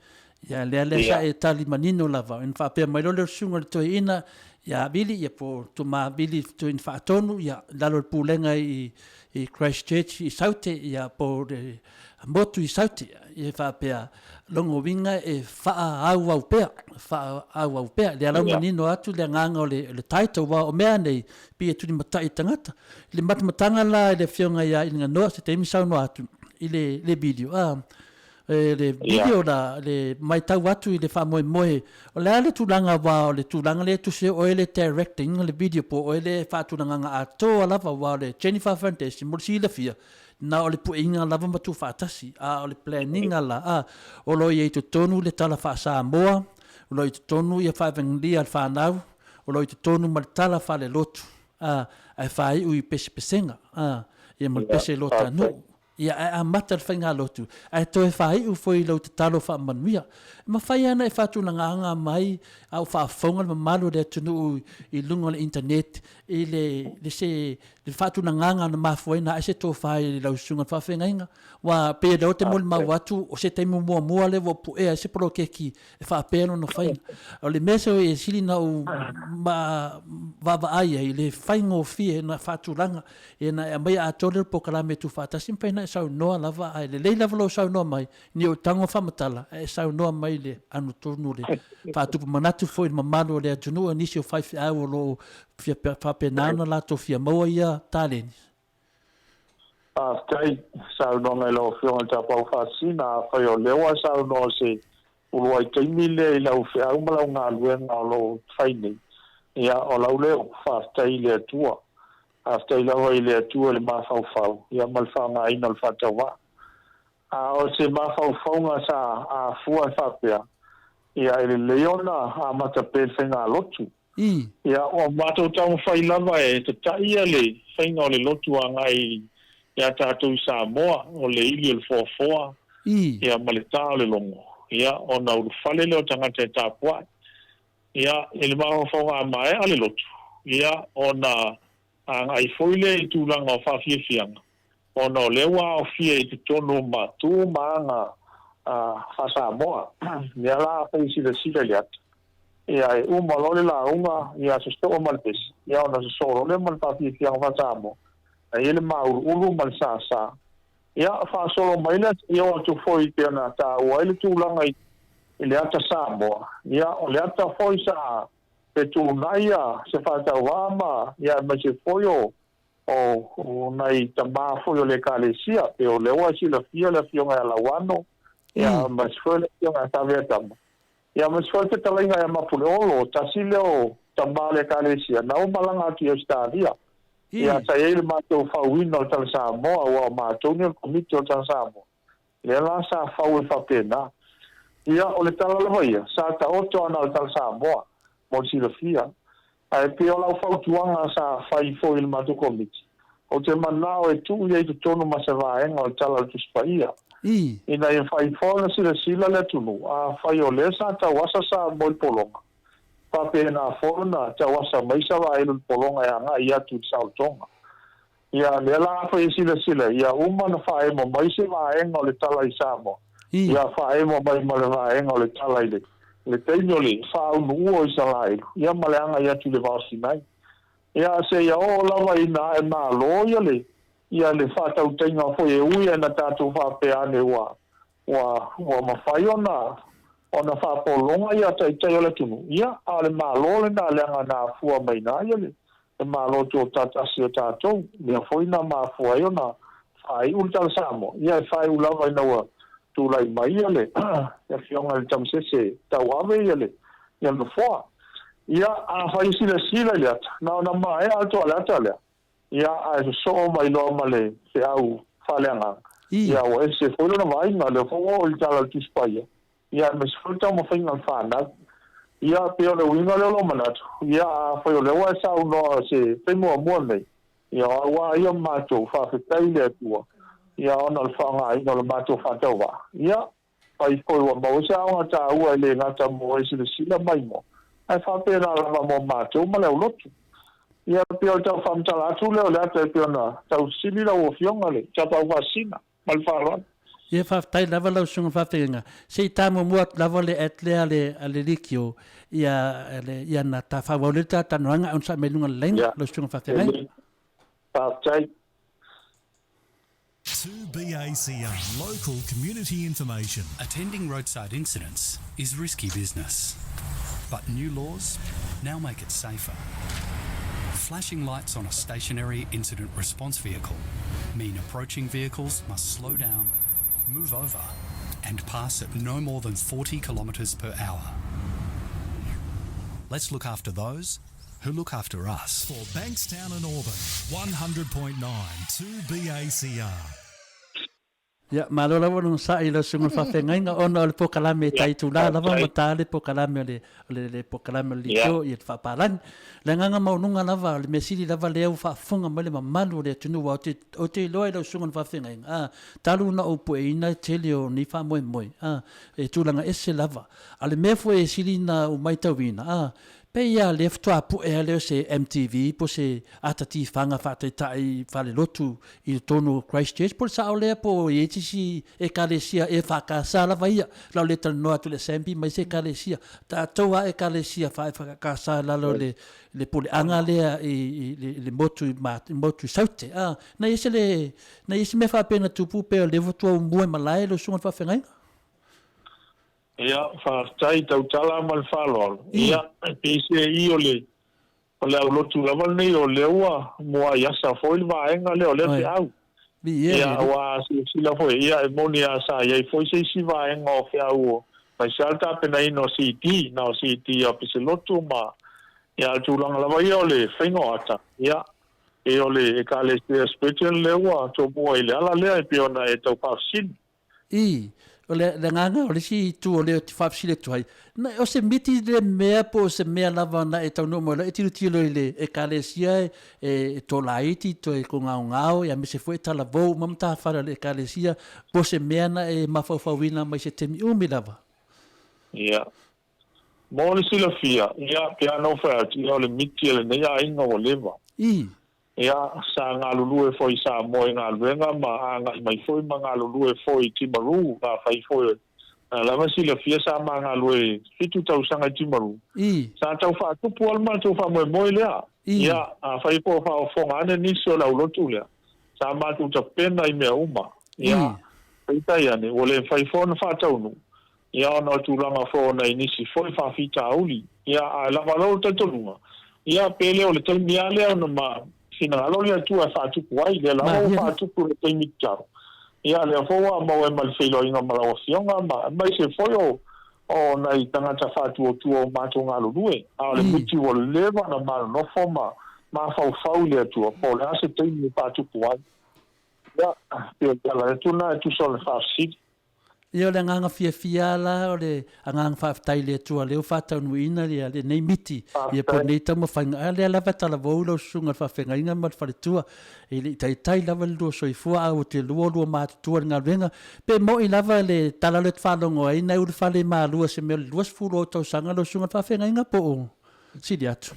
Speaker 7: Ia lea lea sa e tali manino lava, ona faapea mai loa lea o le susuga i le toeaina ia Vili, ia po o Tuma Vili Toeaina Faatonu, ia i lalo o le pulega i Christchurch i Saute, ia po o le motu i Saute, ia faapea, lona uiga e faaauau pea, faaauau pea. Lea la ua manino atu le agaga o le title, aua o mea nei, pei e tulimatai i tagata. I le matamataga la i le Afioga ia Iliganoa, se taimi saunoa atu i le video, le video la, le matau atu i le faamoemoe, o le a le tulaga aua o le tulaga lea e tusi ai oe le directing o le video po o oe le faatulagaga atoa lava aua o le Jennifer Foundation mo le silafia, na o le pueiga lava ma tuufaatasi, a o le planning la, a, o lo o i ai i totonu le tala faa-Samoa, o lo o i totonu ia faa-Evangelia a le fanau, o lo o i totonu ma le tala faale-lotu, a, ae faaiu i pesepesega, a, ia ma le pese lota nuu. Ia, ae amata le faigalotu, ae toe faaiu foi i lau tatalo faamanuia. E mafai lava ona e faatulagaga mai a o faafofoga le mamalu o le atunuu i luga o le internet i le, le se, le faatulagaga na mafua ai ona ae se tofa i lau susuga i le faafeagaiga. Aua pei o lea ou te molimau atu, o se taimi muamua lea ua puea ai se poloketi e faapea lona faiga. O le mea seo e sili ona ou vaavaai ai, le faigofie ona faatulaga, ia na e aumaia atoa lea o le polokalame e tuufaatasi, mafai ona e saunoa lava, ae lelei lava lou saunoa mai, ni ou tago faamatala, ae e saunoa mai i le anotonu, le faatupu manatu foi i le mamalu o le atunuu, nisi o faifeau o lo o fia faapena ona latou fia maua ia taleni.
Speaker 8: Faafetai saunoaga i lau Afioga i le Tapaau Faasisina. Afai o lea ua saunoa se uluai taimi lea i lau feau ma lau galuega o lo o fai nei, ia, o lau leo, faafetai i le Atua. Faafetai lava i le Atua i le mafaufau, ia, ma le faaaogaina o le faatauvaa. A o se mafaufauga sa afua e faapea, ia, e lelei ona amata pea i le faigalotu. Ia, ua matou taumafai lava e tataia le faiga o le lotu agai ia tatou i Samoa, o le ili o le foafoa, ia, ma le ta o le logo, ia, ona ulufale lea o tagata e tapuai. Ia, i le mafaufauga a maea le lotu, ia, ona agai foi lea i tulaga o faafiafiaga, ona o lea ua aofia i totonu ma tu ma aga faa-Samoa. Lea la afai e silasila i le ata, ia e uma loa le lauga, ia sosoo ma le pese, ia ona sosoo loa lea ma le faafiafiaga faa-Samoa, e i ai le māuluulu ma le sasa. Ia faasolo mai lea seia oo atu foi pei ona taua ai le tulaga i le ata Samoa, ia o le ata foi sa fetuunai se faatauvaa ma ia aemaise foi o o nai tama foi o le Ekalesia, pei o lea ua silafia le Afioga ia Lauano, ia aemaise foi le Afioga ia Saveatama, ia aemaise foi le fetalaiga ia Mapuleolo, tasi lea o tama o le Ekalesia na ua malaga atu i Ausetalia. Ia sa i ai le matou fauina o le Tala Samoa, aua o matou nei o le Komiti o le Tala Samoa, lea la sa fau ai faapena. Ia, o le tala lava ia, sa taoto lava na o le tala Samoa mo le silafia. Ae pei o lau fautuaga sa fai foi i le matou Komiti, ou te manao e tuu ia i totonu ma se vaega o le Tala o le Tusi Paia, ina ia mafai foi ona silasila le atunuu, afai o lea sa tauasa Samoa i le pologa, faapena foi ona tauasa mai Isaraelu i le pologa e agai atu i le saolotoga. Ia, lea la afai e silasila, ia uma ona faaemo mai se vaega o le tala i Samoa, ia faaemo mai ma le vaega o le tala i le, le taimi o le faaunuua o Isaraelu, ia ma le agai atu i le Vao Sinai. Ia, seia oo lava ina ae malo ia le, ia le faatautaiga foi e ui ina tatou faapea ane ua, ua, ua mafai ona, ona faapologa ia taitai o le atunuu, ia, a o le Malo lena leaga na afua mai i ina ia le, le Malo Tuautatasi o tatou, lea foi na mafua ai ona faaiu le Tala Samoa, ia e faaiu lava ina ua tulai mai ia le Afioga i le Tamasese tauave ia le ia le nofoa. Ia, afai e silasila i le ata, na ona maea atu lava o le ata lea, ia ae sosoo mai loa ma le feau faaleagaga, ia ua ese foi lona vaaiga, lea foi ua oo i le Tala o le Tusi Paia, Ia, aemaise foi le taumafaiga a le fanau. Ia, pei o le uiga lea o lou manatu, ia, afai o lea ua e saunoa se taimi muamua lenei, ia, o au lava ia ma matou, faafetai i le Atua, ia, ona o le faaaogaina o le matou faatauvaa, ia, fai foi ua maua se aoga taua e le gata mo e silasila mai moa, ae faapena lava mo matou ma le aulotu. Ia, pei o le tau faamatala atu lea o le ata e pei ona tau sili lau Afioga le Tapaau Faasisina. Ma le faaaloalo.
Speaker 7: Ia faafetai lava lau susuga faafeagaiga. Se i ta muamua atu lava le at lea a le a le Likio ia le ia na ta faaauau lea le ta talanoaga ae onosai mai luga o le laina lau susuga faafeagaiga.
Speaker 8: Faafetai.
Speaker 4: 2BACR Local Community Information.
Speaker 5: Attending roadside incidents is risky business. But new laws now make it safer. Flashing lights on a stationary incident response vehicle mean approaching vehicles must slow down, move over, and pass at no more than 40 kilometres per hour. Let's look after those who look after us.
Speaker 4: For Bankstown and Auburn, 100.9 2BACR.
Speaker 7: Ia, malo lava le onosai i lau susuga i le faafeagaiga ona o le polokalame e tai itula lava ma ta le polokalame o le, o le, le polokalame o le Likio ia le faapalagi. O le agaga maualuga lava, o le mea sili lava lea ua faafofoga mai le mamalu o le atunuu aua ou te, ou te iloa i lau susuga i le faafeagaiga, a, talu ona ou pueina le tele o nei faamoemoe, a, e tulaga ese lava. A o le mea foi e sili ona ou maitauina, a, Pei a lea faatoa pue a lea o se MTV po o se ata tifaga faataitai faalelotu i totonu o Christchurch po o le sao lea po o i ai se isi Ekalesia EFKS lava ia. O le a ou le talanoa atu i le Assembly ma isi Ekalesia. Tatou lava Ekalesia fa-EFKS i lalo o le le puleaga lea i le motu i motu i Saute. A, na i ai se le na i ai se mea faapea na tupu pe o lea faatoa umua i malae lau susuga i le faafeagaiga?
Speaker 8: Ia, faafetai tautala ma le faaaloalo. Ia, e pei se i o le, o le aulotu lava lenei o lea ua muai asa foi le vaega lea o lea feau. Ia, aua a silasila foi, ia e moni lava sa i ai foi se isi vaega o feau o, aemaise lava le tapenaina o CD, na o CD a Peselotu ma, ia, a o le tulaga lava ia o le faiga o ata, ia, pei o le Ekalesia Spurgeon lea ua tomua i le ala lea e pei ona e tau faafesili.
Speaker 7: Ii, O le agaga o le isi itu o lea ou te faafesili atu ai, na, o se miti le mea po o se mea lava na e taunuu mai loa e tilotilo i le Ekalesia e, e tolaiti, toe kogaogao, ia aemaise foi e talavou uma matafale o le Ekalesia, po o se mea na e mafaufauina mai se taimi umi lava?
Speaker 8: Ia. Mo le silafia, ia, pe a na ou fai atu, ia o le miti a lenei aiga ua leva.
Speaker 7: Ii.
Speaker 8: Ia, sa galulue foi i Samoa i galuega ma agai mai foi ma galulue foi i Timaru, na fai foi na lava silafia sa ma galue 7 tausaga i Timaru. Sa tau faatupu lava le matou faamoemoe lea. Ia, afai po o faafofoga ane nisi o le aulotu lea, sa matou tapena i mea uma. Ia, peitai ane, ua le mafai foi ona faataunuu, ia ona o tulaga foi o nai nisi foi faafitauli, ia ae lava lou talitonuga, ia pe le o le taimi lava lea ona ma finagalo le Atua e faatupu ai, lea lava ua faatupu i le taimi tatau, ia lea foi ua maua ai ma le feiloaiga ma lau Afioga ma aemaise foi o o nai tagata faatuatua o matou galulue, a o le miti ua leva ona ma nonofo ma mafaufau i le Atua po o le a se taimi e faatupu ai. Ia, pei o le tala atu lena e tusa o le faafesili.
Speaker 7: Ia o le agaga fiafia lava la o le agaga faafetai i le Atua lea ua faataunuuina ia lenei miti ia po o lenei taumafaiga a lea lava e talavou lau susuga i le faafeagaiga ma le faletua e le i taitai lava le lua soifua a ua te lua o lua matutua i le galuega. Pe moi lava le tala lea ou te faalogo ai na e ulufale i Malua i se mea o le 20 ou tausaga lau susuga i le faafeagaiga po o sili atu.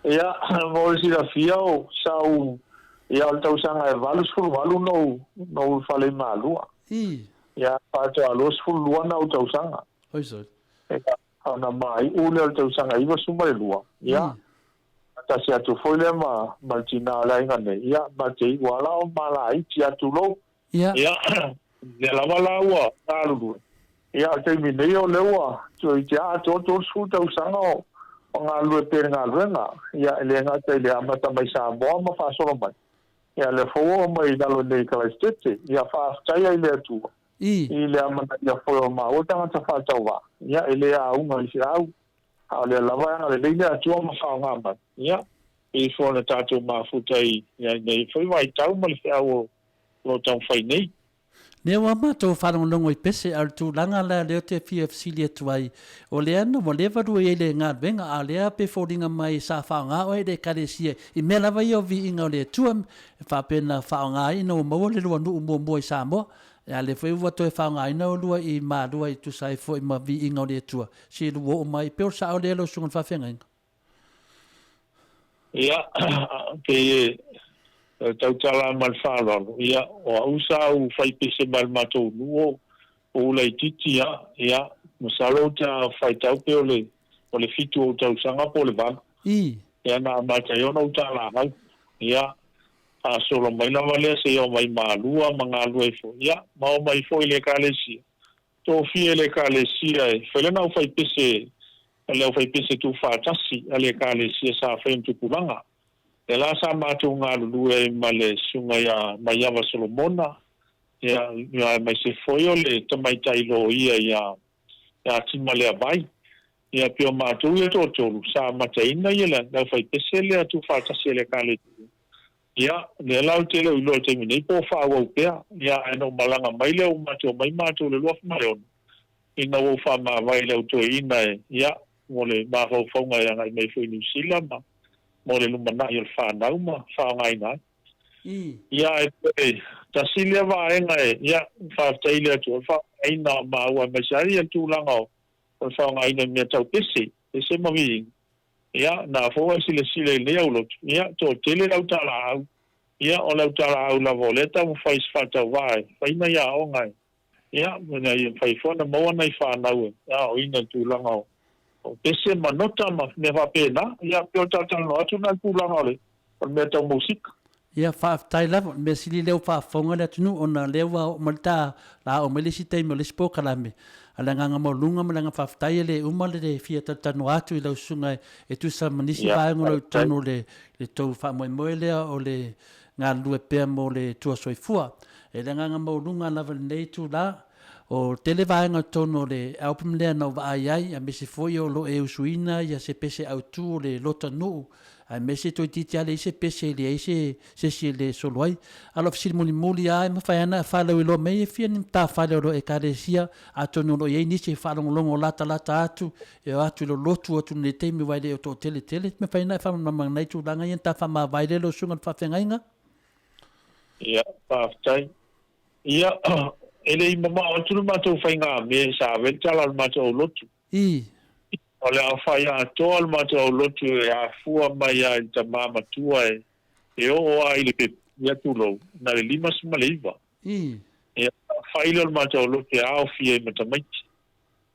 Speaker 8: Ia, mo le silafia, o sa ou, ia, o le tausaga e 88 na ou, na ou ulufale i Malua.
Speaker 7: I.
Speaker 8: Ia, faatoa 22 na ou tausaga.
Speaker 7: Oi sole.
Speaker 8: Ia, ona maai'u lea o le tausaga 92, ia, tasi atu foi lea ma, ma le tinā o le aiga nei, ia, ma te iu lava la o malaiti a tulou.
Speaker 7: Ia.
Speaker 8: Ia, lea lava la ua galulue. Ia, o le taimi nei o lea ua toeitiiti atoa 30 tausaga o o galulue pea i le galuega. Ia, e le gata i le amata mai Samoa ma faasolo mai, ia, lea foi ua oo mai i lalo nei i Kalaisitete. Ia, faafetai ai i le Atua i le amanaia foi o maua tagata faatauvaa. Ia, e le auga i feau, a o lea lava e agalelei le Atua ma faaaoga mai. Ia, pei foi ona tatou mafuta i lenei foi vaitau ma le feau o lo o taumafai nei.
Speaker 7: Lea ua matou faalogologo i pese, a o le tulaga la lea ou te fia fesili atu ai, o lea na ua leva lua i ai i le galuega, a o lea pe foliga mai sa faaaoga oe e le Ekalesia i mea lava ia o viiga o le Atua, e faapea na faaaoga ai ina ua maua le lua nuu muamua i Samoa, a o lea foi ua toe faaaogaina oulua i Malua e tusa ai foi ma viiga o le Atua, se i lua oo mai, pe o le sao lea lau Susuga i le Faafeagaiga?
Speaker 8: Ia, pei e tautala ma le faaaloalo, ia, o au sa ou fai pese mai le matou nuu o ou laitiiti a, ia, masalo ou te faitau pe o le, o le fitu o ou tausaga po o le valu. Ia, na amata ai ona ou talahau. Ia, faasolo mai lava lea seia oo mai Malua ma galue ai foi, ia, ma oo mai foi i le Ekalesia. Tofia e le Ekalesia e fai lana aufaipese le aufaipese tuufaatasi a le Ekalesia sa faia ma tupulaga. Lea la sa matou galulue ai ma le Susuga ia Maiava Solomona, ia, aemaise foi o le tamaitai loia ia ia Timaleavai. Ia, pei o matou ia toatolu sa amataina ia le aufaipese lea tuufaatasi a le Ekalesia. Ia, lea la ou te le o iloa i le taimi nei po o faaauau pea. Ia, ae na ou malaga mai lea ua matou omai matou i le 2006, ina ua ou faamavae i le au toeaina e, ia, mo le mafaufauga e agai mai foi i Niu Sila ma mo le lumanai o le fanau ma faaaogaina ai. Ia, ae toe tasi lea vaega e, ia, faafetai i le Atua, o le faaaogaina o maua aemaise ai le tulaga o le faaaogaina i mea tau pese, pese ma viiga. Ia, na foi ua e silasila i lenei aulotu, ia, toatele le autalaau. Ia, o le autalaau lava o lea e taumafai i se faatauvaa e fai nai aoga e, ia, ina ia mafai foi ona maua nai fanau e aoaoina i le tulaga o, o pese ma nota ma mea faapena. Ia, pei o le talatalanoa atu lena i le tulaga o le, o le mea tau musika.
Speaker 7: Ia, faafetai lava. O le mea sili lea ua faafofoga le atunuu ona o lea ua oo mai le ta, la oo mai le isi taimi o le isi polokalame. A o le agaga maualuga ma le agaga faafetai e le uma le fia talatalanoa atu i lau susuga e tusa ma nisi
Speaker 8: Ia,
Speaker 7: vaega o lo o i
Speaker 8: faafetai.
Speaker 7: totonu o le le tou faamoemoe lea o le galulue pea mo le tua soifua. E le agaga maualuga lava i lenei itula, o tele vaega o totonu o le album lea na ou vaai ai, aemaise foi o lo o e usuina ia se pese autu o le lota nuu Aemaise toeitiiti lava leai se pese e leai se isi e le solo ai. A o lau fesili mulimuli lava e mafai lava ona faalauiloa mai e fia ni matafale o lo o Ekalesia atonu o lo o i ai nisi e faalogologo latalata atu e o atu i lolotu atu i lenei taimi aua e le o toatele tele. Mafai ona e faamalamalama nai tulaga ia ona ta faamavae lea lau susuga i le faafeagaiga?
Speaker 8: Ia, faafetai. Ia, e le i mamao atu le matou faigamea sa ave ai le tala a le matou aulotu.
Speaker 7: I.
Speaker 8: O le aofai atoa o le matou aulotu e afua mai lava i le tama matua e oo lava i le pepe, ia tulou, na le 59.
Speaker 7: I.
Speaker 8: Ia, fai lea o le matou aulotu e aofia ai ma tamaiti.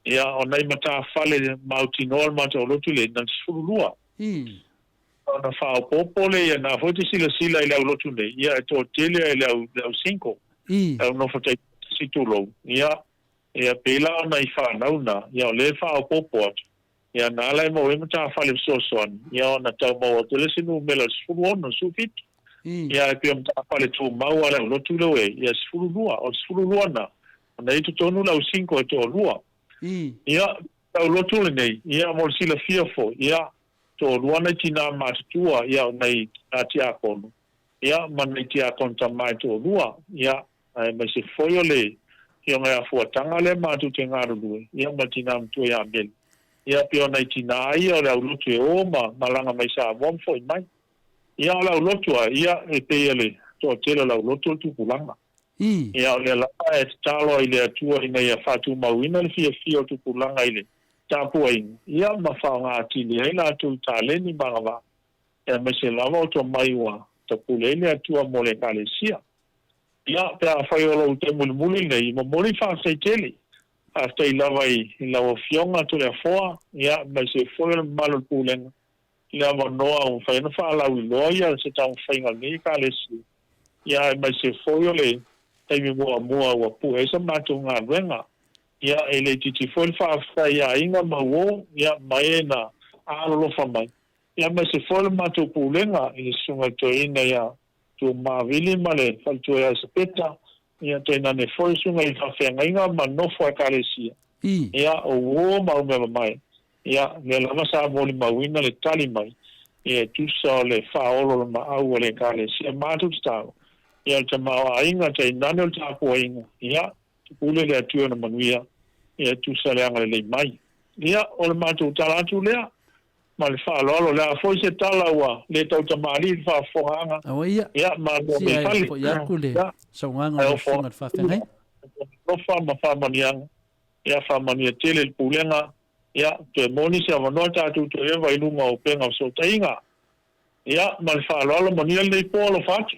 Speaker 8: Ia, o nai matafale mautinoa o le matou aulotu lea, na le 12.
Speaker 7: I.
Speaker 8: Ona faaopoopo lea ia na foi te silasila i le aulotu nei, ia e toatele ai le au, le au single,
Speaker 7: I.
Speaker 8: le au nofo taitasi, tulou, ia, Ia, pei la o nai fanau na, ia o lea e faaopoopo atu, ia na ala e maua ai matafale fesoasoani, ia ona tau maua atu le isi numera 16, 17. Ia ae pei o matafale tumau a le aulotu lea ua i ai, ia 12. O le 12 na, ona i ai totonu le au single e toalua. Ia, le aulotu lenei, ia mo le silafia foi, ia, toalua nai tinā matutua, ia o nai tinā tiakono, ia ma nai tiakono tama e toalua, ia. Aemaise foi o le Afioga ia Fuataga lea matou te galulue, ia ma le tina matua ia Meli. Ia pei o nai tina ia o le aulotu e o ma malaga mai Samoa ma foi mai. Ia o le aulotu lava, ia e pei o le toatele o le aulotu o le tupulaga. Ia o lea lava e tatalo ai i le Atua ina ia faatumauina le fiafia o tupulaga i le tapuaiga, ia ma faaaoga atili ai latou i taleni ma agavaa, aemaise lava o tomai ua tapule ai le Atua mo le Ekalesia. Ia, pe afai o lou taimi mulimuli lenei, momoli faafetai tele. Faafetai lava i lau Afioga Toleafoa, ia, aemaise foi o le mamalu o le Pulega, i le avanoa ua mafai ai ona faalauiloa ia se taumafaiga a lenei Ekalesia, ia, aemaise foi o le taimi muamua ua pue ai sa matou galuega. Ia, e le itiiti foi le faafetai i aiga ma uo, ia, ma e na alolofa mai, ia, aemaise foi o le matou Pulega i le Susuga i le Toeaina ia Tuumavili ma le faletua ia Esapeta, ia tainane foi susuga i faafeagaiga ma nofo a Ekalesia, ia o uo ma au mea mamae, ia lea lava sa molimauina le tali mai, ia e tusa o le faaololomaau a le Ekalesia matou tatalo, ia o le tamaoaiga tainane o le tapuaiga, ia pule le Atua i ona manuia, ia e tusa le agalelei mai. Ia o le matou tala atu lea. Ma le faaaloalo, o le a foi se tala ua le tautamalii i le faafofogaaga.
Speaker 7: Aua ia,
Speaker 8: Ia, malo
Speaker 7: si
Speaker 8: mai
Speaker 7: ai
Speaker 8: fale.
Speaker 7: foi atu le
Speaker 8: Ia,
Speaker 7: saunoaga
Speaker 8: ae
Speaker 7: a lau
Speaker 8: ofo
Speaker 7: susuga i le faafeagaiga.
Speaker 8: alofa ma faamanuiaga. Ia, faamanuia tele i le pulega. Ia, toe maua nisi avanoa tatou toe eva i luga o upega o fesootaiga. Ia, ma le faaaloalo, manuia lenei po, alofa atu.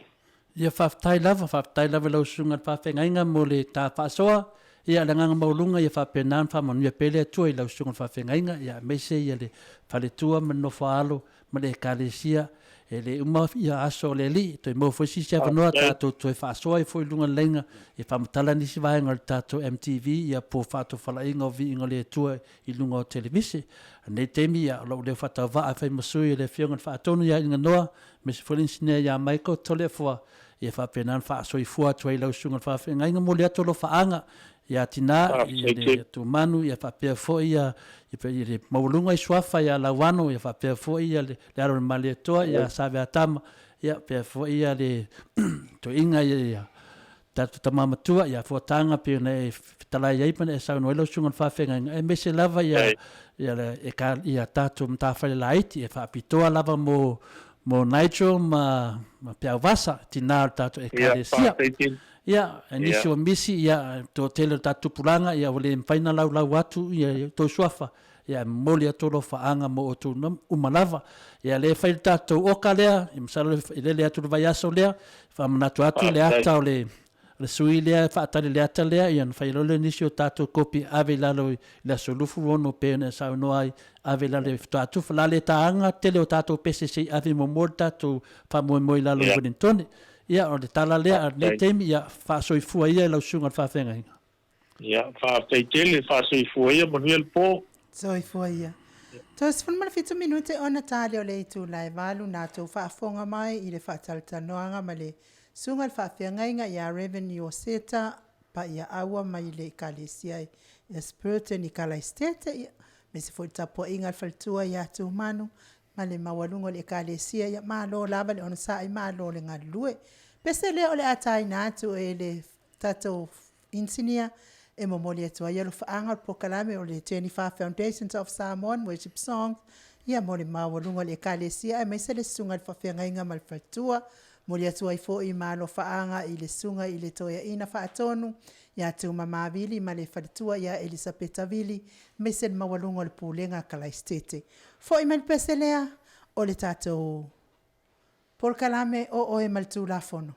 Speaker 7: Ia faafetai lava, faafetai lava i lau susuga i le faafeagaiga mo le ta faasoa. Ia o le agaga maualuga ia faapena ona faamanuia pea le Atua i lau susuga i le faafeagaiga, ia aemaise ia le faletua ma le nofoaalo ma le Ekalesia. E le uma ia aso o le Alii, toe maua foi se isi avanoa tatou toe faasoa ai foi i luga o le laina e faamatala nisi vaega o le tatou MTV ia po faatofalaiga o viiga o le Atua i luga o televise. A o lenei taimi ia o lou leo faatauvaa e fai ma sui o le Afioga i le Faatonu ia Inanoa aemaise foi le Inisinia ia Michael Toleafoa, ia faapena ona faasoifua atu ai i lau Susuga i le Faafeagaiga momoli atu alofaaga ia Tina, ia le Tumanu, ia faapea foi ia le maualuga i suafa ia Lauano, ia faapea foi ia le alo o le Malietoa ia Saveatama, ia faapea foi ia le toeaina ia tatou tama matua ia Fuataga pei ona e fetalai ai ma ona e saunoa ai lau Susuga i le Faafeagaiga, aemaise lava ia ia tatou matafale laiti e faapitoa lava mo mo Nigel ma ma Peauvasa, tina o le tatou Ekalesia. Ia, nisi o misi, ia, toatele o le tatou tupulaga, ia, ua le mafai ona laulau atu ia outou suafa, ia, e momoli atu alofaaga mo outou uma lava. Ia, lea e fai le tatou oka lea, ia, masalo e lele atu i le vaiaso lea, faamanatu atu le ata o le le sui lea e faatali i le ata lea, ia ona fai loa lea o nisi o tatou kopi e ave i lalo i le aso 26 pei ona e saunoa ai, ave i lalo e faatoa tufa. O le a le taga tele o tatou pese se i ave muamua le tatou faamoemoe i lalo i Wellingtone. Ia, o le tala lea, a o lenei taimi, ia faasoifua ia i lau susuga i le faafeagaiga.
Speaker 8: Ia, faafetai tele, faasoifua ia, manuia le po.
Speaker 6: Soifua ia. 37 minute ona tali o le itula e 8 na tou faafofoga mai i le faatalatalanoaga ma le Susuga i le Faafeagaiga ia Rev. Ioseta Paiaaua mai le Ekalesia i Ashburton i Kalaistete, ia, aemaise foi le tapuaiga a le faletua ia Tumanu ma le maualuga o le Ekalesia. Ia, malo lava le onosai, malo le galulue. Pese lea o le a taina atu e le tatou inisinia e momoli atu ai alofaaga o le polokalame o le Jennifer Foundations of Samoan Worship Songs ia mo le maualuga o le Ekalesia aemaise le susuga i le faafeagaiga ma le faletua. Momoli atu ai foi ma alofaaga i le susuga i le Toeaina Faatonu ia Tumama Vili ma le faletua ia Elisapeta Vili aemaise le maualuga o le Pulega a Kalaisitete. Foi mai le pese lea o le tatou polokalame o Oe ma le Tulafono.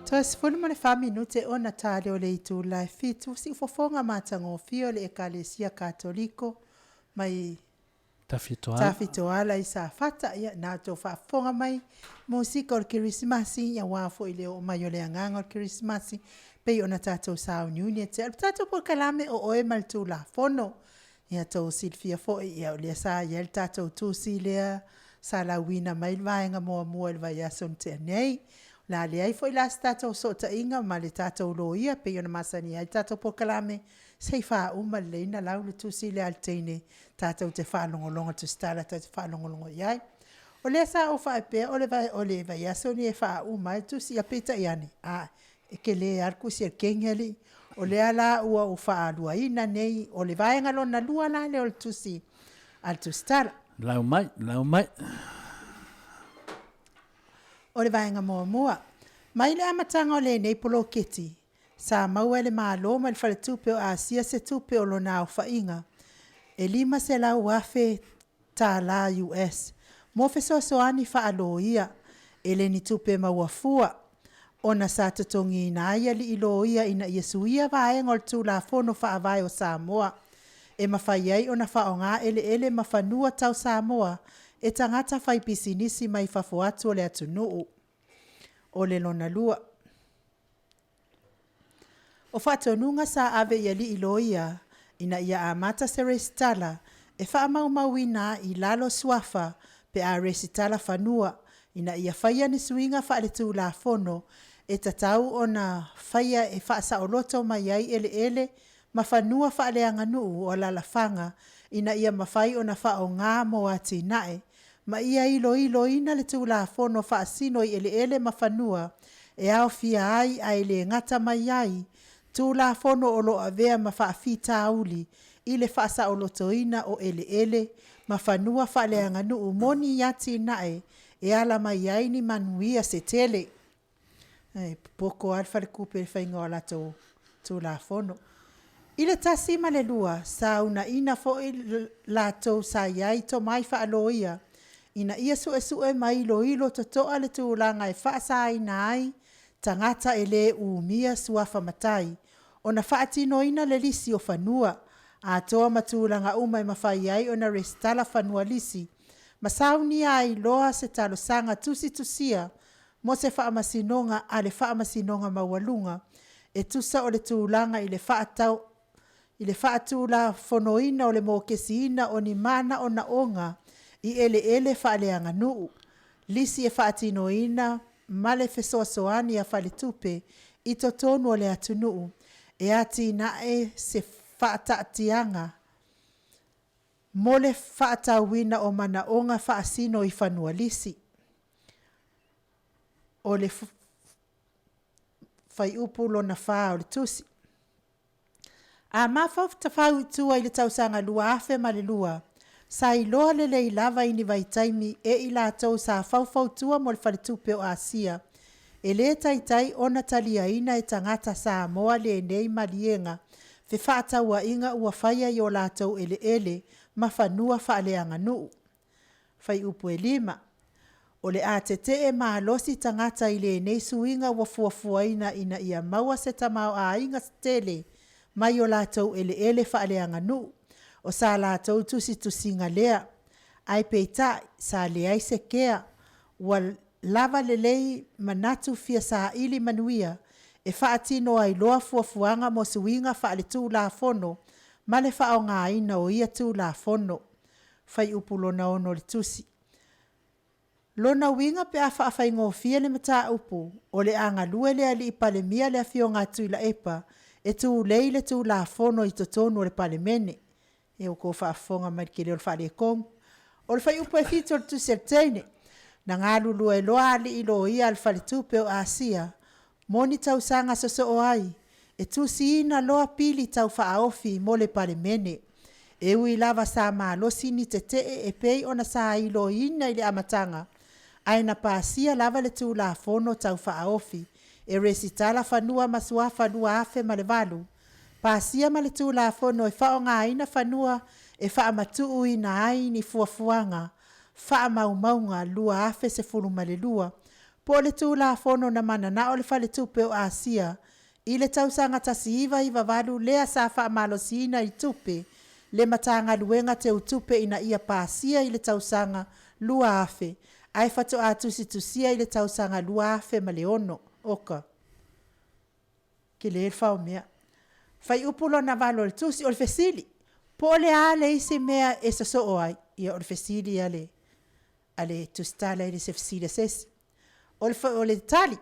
Speaker 6: Toe 14 minute ona tale o le itula e 7, siufofoga matagofie o le Ekalesia Katoliko mai
Speaker 7: Tafitoala.
Speaker 6: Tafitoala i Safata. Ia, na outou faafofoga mai musika o le Kerisimasi, aua foi le oo mai o le agaga o le Kerisimasi, pei ona tatou sauniuni e tea. O le tatou polokalame o Oe ma le Tulafono. Ia tou silafia foi, ia o lea sa i ai le tatou tusi lea sa lauina mai le vaega muamua i le vaiaso na tea nei. O le a leai foi la se tatou fesootaiga ma le tatou loia pei ona masani ai le tatou polokalame, se i faauma lelei ona lau le tusi lea a le teine tatou te faalogologo, le tusitala tatou te faalogologo i ai. O lea sa ou faapea o le vaiaso lenei e faauma ai le tusi, ae peitai ane, a, e tele lava le tusi a le teine alii. O lea la ua ou faaluaina nei, o le vaega lona lua la lea o le tusi a le tusitala.
Speaker 7: Lau mai, lau mai.
Speaker 6: O le vaega muamua, mai le amataga o lenei poloketi, sa maua e le Malo mai le Faletupe o Asia se tupe o lona aofaiga e $500,000 tala US mo fesoasoani faaloia. E le ni tupe maua fua ona sa totogiina ai alii loia ina ia suia vaega o le Tulafono Faavae o Samoa e mafai ai ona faaaoga eleele ma fanua tau Samoa e tagata faipisinisi mai fafo atu o le atunuu. O le lona lua, o faatonuga sa ave i alii loia ina ia amata se resitala e faamaumauina i lalo suafa pe a resitala fanua ina ia faia ni suiga faaletulafono e tatau ona faia e faasaoloto mai ai eleele ma fanua faaleaganuu o alaalafaga ina ia mafai ona faaaoga mo atinae, ma ia iloiloina le Tulafono Faasino i Eleele ma Fanua e aofia ai ae le gata mai ai Tulafono o lo o avea ma faafitauli i le faasaolotoina o eleele ma fanua faaleaganuu mo ni atinae e ala mai ai ni manuia se tele. E popoto lava le faletupe i le faiga o latou Tulafono. I le 1 ma le 2, sa uunaina foi latou sa i ai tomai faaloia ina ia suesue ma iloilo totoa le tulaga e faasaina ai tagata e le umia suafa matai ona faatinoina le lisi o fanua, atoa ma tulaga uma e mafai ai ona resitala fanua lisi, ma saunia ai loa se talosaga tusitusia mo se faamasinoga a le Faamasinoga Maualuga e tusa o le tulaga i le faatulafonoina o le mokesiina o ni manaonaoga i eleele faaleaganuu, lisi e faatinoina ma le fesoasoani a faletupe i totonu o le atunuu e atinae se faataatiaga mo le faatauina o manaoga faasino i fanua lisi. O le fuaiupu lona 4 o le tusi. A mafaufau i tua i le tausaga 2002, sa iloa lelei lava i ni vaitaimi e i latou sa faufautua mo le Faletupe o Asia, e le taitai ona taliaina e tagata Samoa lenei maliega fefaatauaiga ua faia i o latou eleele ma fanua faaleaganuu. Fuaiupu e 5. O le a tetee malosi tagata i lenei suiga ua fuafuaina ina ia maua se tamaoaiga tele mai o latou eleele faaleaganuu, o sa latou tusitusiga lea, ae peitai sa leai se kea ua lava lelei manatu fia saili manuia e faatino ai loa fuafuaga mo suiga faaletulafono ma le faaaogaina o ia Tulafono. Fuaiupu lona 6 o le tusi. Lona uiga pe a faafaigofie le mataupu, o le a galue le alii Palemia le Afioga a Tuilaepa e tulei le Tulafono i totonu o le Palemene. Ia ua outou faafofoga mai i le tele o le faaletonu. O le fuaiupu e 7 o le tusi a le teine, na galulue loa alii loia a le Faletupe o Asia mo ni tausaga sosoo ai e tusiina loa pili tau faaofi mo le Palemene. E ui lava sa malosi ni tetee e pei ona sa iloiina i le amataga, ae na pasia lava le Tulafono Tau Faaofi e resitala fanua ma suafa 2008, pasia ma le Tulafono e faaaogaina fanua e faamatuuina ai ni fuafuaga faamaumauga 2012. Po o le Tulafono na mananao le Faletupe o Asia i le tausaga 1998 lea sa faamalosiina i tupe le Matagaluega Teutupe ina ia pasia i le tausaga 2000 ae faatoa tusitusia i le tausaga 2006. Oka, tele le faomea. Fuaiupu lona 8 o le tusi. O le fesili, po o le a le isi mea e sosoo ai? Ia o le fesili a le a le tusitala e le o se fesili a se isi. O le, o le tali,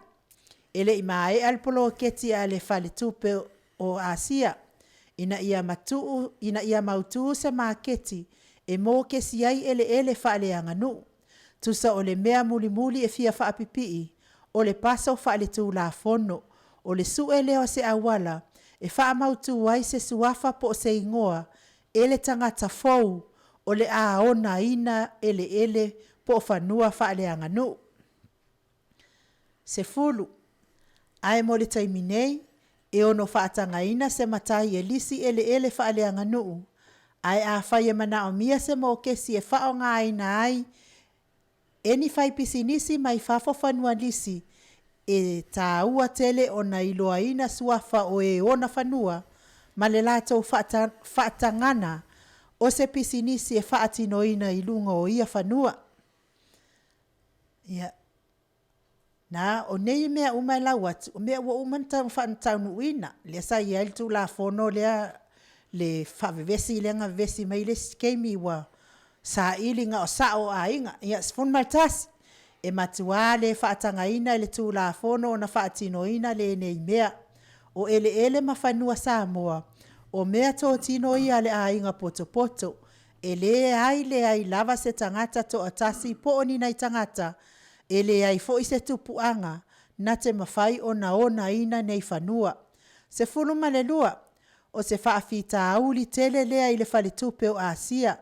Speaker 6: e le i maea le poloketi a le Faletupe o Asia ina ia matuu, ina ia mautu se maketi e mokesi ai eleele faaleaganuu. Tusa o le mea mulimuli e fia faapipii, o le paso faaletulafono, o le sue lea o se auala e faamautu ai se suafa po o se igoa e le tagata fou o le a onaina eleele po o fanua faaleaganuu. 10. Ae mo le taimi nei, e ono faatagaina se matai e lisi eleele faaleaganuu, ae afai e manaomia se mokesi e faaaogaina ai e ni faipisinisi mai fafo fanua lisi, e taua tele ona iloaina suafa o e ona fanua ma le latou faatagana o se pisinisi e faatinoina i luga o ia fanua. Ia, na, o nei mea uma e lau atu, o mea ua uma ona taunuuina, lea sa i ai le Tulafono lea, le faavevesi lea na vevesi mai le isi taimi ua saili na o sao o aiga. Ia, 11, e matua le faatagaina e le Tulafono ona faatinoina lenei mea. O eleele ma fanua Samoa, o meatotino ia a le aiga potopoto. E leai leai lava se tagata toatasi po o ni nai tagata, e leai foi se tupuaga na te mafai ona onaina nei fanua. 12, o se faafitauli tele lea i le Faletupe o Asia,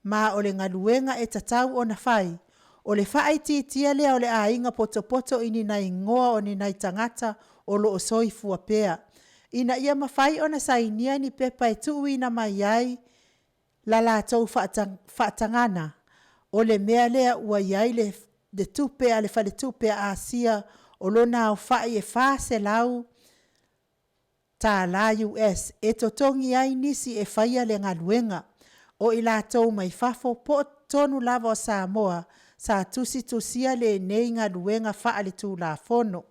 Speaker 6: ma o le galuega e tatau ona fai, o le faaitiitia lea o le aiga potopoto i ni nai igoa o ni nai tagata o lo o soifua pea, ina ia mafai ona sainia ni pepa e tuuina mai ai la latou faatagana. O le mea lea ua i ai le tupe a le Faletupe a Asia o lona aofai e $400 US e totogi ai nisi e faia le galuega, o i latou mai fafo po o totonu lava o Samoa sa tusitusia lenei galuega faaletulafono.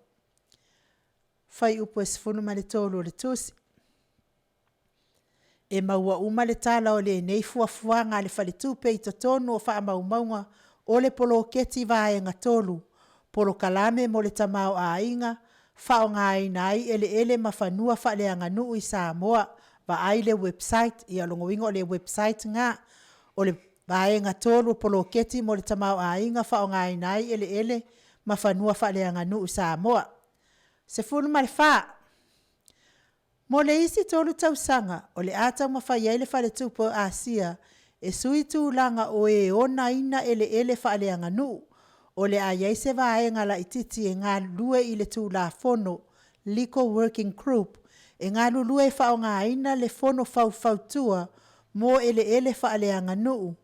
Speaker 6: Fuaiupu 13 o le Tusi. E maua uma le tala o lenei fuafuaga a le Faletupe i totonu o faamaumauga o le Poloketi Vaega 3, Polokalame mo le Tamaoaiga, faaaogaina ai eleele ma fanua faaleaganuu i Samoa. Vaai le website, ia o lona uiga o le website lena. O le Vaega 3 o Poloketi mo le Tamaoaiga faaaogaina ai eleele ma fanua faaleaganuu i Samoa. 14. Mo le isi 3 tausaga, o le a taumafai ai le Faletupe o Asia e sui tulaga o e onaina eleele faaleaganuu. O le a i ai se vaega laitiiti e galulue i le Tulafono Legal Working Group e galulue e faaaogaina le Fono Faufautua mo Eleele Faaleaganuu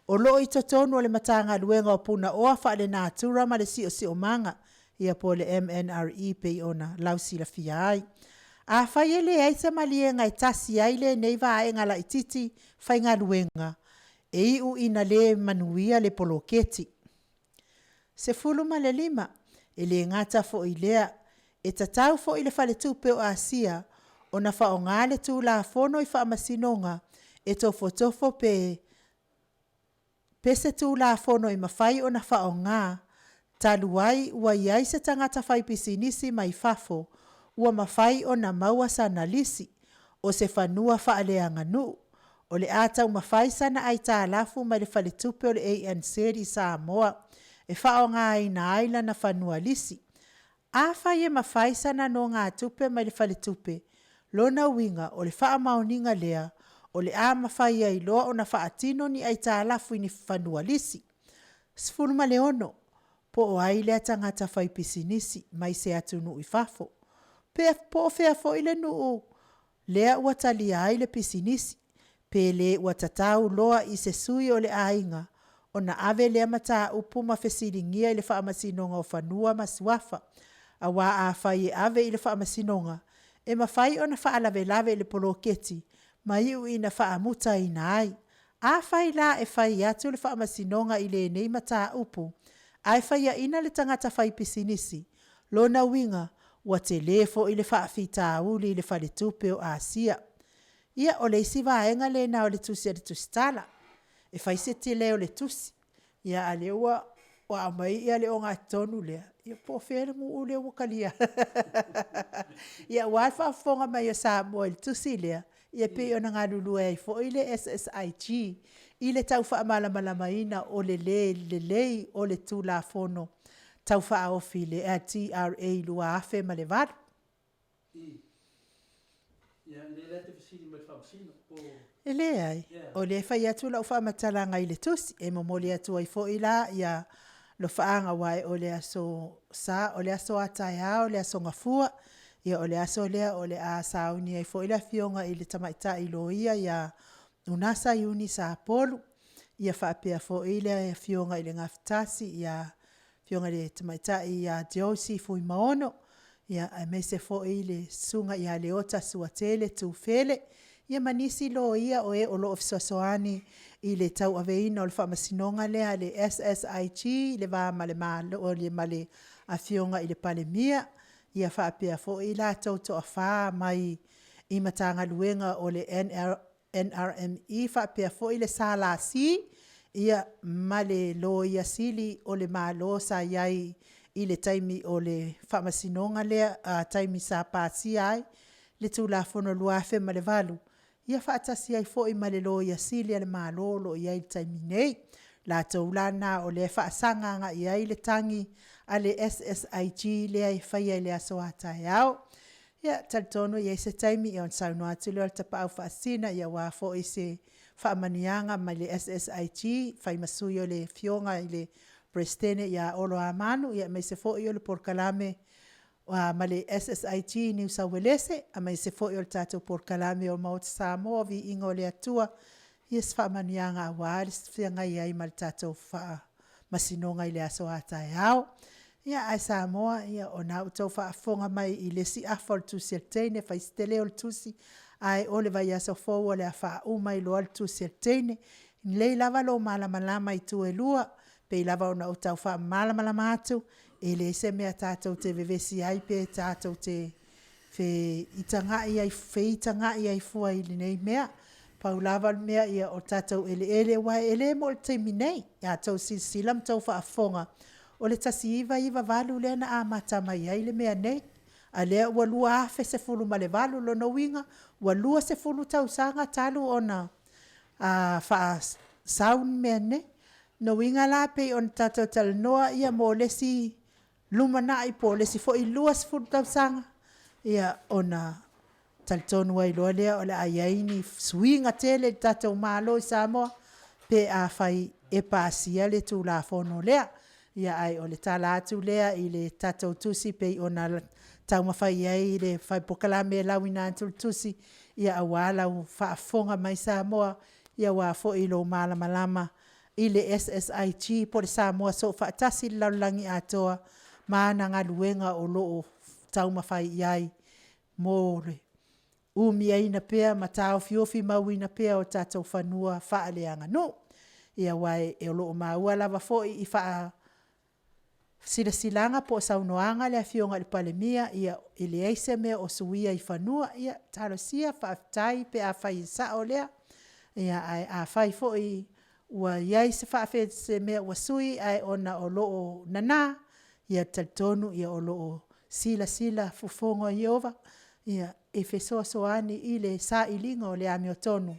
Speaker 6: o lo o i totonu o le Matagaluega o Punaoa Faalenatura ma le Siosiomaga, ia po o le MNRE pei ona lausilafia ai. Afai e leai se maliega e tasi ai lenei vaega laitiiti faigaluega, e iu ina le manuia le poloketi. 15, e le gata foi i lea, e tatau foi i le Faletupe o Asia ona faaaoga le Tulafono i Faamasinoga e tofotofo pe se Tulafono e mafai ona faaaoga talu ai ua i ai se tagata faipisinisi mai fafo ua mafai ona maua sana lisi o se fanua faaleaganuu. O le a taumafai sana aitalafu mai le faletupe o le ANZ i Samoa e faaaogaina ai lana fanua lisi. Afai e mafai sana nogatupe mai le faletupe, lona uiga o le faamaoniga lea o le a mafai ai loa ona faatino ni aitalafu i ni fanua lisi. 16. Po o ai lea tagata faipisinisi mai se atunuu i fafo, pe po o fea foi le nuu lea ua talia ai le pisinisi, pe le ua tatau loa i se sui o le aiga. ona ave lea mataupu ma fesiligia i le Faamasinoga o Fanua ma Suafa, auā afai e ave i le Faamasinoga, e mafai ona faalavelave i le poloketi ma iu ina faamutaina ai. Afai la e fai atu le Faamasinoga i lenei mataupu ae faiaina le tagata faipisinisi, lona uiga ua telē foi le faafitauli i le Faletupe o Asia. Ia, o le isi vaega lena o le tusi a le Tusitala. E fai se tele o le tusi, a o lea ua aumai le ogatotonu lea, ia po o fea le nuu lea ua talia aua le faafofoga mai a Samoa i le tusi lea, e pei ona galulue ai foi le SSIG i le tau faamalamalamaina o le le lelei o le Tulafono Tau Faaofi le LTRA 2008. E leai, o lea e fai atu lau faamatalaga i le tusi, e momoli atu ai foi la alofaaga, aua o le aso Sa, o le aso a taeao le aso Gafua, o le aso lea o le a sauni ai foi le afioga i le tamaitai loia ia Unasa Iuni Sapolu, ia faapea foi le afioga i le Gafatasi le Afioga i le Tamaitai ia Josie Fuimaono, aemaise foi le Susuga ia Leota Suatele Tufele, ia ma nisi loia o e o lo o fesoasoani i le tauaveina o le faamasinoga lea a le SSIG i le va ma le Afioga i le Palemia, ia faapea foi i latou e toafa mai Matagaluega o le NRME faapea foi le SLC ma le Loia Sili o le Malo sa i ai i le taimi o le faamasinoga lea, taimi sa pasia ai le Tulafono 2008, ia faatasi ai foi ma le Loia Sili a le Malo o lo o i ai i le taimi nei. O latou la na o lea e faasaga agai i ai le tagi a le SSIG lea e faia i le aso a taeao. Ia, e talitonu e i ai se taimi ona saunoa atu lea o le Tapaau Faasisina aua foi se faamanuiaga mai le SSIG e fai ma sui o le Afioga i le Peresetene ia Olo Hamanu, aemaise foi o le polokalame ma le SSIG i Niu Sau Uelese, aemaise foi o le tatou polokalame o le Maota Samoa, Viiga o le Atua, ia se faamanuiaga aua le feagai ai ma le tatou faamasinoga i le aso a taeao. Ae Samoa, o lena ua outou faafofoga mai i le isi afa o le tusi a le teine, e fai si tele o le tusi, ae o le vaiaso fou o le a faauma ai loa le tusi a le teine. E lelei lava lou malamalama i itu e lua, e pei lava ona ou tau faamalamalama atu, e leai se mea tatou te vevesi ai pe tatou te feitagai ai fua i lenei mea. Pau lava le mea o tatou eleele, aua e le mo le taimi nei. A outou silasila ma outou faafofoga, o le 1998 lea na amata mai ai le mea nei, a o lea ua 2018, o lona uiga ua 20 tausaga talu ona faasau le mea nei. O lona uiga la pei ona tatou talanoa mo le isi lumanai po o le isi foi 20 tausaga, ona talitonu ai loa lea o le a i ai ni suiga tele i le tatou Malo i Samoa pe afai e pasia le Tulafono lea. Ae o le tala atu lea i le tatou tusi pei ona taumafai ai le fai polokalame e lauina atu le tusi aua lau faafofoga mai Samoa, aua foi lou malamalama i le SSIG po o le Samoa Soofaatasi i le lalolagi atoa ma ana galuega o lo o taumafai i ai mo le umiaina pea ma taofiofimauina pea o tatou fanua faaleaganuu. Aua o lo o maua lava foi i faasilasilaga po o saunoaga a le Afioga i le Palemia, e leai se mea o suia i fanua. Ia talosia, faafetai pe afai e sao lea, ae afai foi ua i ai se mea ua sui ae ona o lo o nana, ia talitonu o lo o silasila fofoga o Ieova e fesoasoani i le sailiga o le amiotonu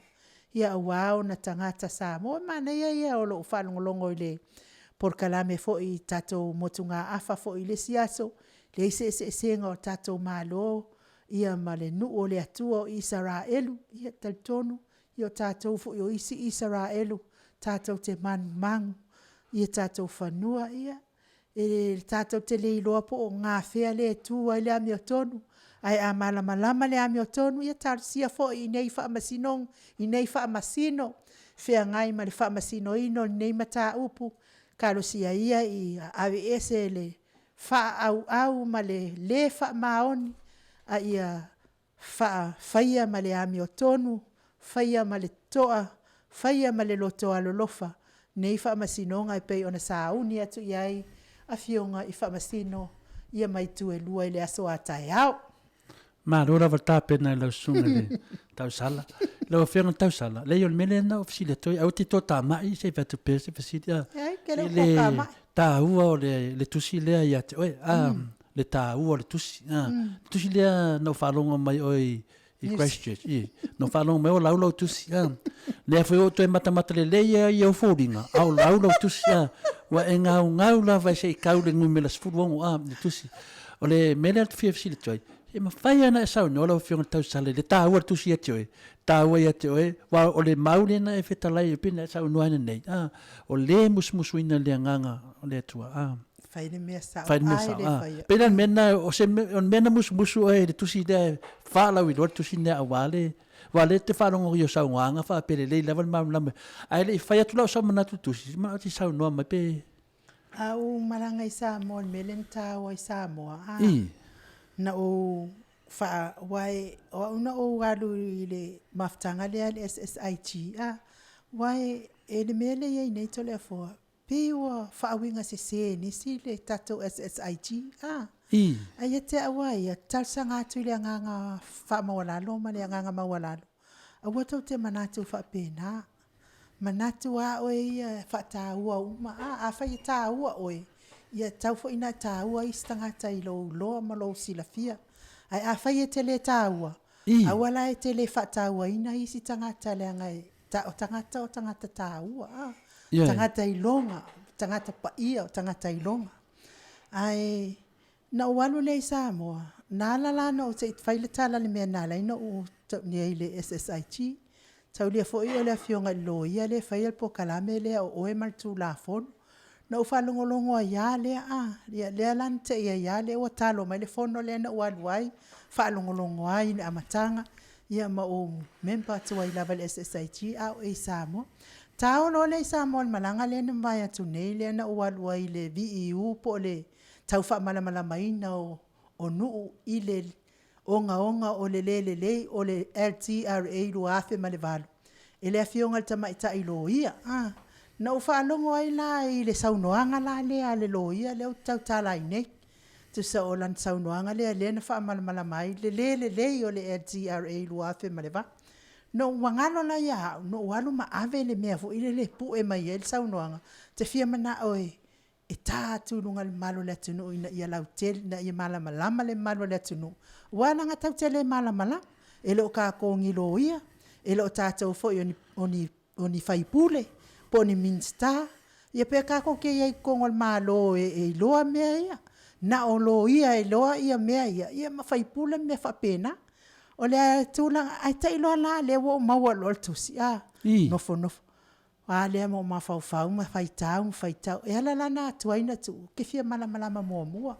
Speaker 6: aua ona tagata Samoa. O le manaia ia o lou faalogologo i le polokalame foi i tatou motugaafa foi i le isi aso, leai se eseesega o tatou Malo ma le nuu o le Atua o Isaraelu. Ia e talitonu o tatou foi o isi Isaraelu tatou te manumanu i tatou fanua. Ia, e tatou te le iloa po o gafea lea e tu ai le amiotonu, ae a malamalama le amiotonu, ia talosia foi i inei i faamasino feagai ma le faamasinoina o lenei mataupu, talosia ia ia aveese le faaauau ma le le faamaoni, a ia faia ma le amiotonu, faia ma le toa, faia ma le loto alolofa nei faamasinoga e pei ona sauni atu i ai afioga i Faamasino ma itu e lua i le aso a taeao.
Speaker 7: Malo lava tapena i lau susuga i le Tausala. Lau Afioga i le Tausala, leai o le mea lea na ou fesili atu ai, aua te toatamai se i fai atu pea se fesili.
Speaker 6: Leai, ke le
Speaker 7: I le
Speaker 6: toatamai.
Speaker 7: taua o le tusi lea ia te oe, le taua o le tusi. Le tusi lea na ou faalogo mai oe i Christchurch, i, na ou faalogo mai o lau lau tusi. Lea foi ua ou toe matamata lelei lava i ou foliga, a o lau lau tusi. Ua e gaugau lava se i tau le numera 16 le tusi. O le mea lea ou te fia fesili atu ai, e mafai lava ona e saunoa lau Afioga i le Tausala i le taua o le tusi ia te oe, taua ia te oe, aua o le mau lea na e fetalai ai pei ona e saunoa ai nei, a, o le musumusuina le Agaga o le Atua, a.
Speaker 6: Fai le mea sao,
Speaker 7: Fai le mea
Speaker 6: a e
Speaker 7: sao,
Speaker 6: le
Speaker 7: a.
Speaker 6: faia.
Speaker 7: Pei la o le mea lena, o se mea, o le mea na musumusu oe i le tusi lea e faalauiloa le tusi lea aua le, aua o lea e te faalogo i au saunoaga faapea lelei lava le malamalama, ae le i fai atu la o sau manatu i le tusi, manao e te saunoa mai pe
Speaker 6: A ou malaga i Samoa i le mea lea na taua i Samoa, a, na ou faa, aua o au na ou alu i le mafutaga lea a le SSIG, a, aua e le mea lea e i ai nei Toleafoa, pei ua faauigasese e nisi le tatou SSIG, a. Ae ia te au lava ia, e talosaga atu i le agaga faamaualalo ma le agaga maualalo, aua tou te manatu faapena, manatu lava oe ia e faataua uma. Afai e taua oe, ia tatau foi ona e taua isi tagata i lou iloa ma lou silafia. Ae afai e te le taua, aua la e te le faatauaina isi tagata leaga o tagata o tagata taua, a, tagata iloga, tagata paia o tagata iloga. Ae na ou alu lea i Samoa, na ala la ona ou, se i fai le tala i le mea na ala ai ona ou tau i le SSIG, taulia foi o le afioga i le loia lea e faia le polokalame lea o oe ma le Tulafono. Na ou faalogologo ai lava lea, ia lea la na te i ai lava lea ua talo mai le fono lea na ou alu ai, faalogologo ai i le amataga, ia ma ou member atu ai lava i le SSIG a o i Samoa. Ta o loa lea i Samoa i le malaga lea na mavae atu nei lea na ou alu ai i le VEU po o le tau faamalamalamaina o nuu i le ogaoga o le le lelei o le LTRA 2008 e le Afioga i le Tamaitai Loia. Na ou faalogo ai la i le saunoaga la lea a le loia lea ou te tautala ai nei, tusa o lana saunoaga lea lea na faamalamalama ai le le lelei o le LTRA 2008. Na ou galo la ia au, na ou alu ma ave le mea foi lele e pue mai ai le saunoaga, ou te fia manao e ta atu i luga i le mamalu o le atunuu ina ia lautele, ina ia malamalama le mamalu o le atunuu, aua leaga tatou te le malamalama. E le o tatou ni loia, e le o tatou foi o ni sui usufono po o ni Minisita, ia pe tatou te i ai i totonu o le Malo e iloa mea ia. Na o loia e iloa mea ia, ia ma sui usufono ma mea faapena. O le tulaga, ae te i loa la lea ua ou maua loa le tusi a, nofonofo a lea ma ou mafaufau ma faitau ma faitau. E ala la ona tuai ona tuu, ou te fia malamalama muamua,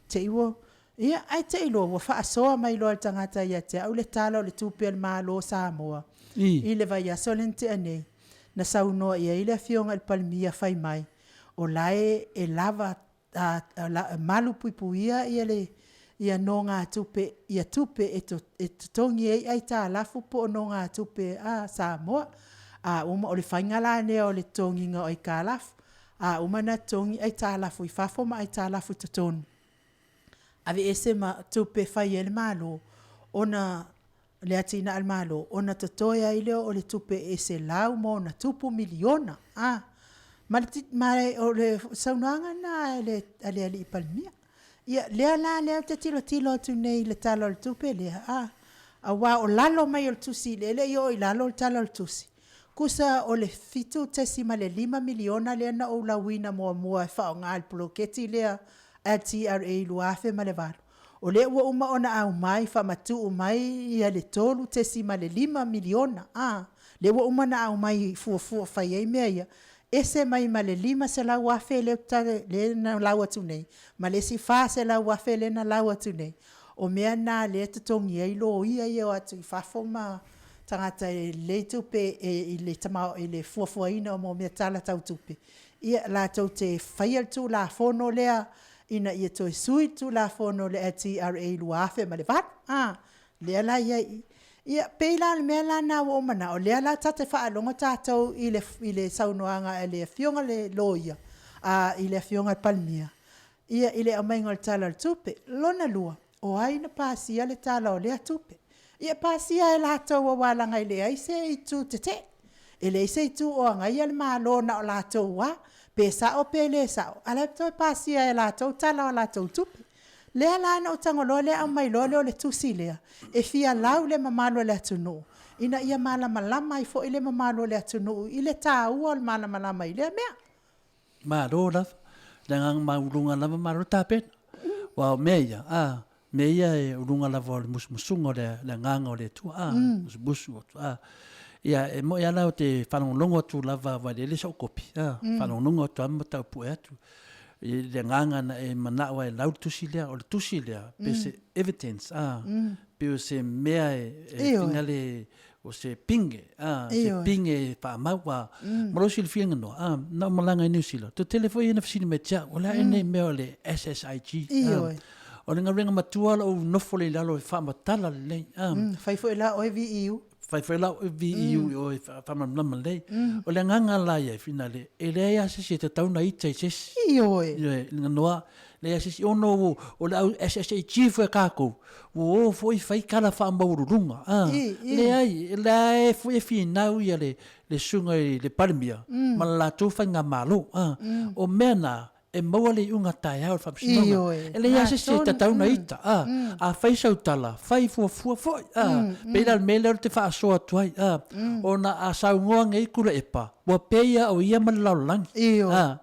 Speaker 6: te i ua, ia ae te i loa ua faasoa mai loa e le tagata ia te au le Tala o le Tupe a le Malo o Samoa i le vaiaso lea na tea nei, na saunoa i ai le Afioga i le Palemia fai mai, o la e lava malupuipuia ia nonogatupe ia tupe e totogi ai aitalafu po o nonogatupe a Samoa. A uma, o le faiga la lea o le totogiina o aitalafu. A uma ona totogi aitalafu i fafo ma aitalafu i totonu, aveese ma tupe e fai ai le Malo, ona le atinae a le Malo, ona totoe ai lea o le tupe e $100+ miliona. Ma o le saunoaga lena a le alii Palemia. Ia, lea la ou te tilotilo atu nei i le Tala o le Tupe lea, aua o lalo mai o le tusi, e le i oo i lalo le Tala o le Tusi, tusa o le $7.5 miliona lea na ou lauina muamua e faaaoga i le poloketi lea LTRA 2008, o lea ua uma ona aumai faamatuu mai le $3.5 miliona, lea ua uma ona aumai e fuafua e fai ai mea ia, ese mai ma le $500,000 lea na lau atu nei, ma le isi $400,000 lea na lau atu nei, o mea na o lea e totogi ai loia ia e o atu i fafo ma tagata e lelei tupe e i le tamao i le fuafuaina o mea tala tau tupe, ia latou te faia le Tulafono lea ina ia toe sui le Tulafono o le LTRA 2008, a, lea la e i ai i i. Ia, pei la o le mea la lena ua ou manao, o lea la ta te faalogo tatou i le saunoaga a le Afioga i le Loia, i le Afioga i le Palemia i le aumaiga o le Tala o le Tupe. Lona lua, o ai na pasia le Tala o lea Tupe? Ia e pasia e latou aua leaga e leai se itu tetee, e leai se itu o agaia le Malo na o latou lava, pe sao pe le sao, a o la e toe pasia e latou tala o latou tupe. Lea la na ou tago loa lea aumai loa lea o le tusi lea, e fia lau le mamalu o le atunuu ina ia malamalama ai foi le mamalu o le atunuu i le taua o le malamalama i lea mea.
Speaker 7: Malo lava. O le agaga maualuga lava malo le tapena. Aua o mea ia, a, mea ia e o luga lava o le musumusuga o le agaga o le Atua, a, musumusu atu, a. Ia, e moni lava la ou te faalogologo atu lava aua e lele sou kopi, a, faalogologo atu lava ma tau pue atu i le agaga na e manao ai e lau le tusi lea. O le tusi lea, pe se evidence, a, pe o se mea e finale o se pinge, a, se pinge e faamau, a, ma lou silafia Ganoa, a, na ou malaga i Niu Sila, toatele foi ia na fesili mai ia te au, o le a ea lenei mea o le SSIG, a, o le galuega matua lou nofo lea i lalo e faamatala lelei, a.
Speaker 6: Fai foi la oe VEU.
Speaker 7: Fai foi la oe VEU i o e faamalamalama lelei. O le agaga la ia e finale, e leai lava se isi e tatau ona ita i se isi.
Speaker 6: Ioe.
Speaker 7: Ioe, Ganoa, leai se isi, ona o le au SSAG foi a tatou, ua o foi fai tala faamaualuluga, a, leai, o la e foi e finau ia le susuga i le Palemia ma le latou faigamalo, a, o mea na, e maua le iuga taeao i le faamasinoga. E leai lava se isi e tatau ona ita, a, afai sau tala, fai fuafua foi, a, pei la o le mea lea ou te faasoa atu ai, a, ona a saunoa nei Tuilaepa, ua pei lava o ia ma le lalolagi, a,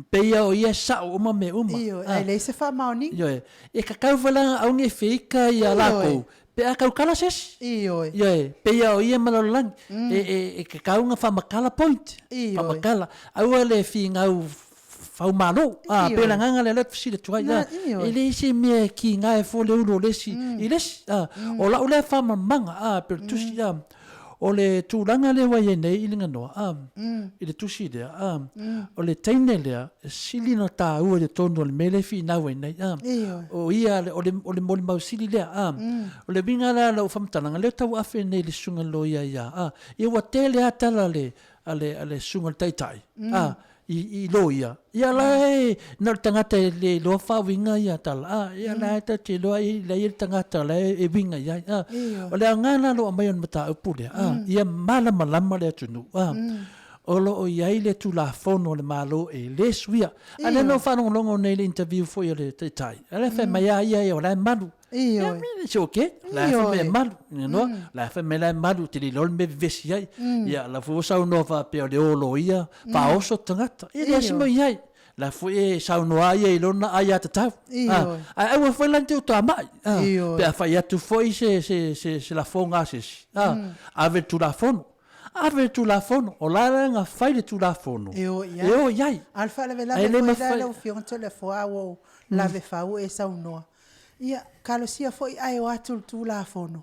Speaker 7: Pei lava o ia e sao uma mea uma.
Speaker 6: Ioe, ae leai se faamaoniga.
Speaker 7: Ioe, e tatau foi la ona aua ne i feita ia latou pe a tautala se isi.
Speaker 6: Ioe.
Speaker 7: Ioe, pei lava o ia ma lalolagi. E tatau ona faamatala point.
Speaker 6: Ioe.
Speaker 7: Faamatala. Aua le finau faumalo. A, pei o le agaga lea o lea ou te fesili atu ai.
Speaker 6: Ioe.
Speaker 7: E leai se mea e kiga ai fua le ulu o le isi i le isi. O lau lea faamalamalamaga, a, pei o le tusi, a. O le tulaga lea ua i ai nei i Liganoa, a, i le tusi lea, a, o le teine lea, e sili ona taua i totonu o le mea lea e finau ai nei, a, o ia, o le, o le molimau sili lea, a. O le uiga la o lau faamatalaga, lea ua tauafe nei le susuga i le loia ia, a, ia ua tele lava tala a le, a le, a le susuga i le taitai, a, i loia, ia la e na o le tagata e le iloa faauiga ia tala, a, ia la e tatou te iloa e leai le tagata o la e uiga i ai, a. O le aoga la o lo o aumai o le mataupu lea, a, ia malamalama le atunuu, a, o lo o i ai le Tulafono a le Malo e le suia. A o lea na ou faalogologo nei i le interview foi a le Taitai, a o la e fai mai lava ia o la e malu.
Speaker 6: Ioe.
Speaker 7: It's okay. La e fai mai e malu. You know? La e fai mai la e malu, te le iloa le mea e vevesi ai. Ia, la foi ua saunoa faapea o le olo ia, faaoso tagata. Ia, leai se mea o i ai. La foi e saunoa ia i lona aiatatau.
Speaker 6: Ioe.
Speaker 7: Ae aua foi la ne i te i
Speaker 6: Ioe.
Speaker 7: Pe a fai atu foi se lafoga a se isi, ave le Tulafono. Ave le Tulafono. O la la na fai le Tulafono.
Speaker 6: E o i ai.
Speaker 7: E o i ai.
Speaker 6: A o le faalavelave foi la lau Afioga Toleafoa a ua ou lave fau ua e saunoa. Ia, talosia foi ae o atu le Tulafono,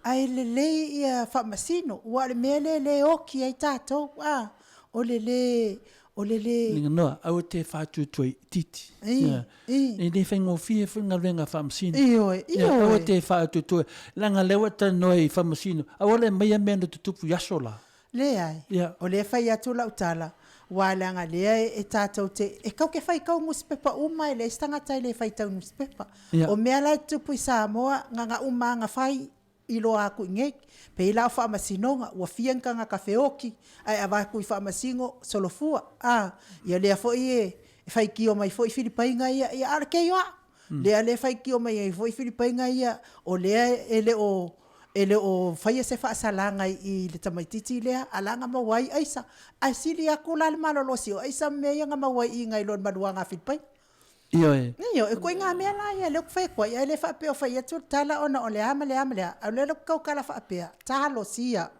Speaker 6: ae lelei ia faamasino, aua o le mea lea e le oti ai tatou, a, o le le, o le le.
Speaker 7: Laganoa, aua te faatuatua itiiti.
Speaker 6: I, i.
Speaker 7: E le faigofie foi galuega faamasino.
Speaker 6: Ioe, ioe.
Speaker 7: Aua te faatuatua, leaga o lea ua e talanoa i faamasino, aua le aumaia mea na tutupu i aso la.
Speaker 6: Leai.
Speaker 7: Ia.
Speaker 6: O lea e fai atu lau tala, aua leaga lea e tatou te, e kau ke faitau nusipepa uma, e leai se tagata e le faitau nusipepa.
Speaker 7: Ia.
Speaker 6: O mea la e tutupu i Samoa, na na uma lava na fai iloa atu i inei. Pei la o faamasinoga, ua fia ni tagata feoti, ae avatu i faamasino, solofua. A, ia lea foi e faitio mai foi Filipaina ia, ia a o le keioa. Lea lea e faitio mai ai foi Filipaina ia, o lea e le o E le o faia se faasalaga i le tamaitiiti lea, a la na maua ai aisa. Ae sili atu la le malolosi o aisa ma mea ia na maua ai i nai lo le maluaga a Filipaina.
Speaker 7: Ioe.
Speaker 6: Ioe, e ituaiga mea la ia lea ou te fai atu ai, ae le faapea o fai atu le tala ona o le a ma le a ma le a. A o lea la ou te tautala faapea, talosia,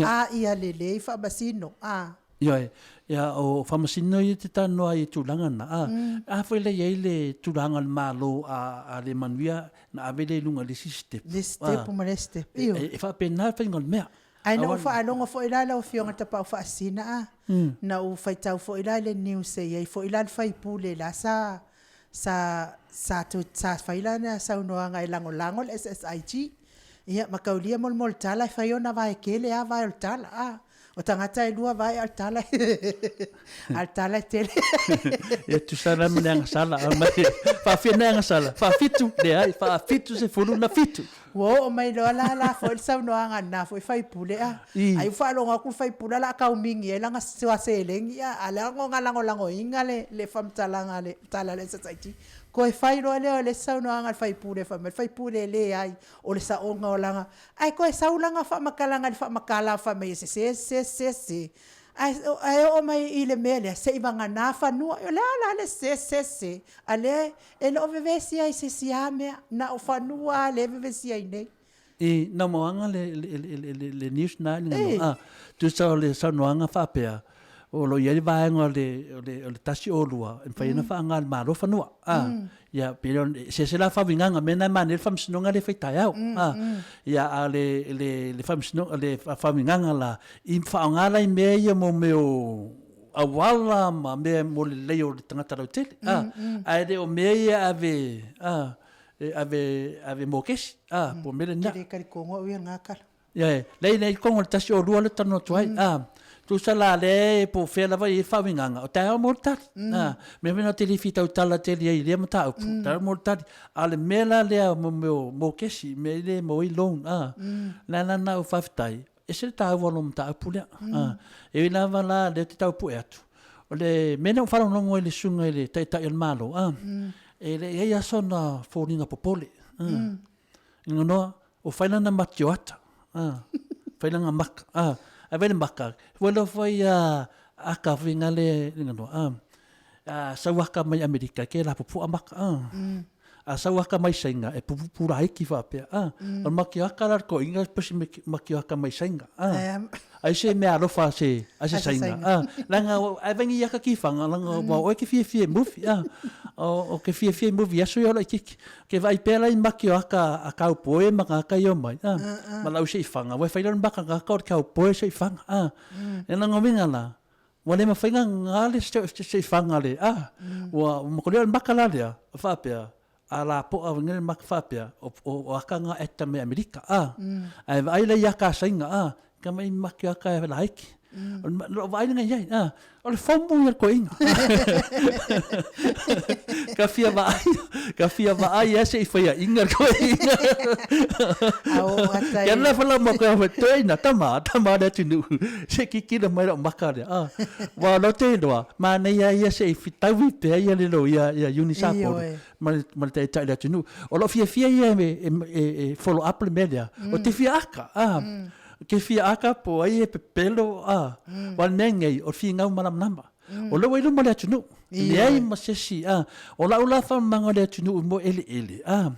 Speaker 6: a ia lelei faamasino, a.
Speaker 7: Ioe, ia o Faamasino ia te talanoa ai i tulaga na, a, a foi la i ai le tulaga o le Malo a le manuia na ave lea i luga i le isi sitepu.
Speaker 6: Le isi sitepu ma le isi sitepu, ioe.
Speaker 7: E faapena le faiga o le mea.
Speaker 6: Ae na ou faalogo foi la lau Afioga i le Tapaau Faasisina a, na ou faitau foi la i le news e i ai foi la le sui usufono la sa sa sa fai lana saunoaga e lagolago le SSIG. Ia ma taulia molimoli tala e fai ona vae tele lava vae o le tala a. O tagata e 2 vae a o le tala a o le tala e tele.
Speaker 7: Ia tusa la ma le agasala. Faafia le agasala? Faafitu, leai, faafitu sefulu na fitu.
Speaker 6: Ua oo mai loa la la foi le saunoaga a lena foi sui usufono a. Ai ua faalogo atu le sui usufono o le a tau migi ai lana seleni a, a o lea na lagolagoina le faamatalaga le tala a le SSIG. Toe fai loa lea o le isi saunoaga a le sui usufono fai mai le sui usufono e leai, o le saoga o lana, ae toe sau lana faamatalaga i le faamatala fai mai e sese, sese, sese, sese. Ae oo mai i le mea lea, seivagana fanua. O le a la le sese, sese, sese, a lea e le o vevesi ai i se isi lava mea, na o fanua lava lea e vevesi ai nei.
Speaker 7: I naumoaga le news na i le a tusa o le saunoaga faapea o lo o i ai le vaega o le o le o le 102 e mafai ona faaaoga e le Malo fanua a ia pe le se se la faauigaga mea na e manaia le faamasinoga lea e fai taeao a ia a o le le le faamasinoga le faauigaga la i faaaoga la i mea ia mo mea o auala ma mea mo le lelei o le tagata lautele a ae le o mea ia e ave a e ave ave mokesi a po o mea lena.
Speaker 6: Ou te le talitonu au ia i lena tala.
Speaker 7: Ia, leai leai tonu o le 102 lea talanoa atu ai. A, tusa la lea po o fea lava e i ai le faauigaga, o taeao mo le tali. A, mea foi lena ou te le fia tautala tele ai i lea mataupu, taeao mo le tali. A o le mea la lea mo mea o mokesi, mea ia e maua ai loan, a, lea la na ou faafetai, e ese le taua o lou mataupu lea. E ui lava la o lea ou te tau pue atu, o le mea lea na ou faalogologo ai i le susuga i le Taitai o le Malo, a, e le i ai lava sona foliga popole. Noa, ua fai lana matioata, fai lana maka, ae vaai le maka, ua iloa foi a aka foi ngale noa, a sau aka mai Amerika ke la pupu'a maka, a sau aka mai Saina e pupupu laiti faapea, o le matioata la le toeaina pasi matioata mai Saina, ai se mea alofa a se a se Saina, leaga ae vaai nei aka kifaga leaga ua o oe e te fiafia i movie, o ke fiafia i movie i aso ia o laitiiti. Ke vaai pea la i maki o aka a kaupoe ma tagata ia omai, a, ma lau seifaga, ua e fai lea o le maka tagata o le kaupoe seifaga, a. E lona uiga la, ua le mafai ona gā le seifaga le, a, ua makolia o le maka la lea, e faapea, a lapoa le maka faapea, o aka na eta mai Amerika, a. Ae vaai la i aka a Saina, a, Ka mai maki aka e laiki. O le vaai lenei i ai, a, o le fomu ia le toeaina. Ka fia vaai, ka fia vaai lava se i faiaina le toeaina. Kia la whala mo koe awhe, toeaina, tama, tama le atunuu. Se kikina mai lau maka lea. A, wa lo te iloa, manaia ia se i fitaui pea ia le loia ia Eunice Apolo ma le, ma le taitai le atunuu. O lou fiafia ia e follow up le mea lea, o te fia aka, a. Ke fia aka po o ai e pepelo, a. Wa le mea nei, o le finau malamalama. O lea ua i luma le atunuu. Leai ma se isi, a. O lau la faamamaga o le atunuu mo eleele, a.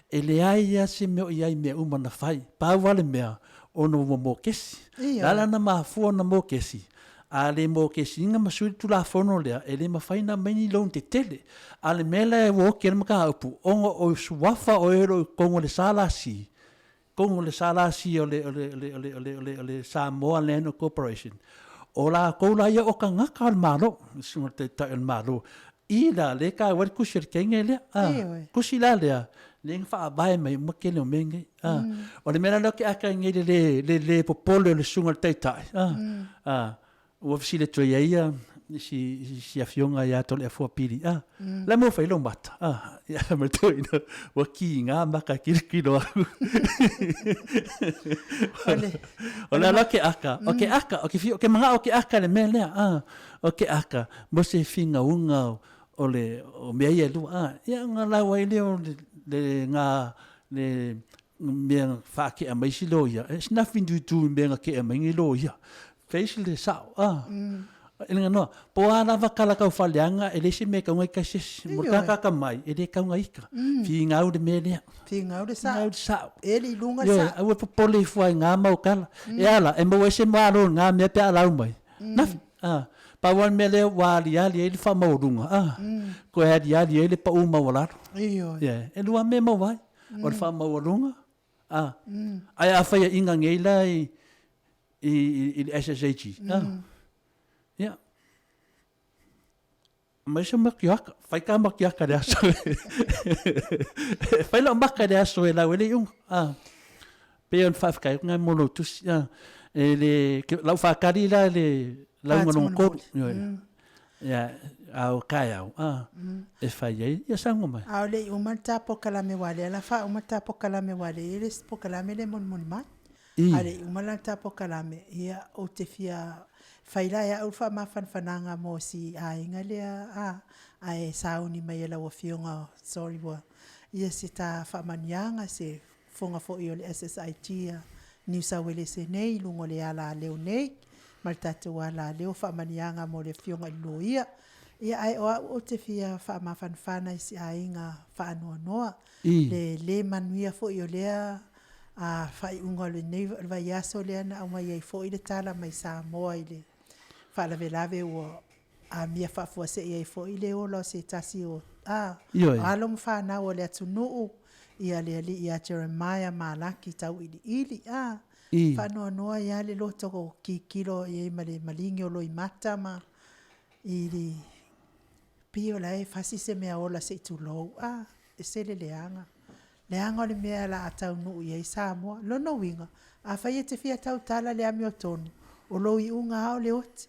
Speaker 7: E leai lava se mea o i ai i mea uma na fai. Pau lava le mea, ona ua mokesi. O le a la na mafua ona mokesi? A le mokesiina ma sui le Tulafono lea, e le mafai ona aumai ni loan tetele. A o le mea la ua oti ai le mataupu, ona o suafa o e o lo o i totonu o le SLC, totonu o le SLC o le, o le, o le, o le, o le, o le, o le Samoa Land Corporation, o latou la ia o tagata o le Malo, le susuga i le Taitai o le Malo, i la lea e taua ai le tusi a le teine lea. A, tusi la lea, lea na faavae mai uma le tele o mea nei. A, o le mea la lea ou te ata ai nei i le le, le le popole o le susuga i le Taitai, a, a, ua fesili atu ai ia si, si afioga ia Toleafoa Pili, a, la e maua fai lou mata, a, ia ma le toeaina, ua kiga maka e kilokilo aku. O le ala o ke aka, o ke aka, o ke whio, o ke manaʻo o ke aka le mea lea, a, o ke aka, mo se finauga o le, o mea ia e lua, a, ia ona lau ai lea o le, le, ngā, le mea faatea mai isi loia, it's nothing to do i mea na tea mai nei loia. Face le sao, a. E le noa, po a lava kala kau faleaga, e leai se mea e tau ai kai se isi. Mo le tagata akamai, e le tau na ika. Finau le mea lea.
Speaker 6: Finau le sao.
Speaker 7: Finau le sao.
Speaker 6: E le i luga le sao.
Speaker 7: Aua e popole ifo ai ngā mau kala. E ala, e maua ai se malo i ngā mea pe a lau mai. Nothing. A, pau lava le mea lea ua aliali ai le faamaualuga, a, toe aliali ai le pau maualalo.
Speaker 6: Ioe.
Speaker 7: Yeah, e lua mea e maua ai, o le faamaualuga, a, ae afai e iga nei la i, I, i, i le SSAG. Ah. Ia. Aumai se makiaka, fai ka makiaka i le aso. E fai lau maka i le aso e lau ai le iuga. Ah. Pei ona faafetai atu mo lou tusi. Ah. E le, lau faatali la le lauga lona tolu. Ioe. Ia, a o taeao, ah, e fai ai, ia saunoa mai.
Speaker 6: A o le i uma le ta polokalame aua o lea o le a faauma le ta polokalame aua o lea e i ai le isi polokalame lea e mulimuli mai. A o le i uma la le ta polokalame, ia ou te fia fai la e au le faamafanafanaga mo si aiga lea a, ae sauni mai e lau Afioga, sorry ua, ia se ta faamanuiaga, se fofoga foi o le SSIG a Niu Sauelese nei i luga o le alaleo nei ma le tatou alaleo faamanuiaga mo le Afioga i le Loia. Ia ae o au ou te fia faamafanafana i si aiga faanoanoa le le manuia foi o lea faaiuga o lenei vaiaso lea na aumai ai foi le tala mai Samoa i le faalavelave ua amia faafuasei ai foi le ola o se tasi o alo ma fanau o le atunuu, ia le alii ia Jeremiah Malaki Tauiliili. Faanoanoa ai lava le loto tilotilo i ai ma le maligi o loimata ma i le pei o la e fasi se mea ola se i tulou. E ese le leaga. Leaga o le mea o le a taunuu i ai Samoa. Lona uiga, afai e te fia tautala le amiotonu, o lou iuga lava o le oti.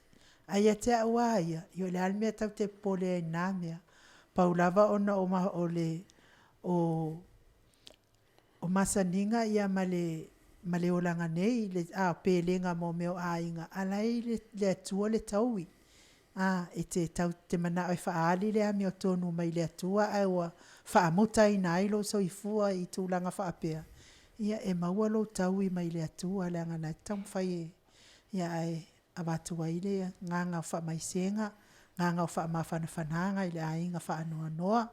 Speaker 6: Ae ia te au lava ia, ia o le a le mea tatou te popole ai i lena mea. Pau lava ona o o le o o masaniga ia ma le ma le olaga nei, le a pelega mo mea o aiga, a la e i le Atua le taui. A, e te tau te manao e faaali le amiotonu mai le Atua ae ua faamutaina ai lou soifua i tulaga faapea, ia e maua lou taui mai le Atua leaga o lena e te taumafai e, ia ae avatu ai le agaga o faamaisega, agaga o faamafanafanaga i le aiga faanoanoa,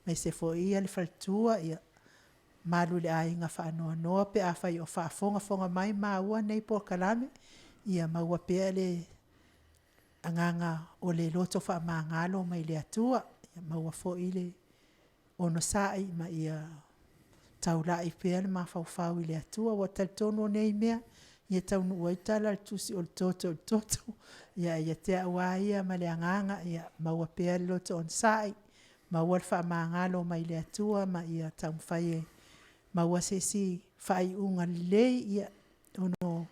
Speaker 6: aemaise foi ia le faletua, ia malu i le aiga faanoanoa pe afai o faafogafoga mai maua nei polokalame, ia maua pea le agaga o le loto faamagalo mai le Atua, ia maua foi le onosai ma ia taulai pea le mafaufau i le Atua. Ua talitonu o nei mea, ia taunuu ai tala a le tusi o le toto i le toto. Ia ia te au lava ia ma le agaga, ia maua pea le loto onosai, maua le faamagalo mai le Atua ma ia taumafai e maua se isi faaiuga lelei, ia ono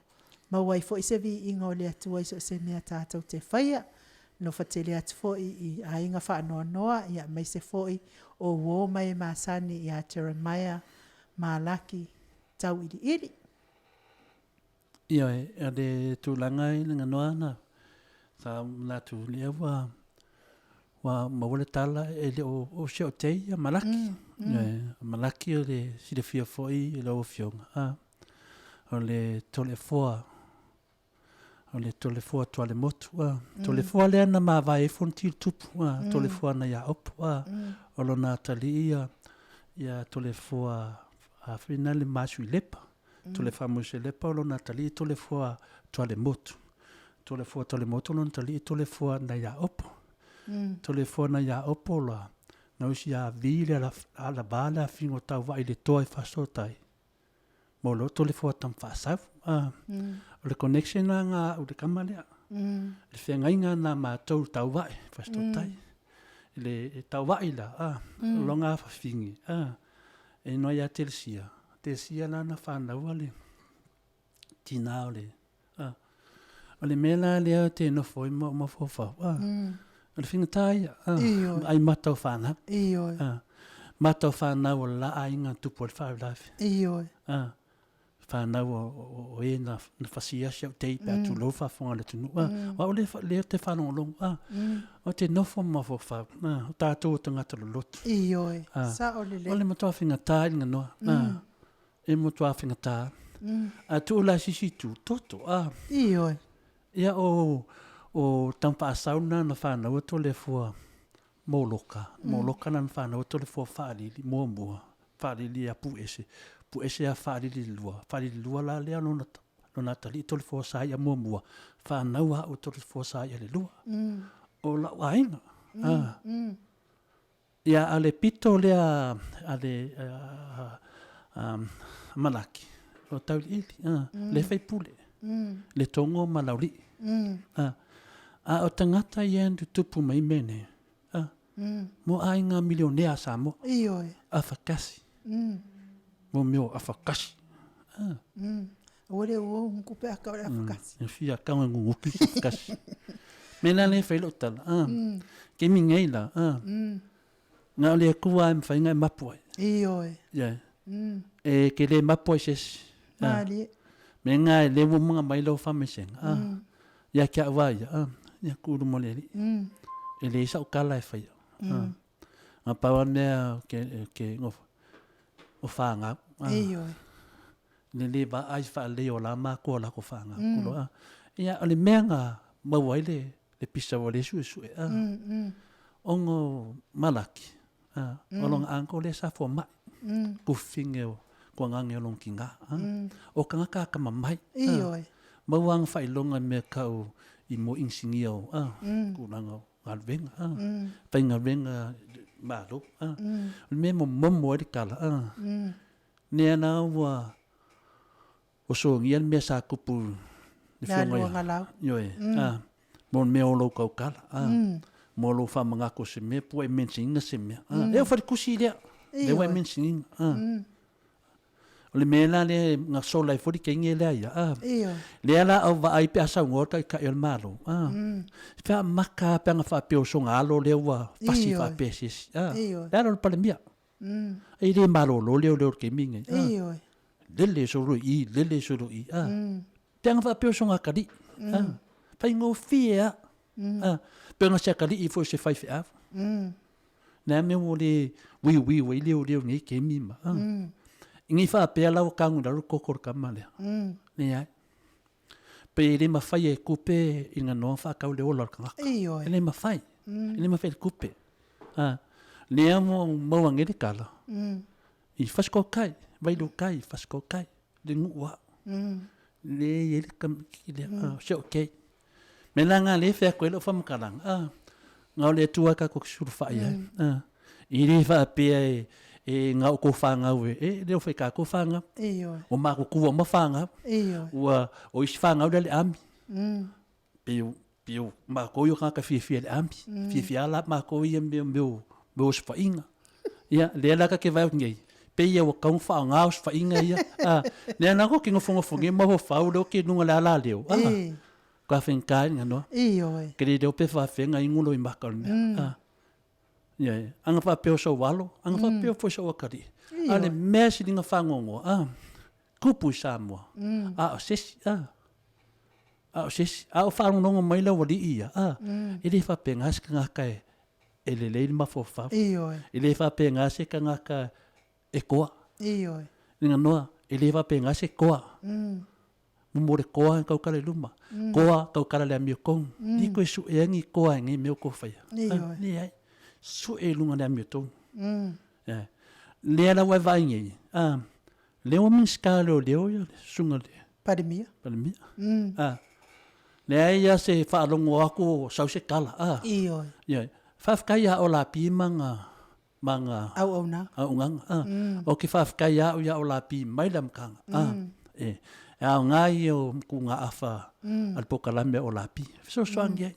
Speaker 6: maua ai foi se viiga o le Atua i so o se mea tatou te faia. Alofa tele atu foi i aiga faanoanoa, ia aemaise foi o uo ma e masani ia Jeremiah Malaki Tauiliili.
Speaker 7: Ioe, o le tulaga i le ganoa na, sa manatu lea ua, ua maua le tala e le o, o si o tei ia Malaki. Ioe, Malaki o le silafia foi i lau afioga, a, o le Toleafoa, o le Toleafoa Tualemotu, a, Toleafoa lea na mavae ai Fonoti le tupu, a, Toleafoa na ia Opo, a, o lona atalii ia, ia Toleafoa, a, foi na le Masuilepa, Toleafoa Masuilepa o lona atalii Toleafoa Tualemotu. Toleafoa Tualemotu o lona atalii Toleafoa na ia Opo. Toleafoa na ia Opo la, na usi ia vi le ala, ala va le afiga o Tauvai i le toa i Fasotai. Mo lo Toleafoa Tamafaasau. Ah, O le connection la nga au le kama lea. Le feagaiga na matou Tauvai, Fasitotai. Le e Tauvai la, ah, o longa afafine, ah, e igoa ia Telesia. Telesia la na fanaua le tina o le, ah, o le mea la lea te nofo ai ma ou mafaufau, ah, o le faigata ia, ah, ai mata o fanau. Ah, mata o fanau o le la aiga na tupu ai le faalavelave. Ah, fanau o e na fasia si au tei pe a tulou faafofoga a le atunuu. Ah, o au lea ou te faalogologo, ah, ou te nofo ma mafaufau, ah, o tatou o tagata loloto.
Speaker 6: Ioe, sao lelei.
Speaker 7: O le matua faigata i le ganoa, ah, e matua faigata. A tuu la i se isi itu, toto, ah.
Speaker 6: Ioe.
Speaker 7: Ia o, o Tamafaasau lena na fanau atu o le afua Moloka, Moloka lana fanau atu o le fua faalili, muamua, faalili ia Puese, Puese ia faalili lua, faalili lua la lea lona, lona atalii Toleafoa sa ia muamua, fanau a au Toleafoa sa ia le lua. O la'u aiga. Ia a le pito lea a le a Malaki, o Tauiliili, le faipule. Letogo ma Laulii. A, a o tagata ia na tutupu mai i mea nei, a, mo aiga milionea a Samoa.
Speaker 6: Ioe.
Speaker 7: Afakasi. Mo mea o afakasi. A.
Speaker 6: Ua le ua ugu pe a ka o le afakasi.
Speaker 7: E fia kau e guguki se afakasi. Me la le fai lou tala, a, kemi nei la, a, na o le Atua e mawhai nga e mapu ai.
Speaker 6: Ioe.
Speaker 7: Ia. E ke le mapu ai se isi.
Speaker 6: Malie.
Speaker 7: Me nga e le ua mga mai lau whamesenga. A, ia kia ua ia, a, ia kuru mo le ali. E le isa o kala e whai. A, nga pawa mea ke, ke ngo, o whangau. A,
Speaker 6: Ioe.
Speaker 7: le le vaai faalelei o la makou o lako faagau kulo a. Ia o le mea na maua ai le le pisa ua le suesue a. Ona o Malaki a, o lona uncle lea sa fomai, kufine o kuagage o lona tina a. O tagata akamamai a, maua ana faailoga i mea tau i mo inisinia o a, tulaga o galuega a, faigaluega malo a. O le mea e momomo ai le tala a. Nea la ua osogia le mea sa tupu i le afioga ia, ioe, a, mo le mea o lou tautala, a, mo lou faamanatu o se mea, po ua e mention ina se mea, a, e oo foi i le tusi lea, lea ua e mention ina, a. O le mea la lea na sola ai foi le teine lea ia, a, lea la au vaai pe a saunoa le Taitai o le Malo, a, faamata lava pe ana faapea o sona alo lea ua fasi faapea e se isi, a, le alo o le Palemia. E le malolo leo leo le taimi lenei.
Speaker 6: Ioe.
Speaker 7: Lele solo i i, lele solo i i. Pe ana faapea o sona atalii. Faigofie lava. Pe ana se atalii foi o se faifeau. Le a mea ua le uiuiu ai leoleo i nei taimi ma. Nei faapea la ua tagu i lalo le toto o le tama lea. Leai. Pe e le mafai e tupe i ngā noa whakau le ola o le tangata.
Speaker 6: Ioe.
Speaker 7: E le mafai. E le mafai le tupe. A, lea mo maua nei le tala. I whaskokai, Wailukai, whaskokai, le nuu au. Le i ai le tamaiti lea, a, se okay. Me la ngā le whea koe leo whamakalanga, a, ngā o le atua ka koe suluwhai ai. A, i le whaapea e, e ngā o kō whāngau e, e leo whai kā kō whāngau.
Speaker 6: Ioe.
Speaker 7: O māku kua ma whāngau.
Speaker 6: Ioe.
Speaker 7: Ua, o isi whāngau lea le ami. Pe o, pe o mākou i o kāka fiafia le ami. Fiafia la mākou ia mea, mea o, mea o sfainga. Ia, lea la ka ke vai nei. Pe ia ua kau whaangā o sfainga ia. A, lea nā ko ki ngofongofo nge maho whau leo ke nunga le ala leo. A, ka whenkai nga noa.
Speaker 6: Ioe.
Speaker 7: Ke le leo pe whawhenga ingulo i maka o le mea. A, ia, ia. Anga whapeo sa walo, anga whapeo fo sa wakari. A le mea silinga whangongo, a, kupu i Samoa. A o sesi, a, a o sesi, a o whangongo mai la wali ia, a, e le whapenga se kangaka e, e lelei le mafaufau.
Speaker 6: Ioe.
Speaker 7: E le whapenga se kangaka e koa.
Speaker 6: Ioe.
Speaker 7: Ringa noa, e le whapenga se koa. Momo le koa e kaukala i luma. Koa kaukala le amio kou. Ni koe sue angi koa e ngai mea o ko whaia.
Speaker 6: Ioe.
Speaker 7: Ni ai. Sue i lunga le amio tou. Lea la wai vai ngai. Lea wa Minista leo leo ia le sunga le.
Speaker 6: Palemia.
Speaker 7: Palemia. Lea ia se whaalongo aku o sau se kala.
Speaker 6: Ioe.
Speaker 7: Ia. Whawhikai ia o la pi manga. Manga.
Speaker 6: Auauna.
Speaker 7: Auaunga. O ke whawhikai ia o ia o la pi mai la mkanga. E. E ao ngā ia o ku ngā awha al pokalame o la pi. So soangi ai.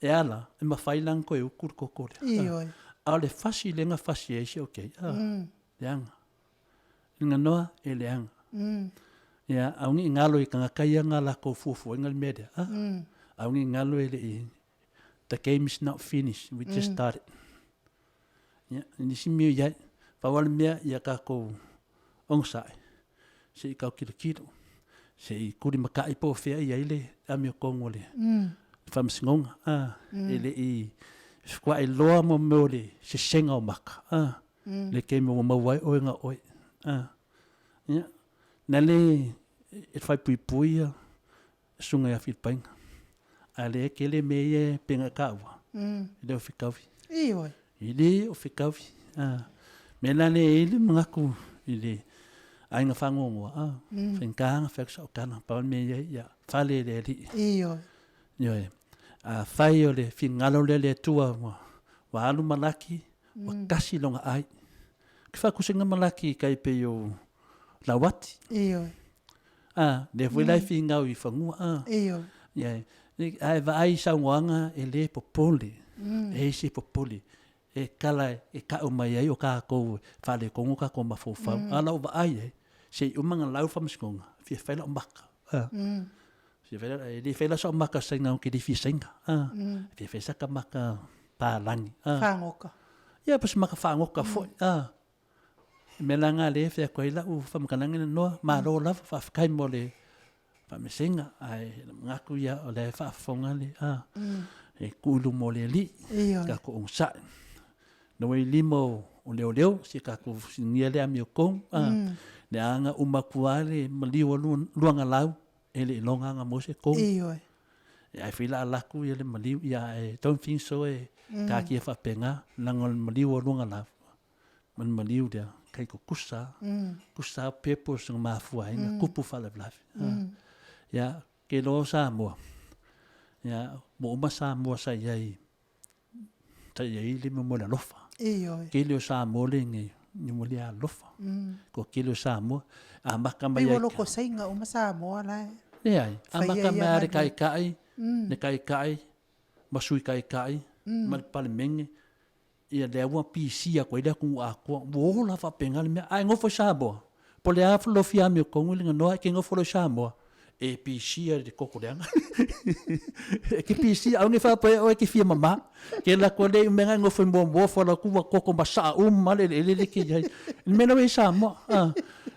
Speaker 7: E ala, e mawhai lang koe uku le koko lea.
Speaker 6: Ioe.
Speaker 7: A o le fasi lenga fasi e se okay. Leanga. Inga noa e leanga. Ia, au ngi ngalo i kanga kai anga la ko fufu inga le mea lea. Au ngi ngalo e le i, the game is not finished, we just started. Ia, nisi mea iai, whawale mea ia kākou ongosae, se i kau kilo kilo, se i kuri maka'i po whea i ai le amio kongo le whamasingonga, e le i whakua e loa mo meo le sesenga o maka, le kemi o mau ai oe nga oe. Ia, na le e whai pui pui ia, sunga ia Filipainga. A le ke le me ia penga kaua. E le o whikawi.
Speaker 6: Ioe.
Speaker 7: I le o whikawi. Me la le e le mangaku i le ainga whangongoa. Whengkaanga whaksa o kana. Pawan me ia ia whale le ali.
Speaker 6: Ioe.
Speaker 7: Ioe. A whai o le whingalo le le tua wa alu malaki, wa kasi longa ai. Ki whakusenga malaki kai pe o lawati.
Speaker 6: Ioe.
Speaker 7: A, lea foi la e finau i fanua, a.
Speaker 6: Ioe.
Speaker 7: Ia, a e vaai i saunoaga e le popole, e leai se popole e kala e ka'u mai ai o kākou e faaletonu o kākou mafaufau. A o lau vaai i ai, se i uma ona lau le faamasinoga, e fia fai lau maka, a. Fia fai, e le fai la sau maka saina ou te le fia saina, a. E fia fai saka maka palagi, a.
Speaker 6: Fāgoka.
Speaker 7: Ia, po o se maka fāgoka foi, a. O le mea la lena lea e fai atu ai lau faamatalaga lea Noa, malo lava, faafetai mo le faamesega, ae manatu ia o lea e faafofoga le, a, e tuu i luma o le Alii, tatou onosai. Na ua i lima o leoleo, si a tatou fesiligia le amiotonu, a, le aga uma atu lava le maliu o luagalau, e le iloga lava ona maua se tonu.
Speaker 6: Ioe.
Speaker 7: Ae fai la alaku ia le maliu, ia ae don't think so e taatia faapena, leaga o le maliu o luagalau, Ma le maliu lea, kai kukusa, kusa purpose na mafua ai na kupu faalavelave. Ia, ke loa o Samoa, ia, ua uma Samoa sa i ai, sa i ai le mea mo le alofa.
Speaker 6: Ioe.
Speaker 7: Tele o Samoa lenei, ni mo le alofa. Ko tele o Samoa, amata mai
Speaker 6: ai. Pei ua loko sainga uma Samoa la e.
Speaker 7: Leai, amata mai lava le taitai, le taitai, ma sui taitai, ma le Palemene, Ia lea ua pisi atu ai le atunuu atoa, ua ola faapena le mea. A e nofo i Samoa, po o le a lou fia amiotonu i le ganoa, e te nofo loa i Samoa, e pisia i le toto leaga. E te pisia, aua ne i faapea oe e te fia mama. Ke alu atu lava lea i mea na e nofo ai muamua, ofo atu ua toto masaa uma lava le eleele lea e te i ai. O le mea la ua i ai Samoa, a.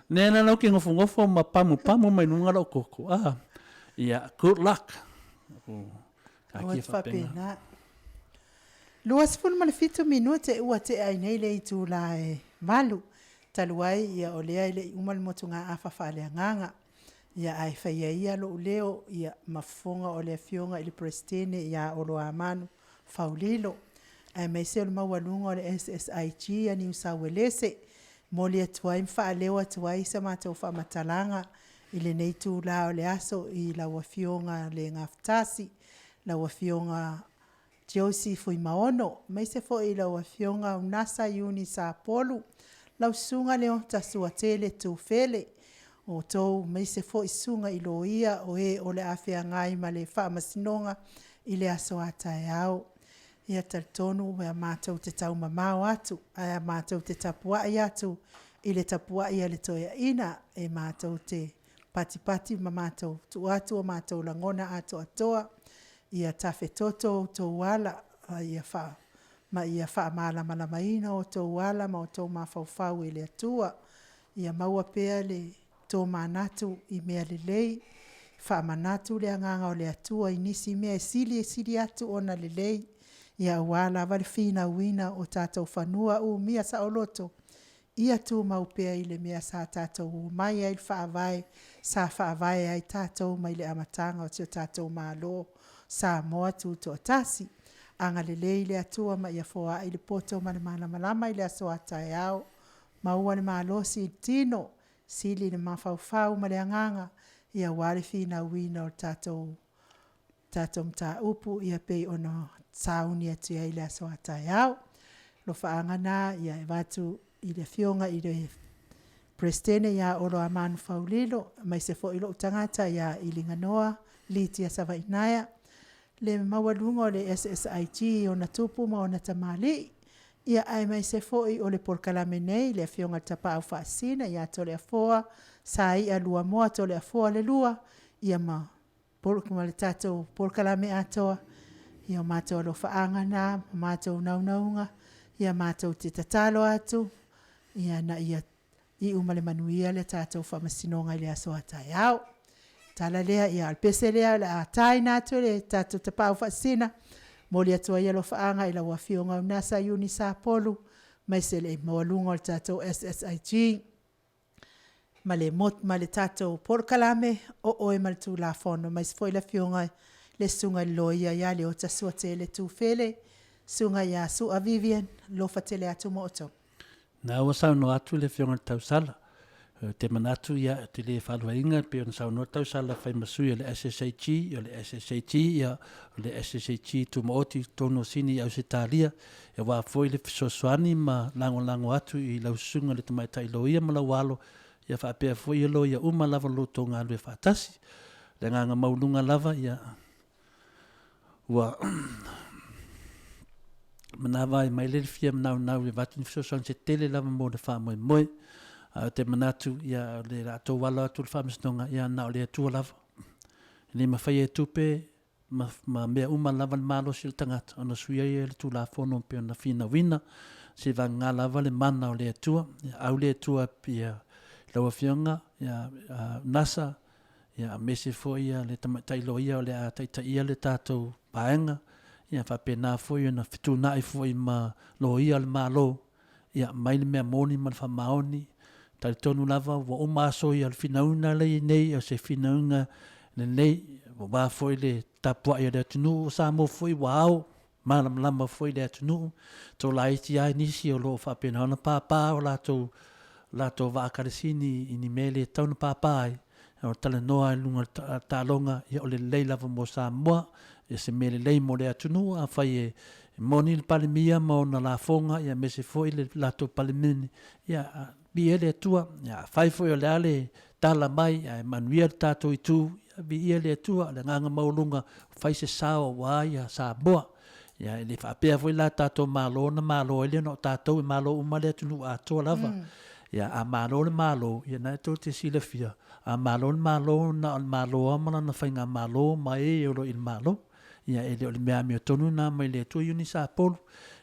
Speaker 7: Lea la ou te nofonofo ma pamupamu mai luga lou toto, a. Ia, good luck.
Speaker 6: Aua te faapena. 27 minute ua tea ai nei le itula e 8, talu ai ia o lea e le i uma le motugaafa faaleagaga. Ia ae faia ia lou leo ia ma fofoga o le Afioga i le Peresetene ia Oloamanu Faulilo, aemaise o le maualuga o le SSIG a Niu Sauelese. E momoli atu ai ma faaleo atu ai sa matou faamatalaga i lenei itula o le aso i lau Afioga le Gafatasi, lau Afioga Josie Fuimaono, aemaise foi i lau Afioga Unasa Iuni Sapolu, lau Susuga Leota Suatele Tufele, o outou aemaise foi susuga i loia o e o le a feagai ma le faamasinoga i le aso a taeao. Ia talitonu matou te taumamao atu, ae matou te tapuai atu i le tapuai a le toeaina e matou te patipati ma matou tuu atu o matou lagona atoatoa ia tafetoto outou ala ma ia faamalamalamaina outou ala ma outou mafaufau e le Atua. Ia maua pea le tomanatu i mea lelei, faamanatu le agaga o le Atua i nisi mea e sili e sili atu ona lelei, ia aua lava le finauina o tatou fanua umia saoloto, ia tumau pea i le mea sa tatou omai ai i le Faavae, sa faavae ai tatou mai le amataga o si o tatou Malo Samoa Tutoatasi. Agalelei le Atua ma ia foai le poto ma le malamalama i le aso a taeao, maua le malosi i le tino, sili le mafaufau ma le agaga, ia aua le finauina o le tatou tatou mataupu e pei ona sauni atu ai i le aso a taeao. Alofaaga na e avatu i le Afioga i le Peresetene ia Olo Oloamanu Faulilo, aemaise foi lou tagata ia Iliganoa Lydia Savaiinaea, le maualuga o le SSIG i ona tupu ma ona tamalii, ia aemaise foi o le polokalame nei le Afioga i le Tapaau Faasisina ia Toleafoa Saia Luamoa Toleafoa le lua, ia ma ma le tatou polokalame atoa. Ia o matou alofaaga na ma matou naunauga, ia matou te tatalo atu ina ia iu ma le manuia le tatou faamasinoga i le aso a taeao. Tala lea, ia o le pese lea o le a taina atu e le tatou Tapaau Faasisina, momoli atu ai alofaaga i lau Afioga Unasa Iuni Sapolu, aemaise le maualuga o le tatou SSIG ma le ma le tatou polokalame o Oe ma le Tulafono, aemaise foi le Afioga i le Susuga i le Loia ia Leota Suatele Tufele, Susuga ia Sua Vivian, alofa tele atu mo outou.
Speaker 7: Na ua saunoa atu le Afioga i le Tausala, ou te manatu ia, ou te le faaluaina e pei ona saunoa le Tausala fai ma sui o le SSAG, o le SSAG, ia, o le SSAG Tumaoti i totonu o Sini i Ausetalia, aua foi le fesoasoani ma lagolago atu i lau Susuga i le Tamaitai Loia ma lau alo. Ia faapea foi ia loia uma lava lo outou galulue faatasi. O le agaga maualuga lava, ia ua manava ai mai le fia manaunau e avatu ni fesoasoani se tele lava mo le faamoemoe. Ae ou te manatu, ia, o le a outou alo atu i le Faamasinoga, ia na o le Atua lava. E le mafai e tupe ma, ma mea uma lava le malosi o le tagata ona suia ia le Tulafono pei ona finauina, seivagana lava le mana o le Atua. Ia, au le Atua ia lau Afioga ia Nasa, ia aemaise foi ia le tamaitai loia o le a taitaia le tatou vaega, ia faapena foi ona fetuunai foi ma loia o le Malo, ia aumai le mea moni ma le faamaoni. Talitonu lava ua uma aso ia o le finauina lea i nei, o se finauina lelei, aua foi le tapuai a le atunuu o Samoa foi ua ao malamalama foi le atunuu, tolaiti lava nisi o lo o faapena ona pāpā o latou latou vaa Kalesini i ni mea e le tatau ona pāpā ai, o le talanoa i luga o le taaloga, ia o le lelei lava mo Samoa, ia se mea lelei mo le atunuu, afai e moni le Palemia ma ona lafoga, ia aemaise foi le latou Palemene, ia viia le Atua. Ia afai foi o le a le tala mai ae manuia le tatou itu, ia viia le Atua. O le agaga maualuga, fai se sao aua ia Samoa. Ia e le faapea foi la tatou Malo ona malo ai lea na o tatou, e malo uma le atunuu atoa lava. Ia a malo le Malo, ia na e tou te silafia, a malo le Malo, na o le Malo lava ma lana faigamalo ma e o lo o i le Malo. Ia e le o le mea amiotonu lena mai le Atua Iuni Sapolu.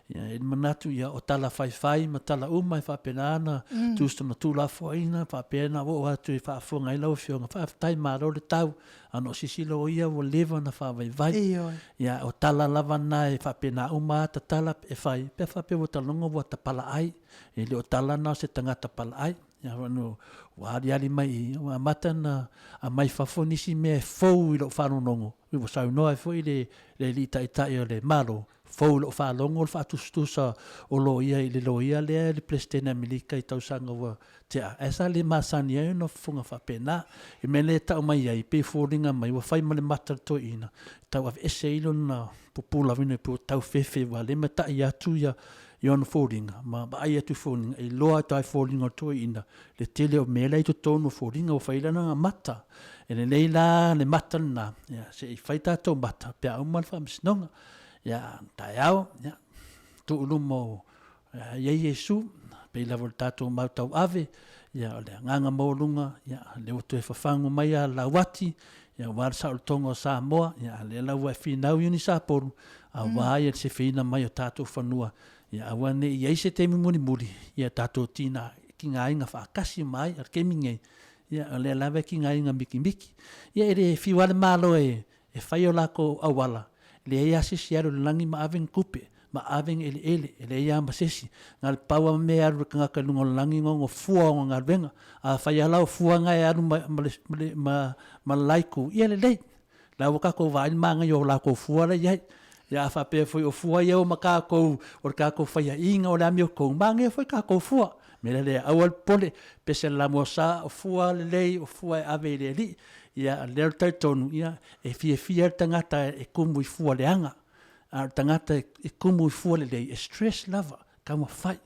Speaker 7: Ia e i ai le manatu, ia o tala faifai ma tala uma e faapena ona tusa ma tuulafoaiga, faapea ona oo atu e faafofoga ai lau Afioga, faafetai malo le tau, a na o silasila o ia ua leva ona faavaivai.
Speaker 6: Ioe.
Speaker 7: Ia o tala lava na e faapena uma lava tatala e fai, pe a faapea ua taloga ua tapalaai. E le o tala na o se tagata palaai. Ia ua aliali mai i i, ua amata ona aumai fafo nisi mea e fou i lou faalogologo, ua saunoa ai foi le alii taitai o le Malo, fou i lou faalogo le faatusatusa o loia i le loia lea i le Peresetene Amerika i tausaga ua tea, ae sa le masani ai ona fofoga faapena. I mea lea e tau mai ai, pei e foliga mai ua fai ma le mata o le toeaina, e tau aveese ai lona pupula pei ua tau fefe aua o lea e matai atu ia i ona foliga ma vaai atu i foliga, e iloa atu lava i foliga o le toeaina le tele o mea la e i totonu o foliga ua fai ai lana mata. E lelei la le mata lena, ia se i fai tatou mata pe a uma le faamasinoga. Ia, taeao, ia, tuu i luma o i ai Iesu, pei lava o le tatou mau tauave, ia o le agaga maualuga, ia lea ua toe fafagu mai a Lauati, ia aua le saolotoga o Samoa, ia lea la ua e finau Iuni Sapolu, aua ia le sefeina mai o tatou fanua, ia aua ne i i ai se taimi mulimuli, ia tatou tina, tigaina faatasi uma ai. A o le taimi nei, ia o lea lava e tigaina mikimiki. Ia e le fiu lava le Malo e e fai o latou auala, leai lava se isi e alu i le lagi ma ave ni tupe, ma ave ni eleele, e leai lava ma se isi. Na o le pau lava mea e alu i le tagata i luga o le lagi na ona fua o ona galuega. Afai lava la o fua na e alu ma, ma le, ma le, ma, ma le la itu, ia lelei. La ua tatou vaai i le manaia o latou fua la e i ai. Ia a faapea foi o fua ia ma tatou, o le tatou faiaina o le amiotonu, manaia foi tatou fua. O le mea lea, aua le popole, pese le lamosa, o fua lelei, o fua e ave i le Alii. Ia, o lea ou te talitonu, ia, e fiafia le tagata e tumu i fua leaga, a o le tagata e tumu i fua lelei, e stress lava, taumafai.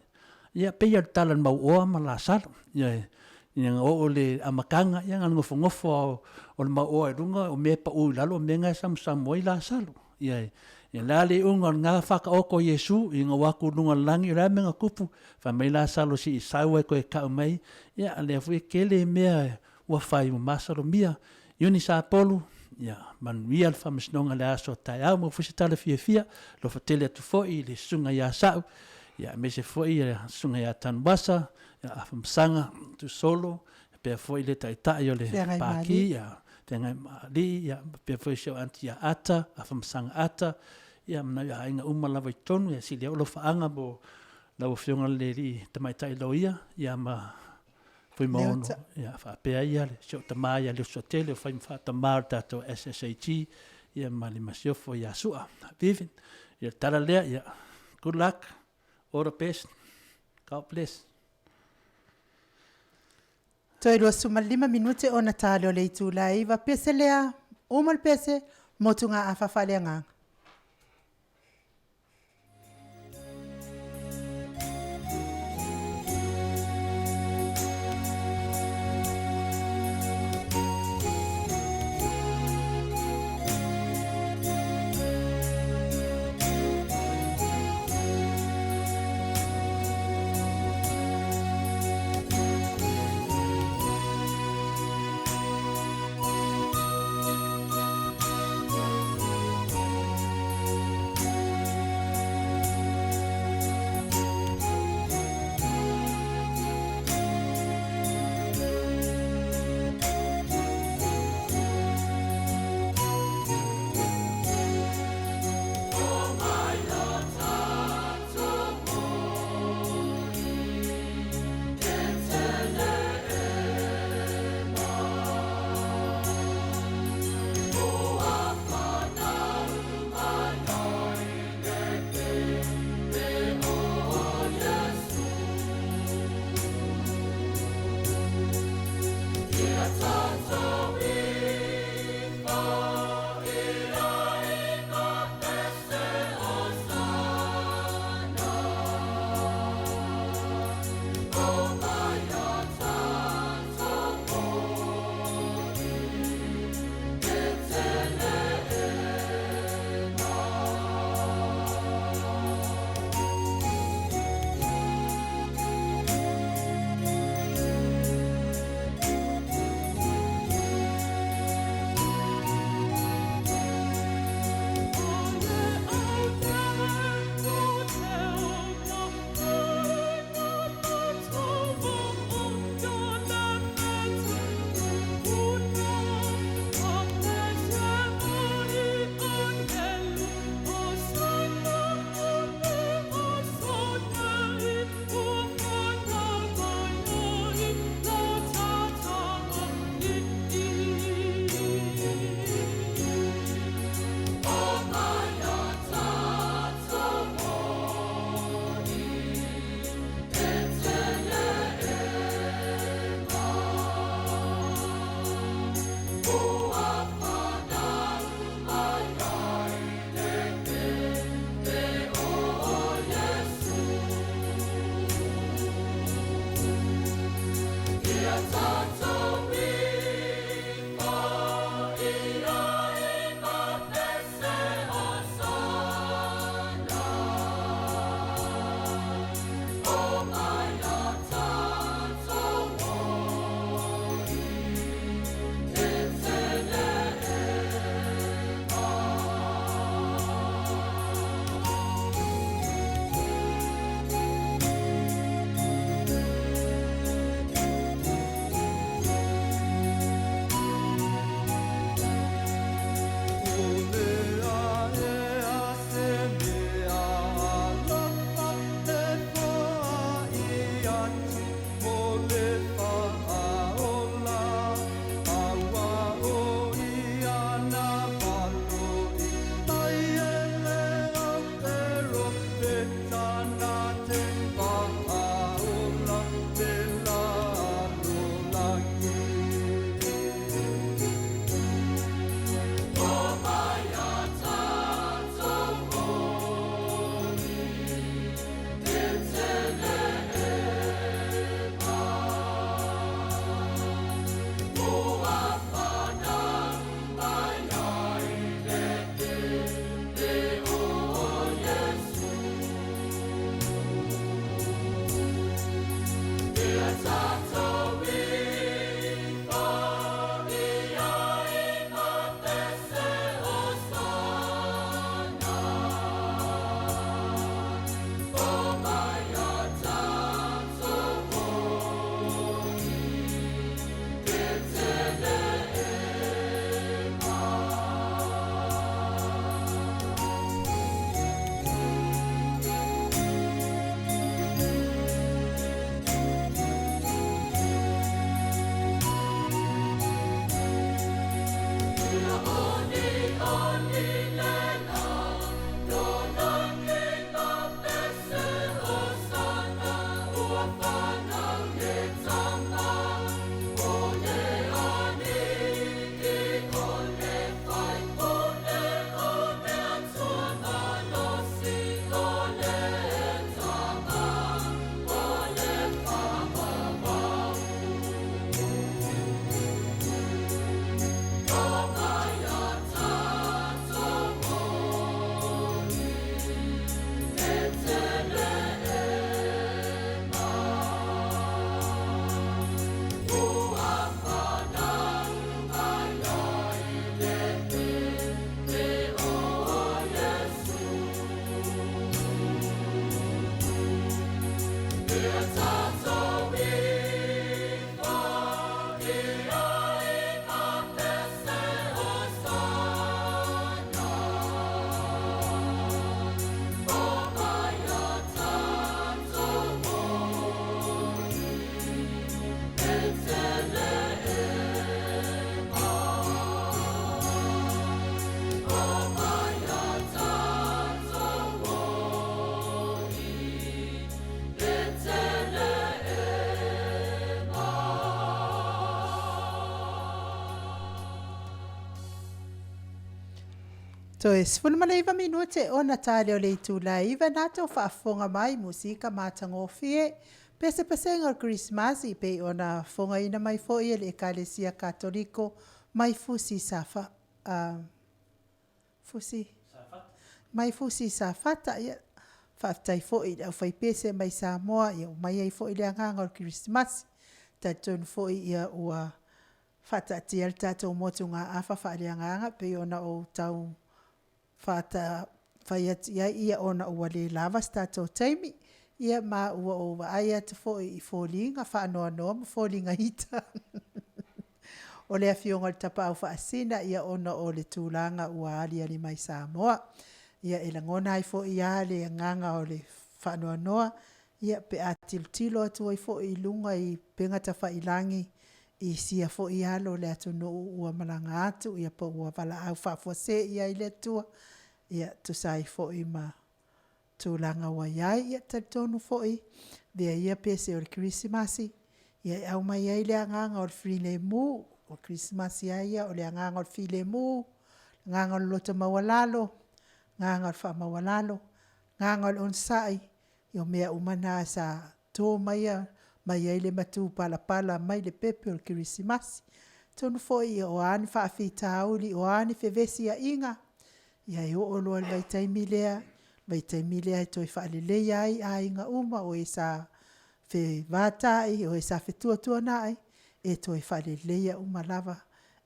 Speaker 7: Ia, pei lava o le tala i le mauoa ma Lasalo. Ioe. Ina na oo i le amataga, ia na ona nofonofo lava o le mauoa i luga, o mea e pau i lalo, o mea na e samusamu ai Lasalo. Ioe. Ia, o le a le iuga o lena faataoto a Iesu ina ua o atu i luga o le lagi, o le a le mea na tupu? Fai mai Lasalo se i sau ae toe tau mai, ia, o lea foi e tele mea ua fai ua masalomia. Iuni Sapolu, ia manuia le faamasinoga i le aso a taeao, maua foi se tala fiafia, alofa tele atu foi i le susuga ia Sa'u, ia aemaise foi le susuga ia Tanuvasa, ia Afamasaga Tusolo, faapea foi le taitai o le Pati, ia Feagaimaalii, ia faapea foi si au aunty ia Ata, Afamasaga Ata, ia ma nai aiga uma lava i totonu, ia sili au alofaaga mo lau Afioga i le Alii Tamaitai Loia, ia ma Fuimaono, ia faapea ia si ou tama ia Leusoatele o fai ma faatama o le tatou SSAG, ia ma le masiofo ia Sua Vivian. Ia le tala lea, ia good luck, all the best, God bless.
Speaker 6: Toe 25 minute ona tali o le itula e 9 pese lea, uma le pese, motugaafa faaleagaga. Toe 19 minute ona tale o le itula e 9 na tou faafofoga mai musika matagofie pesepesega o le Kerisimasi pei ona fofogaina mai foi e le Ekalesia Katoliko mai Fusi Safa, Fusi mai Fusi Safata. Ia, faafetai foi i le aufaipese mai Samoa, ia ua aumai ai foi le agaga o le Kerisimasi. E talitonu foi ia ua faataatia le tatou motugaafa faaleagaga pei ona ou tau fai atu i ai, ia ona ua le lava se tatou taimi. Ia ma ua ou vaai atu foi i foliga faanoanoa ma foliga ita o le Afioga i le Tapaau Faasisina ona o le tulaga ua aliali mai Samoa. Ia e lagona ai foi lava le agaga o le faanoanoa pe a tilotilo atu ai foi i luga i upega tafailagi i sia foi alo o le atunuu ua malaga atu po ua valaau faafuasei i ai le Atua e tusa ai foi ma tulaga ua i ai. Ia e talitonu foi, avea ia pese o le Kerisimasi e aumai ai le agaga o le filemu, o le Kerisimasi lava ia o le agaga o le filemu, agaga o le loto maualalo, agaga o le faamaualalo, agaga o le onosai, ia o mea uma na sa to mai ai le matupalapala mai le pepe o le Kerisimasi. Atonu foi o a ni faafitauli o a ni fevesiaiga, ia e oo loa i le vaitaimi lea, vaitaimi lea e toe faaleleia ai aiga uma, o e sa fevatai, o e sa fetuatuanai, e toe faaleleia uma lava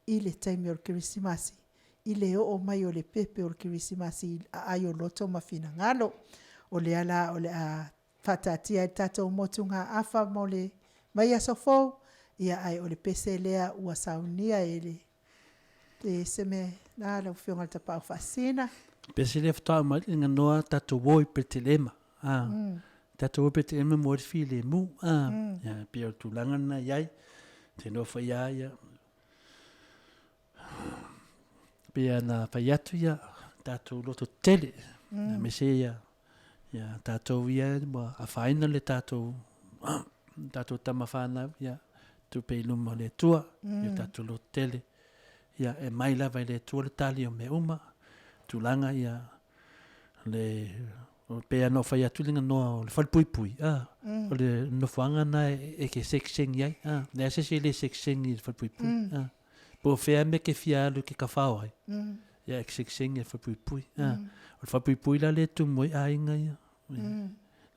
Speaker 6: i le taimi o le Kerisimasi, i le oo mai o le pepe o le Kerisimasi i aai o loto ma finagalo. O lea la o le a faataatia ai le tatou motugaafa mo le vaiaso fou, ae o le pese lea ua saunia e le lau Afioga i le Tapaau Faasisina.
Speaker 7: O le pese lea faatoa aumai le ganoa tatou o i Petelema, tatou o i Petelema mo ai le filemu. E pei o le tulaga lena e i ai. Ou te iloa foi lava ia, pei ona fai atu ia, tatou lototetele, aemaise ia tatou ia ua afaina le tatou tatou tama fanau, ia, tuu pea i luma o le Atua, i o tatou lototetele, ia, e mai lava i le Atua le tali o mea uma, tulaga ia, le, pei lava ona ou fai atu le ganoa o le falepuipui, a, o le nofoaga lena e te segisegi ai, a, leai se isi e le segisegi i le falepuipui, a. Po o fea mea e te fia alu e te tafao ai, ia e te segisegi i le falepuipui, a. O le falepuipui la lea e tumu ai aiga ia,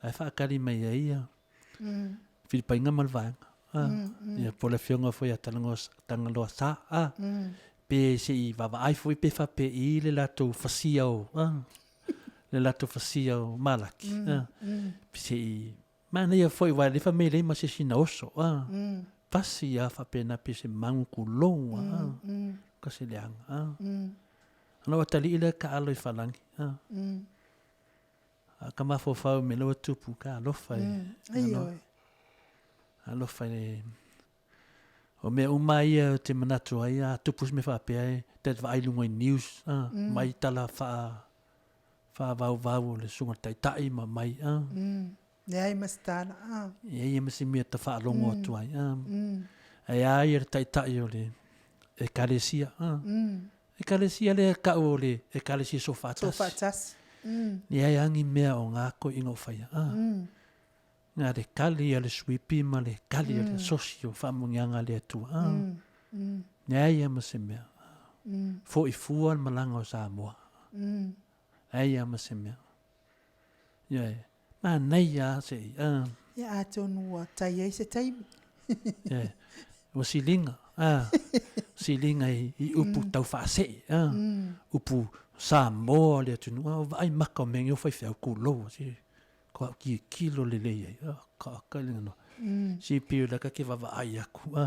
Speaker 7: la e faatali mai ai ia Filipaina ma le vaega, a. Ia po o le afioga foi ia Tagaloa Sa, a. Pe se i vaavaai foi pe faapei le latou fasia o, a, le latou fasia o Malaki, a. Se i manaia foi aua e le fai mai ma se isi na oso, a. Fasi lava faapena pei se magu kulou lava, a. Ka se leaga, a. Ona ou atalii lea taalo i Falagi, a. A ka mafaufau i mea la ua tupu, ka alofa e.
Speaker 6: Ioe.
Speaker 7: Alofa i le... O mea uma ia ou te manatu ai, a tupu se mea faapea, e ta te vaai i luga i news, a, mai tala faa, faavauvau o le susuga i le Taitai ma mai, a.
Speaker 6: Leai ma se tala, a.
Speaker 7: Leai ma se mea ta faalogo atu ai, a. Ae a ia le Taitai o le Ekalesia, a. Ekalesia lea e tau o le Ekalesia Soofaatasi.
Speaker 6: Soofaatasi.
Speaker 7: Leai lava ni mea o na toeaiina o faia. Na le kali a le suipi ma le kali a le asosi o faamanuiaga a le Atua. Leai lava ma se mea. Foi fua le malaga o Samoa. Leai lava ma se mea. Ioe. Manaia lava se i.
Speaker 6: Ia atonu ua tai ai se taimi.
Speaker 7: Ioe. Ua siliga, a, siliga i upu tau faasee, a, upu Samoa o le atunuu, a o vaai maka o mea nei o faifeau tulou, se ko au tilotilo lelei ai, a, ka ka le ganoa. Se pei o lea ta te vaavaai atu, a,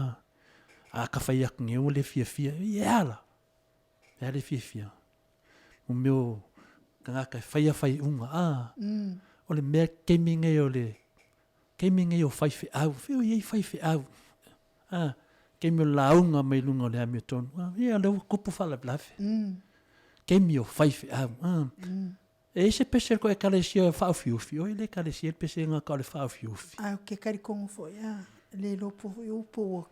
Speaker 7: a ka fai atu nei ua le fiafia, e a la? E a le fiafia? Mo mea o tagata e faia faaiuga, a, o le mea taimi nei o le taimi nei o faifeau, fea o i ai faifeau, a, taimi o le lauga mai luga o le amiotonu, a, ia o lea ua tupu faalavelave, taimi o faifeau, a. E i ai se pese a le tou Ekalesia e faaofiufi, oi le Ekalesia le pese na tau o le faaofiufi.
Speaker 6: A ou te talitonu foi, a, le iloa po o upu ua.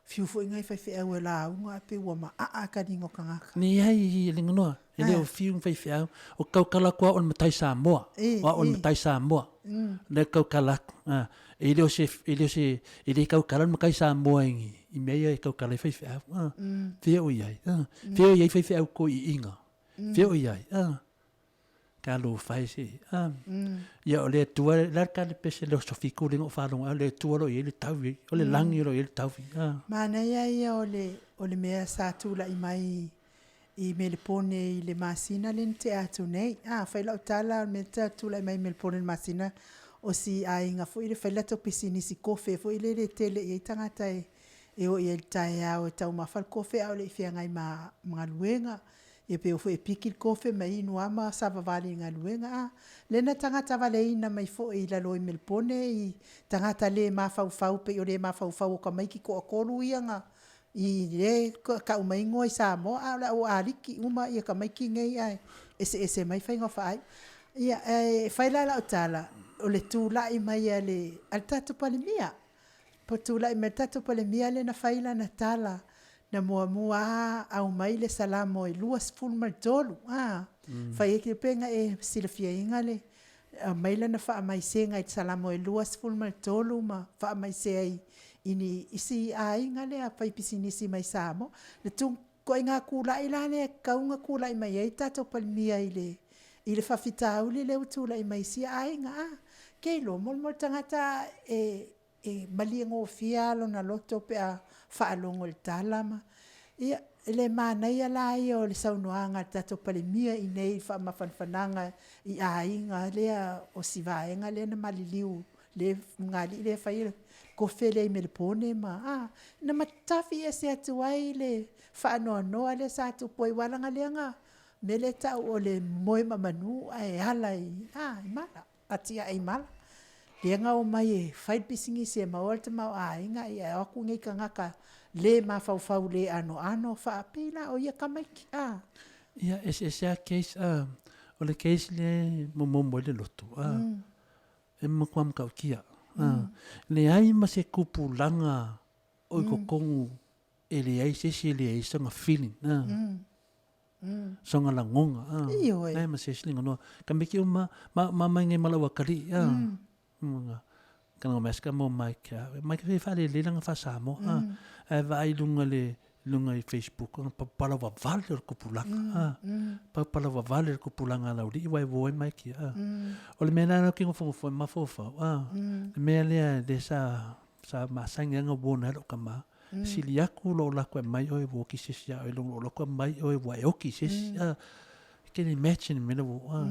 Speaker 6: Fiu foi ngai faifeau e lauga ae pei ua maaa taliga o tagata.
Speaker 7: Leai, le ganoa, e le o fiu ni faifeau, o tautala atu au o le matai Samoa, o au o le matai Samoa, lea e tautala atu. E le o se, e le o se, e le tautala le matai Samoa i i mea ia e tautala ai faifeau. Fea o i ai? Fea o i ai faifeau toeaiina? Fea o i ai? Talofa e se, a. Ia o le Atua, o le a le pese le aso fitu lea na ou faalogo ai, o le Atua o lo o i ai le taui, o le lagi o lo o i ai le taui, a.
Speaker 6: Manaia ia o le, o le mea sa tulai mai i Melepone i le masina lea na tea atu nei. A, fai lau tala, o le mea sa tulai mai i Melepone i le masina, o si aiga foi lea fai le latou pisinisi kofe foi lele e tele i ai tagata e e o i ai i le taeao e taumafa le kofe a o le i feagai ma galuega. Ia pe o foi e piki le kofe ma inu a ma savavali i galuega a. Lea na tagata valeina mai foi i lalo i Melepone i tagata le mafaufau pei o le mafaufau o tamaiti toatolu ia na i le tau mai igoa i Samoa a o le au aliki uma ia tamaiti nei ae eseese mai faiga o faaiuga. Ia ae fai la lau tala o le tulai mai a le tatou Palemia Po tulai mai le tatou Palemia lea na fai lana tala, na muamua a aumai le Salamo e 23, a, fai ai pe na e silafiaina le aumai lana faamaisega i le Salamo e 23 ma faamaise ai i ni isi aiga lea faipisinisi mai Samoa. Le ituaiga tulai la lea e tatau ona tulai mai ai le tatou Palemia i le i le faafitauli lea ua tulai mai i sia aiga, a, ke iloa molemole tagata e e maliegofie lava lona loto pe a faalogo i le tala ma, ia, e le manaia la ia o le saunoaga a le tatou Palemia i inei i faamafanafanaga i aiga lea o si vaega lea na maliliu le alii lea e faia le kofe lea i Melepone ma, a, na matafi ese atu ai le faanoanoa lea sa tupu ai, aua leaga lea na mea lea e tau o le moe ma manu ae ala i, a, i mala. Atiae i mala. Lea na omai e fai le pisinisi e maua le tamaoaiga, ia e o atu nei tagata le mafaufau le anoano faapei la o ia tamaiti, a.
Speaker 7: Ia, e eseese lava case, a, o le case lea e momomo ai le loto, a, e matua matautia, a, leai ma se tupulaga o i totonu e leai se isi e leai sona feeling, a. Sona lagona, a.
Speaker 6: Ioe.
Speaker 7: Leai ma se isi lagona. Ka miki uma, ma, ma mai nei ma lau atalii, a. Nga, ka nga maska mo mai ka, mai ka faalelei lana faa-Samoa, a. Ae vaai i luga le, luga i Facebook, ona paupala vavale o le tupulaga, a. Paupala vavale o le tupulaga a laulii aua e uo ai mai kia, a. O le mea lena ou te nofonofo ai ma mafaufau, a, le mea lea lea sa, sa masani ai ona warn ai lou tama, Sili atu lou lako e aumai oe ua oki se isi ia oe i lou lako aumai oe ua e oki i se isi. I can imagine le mea lea ua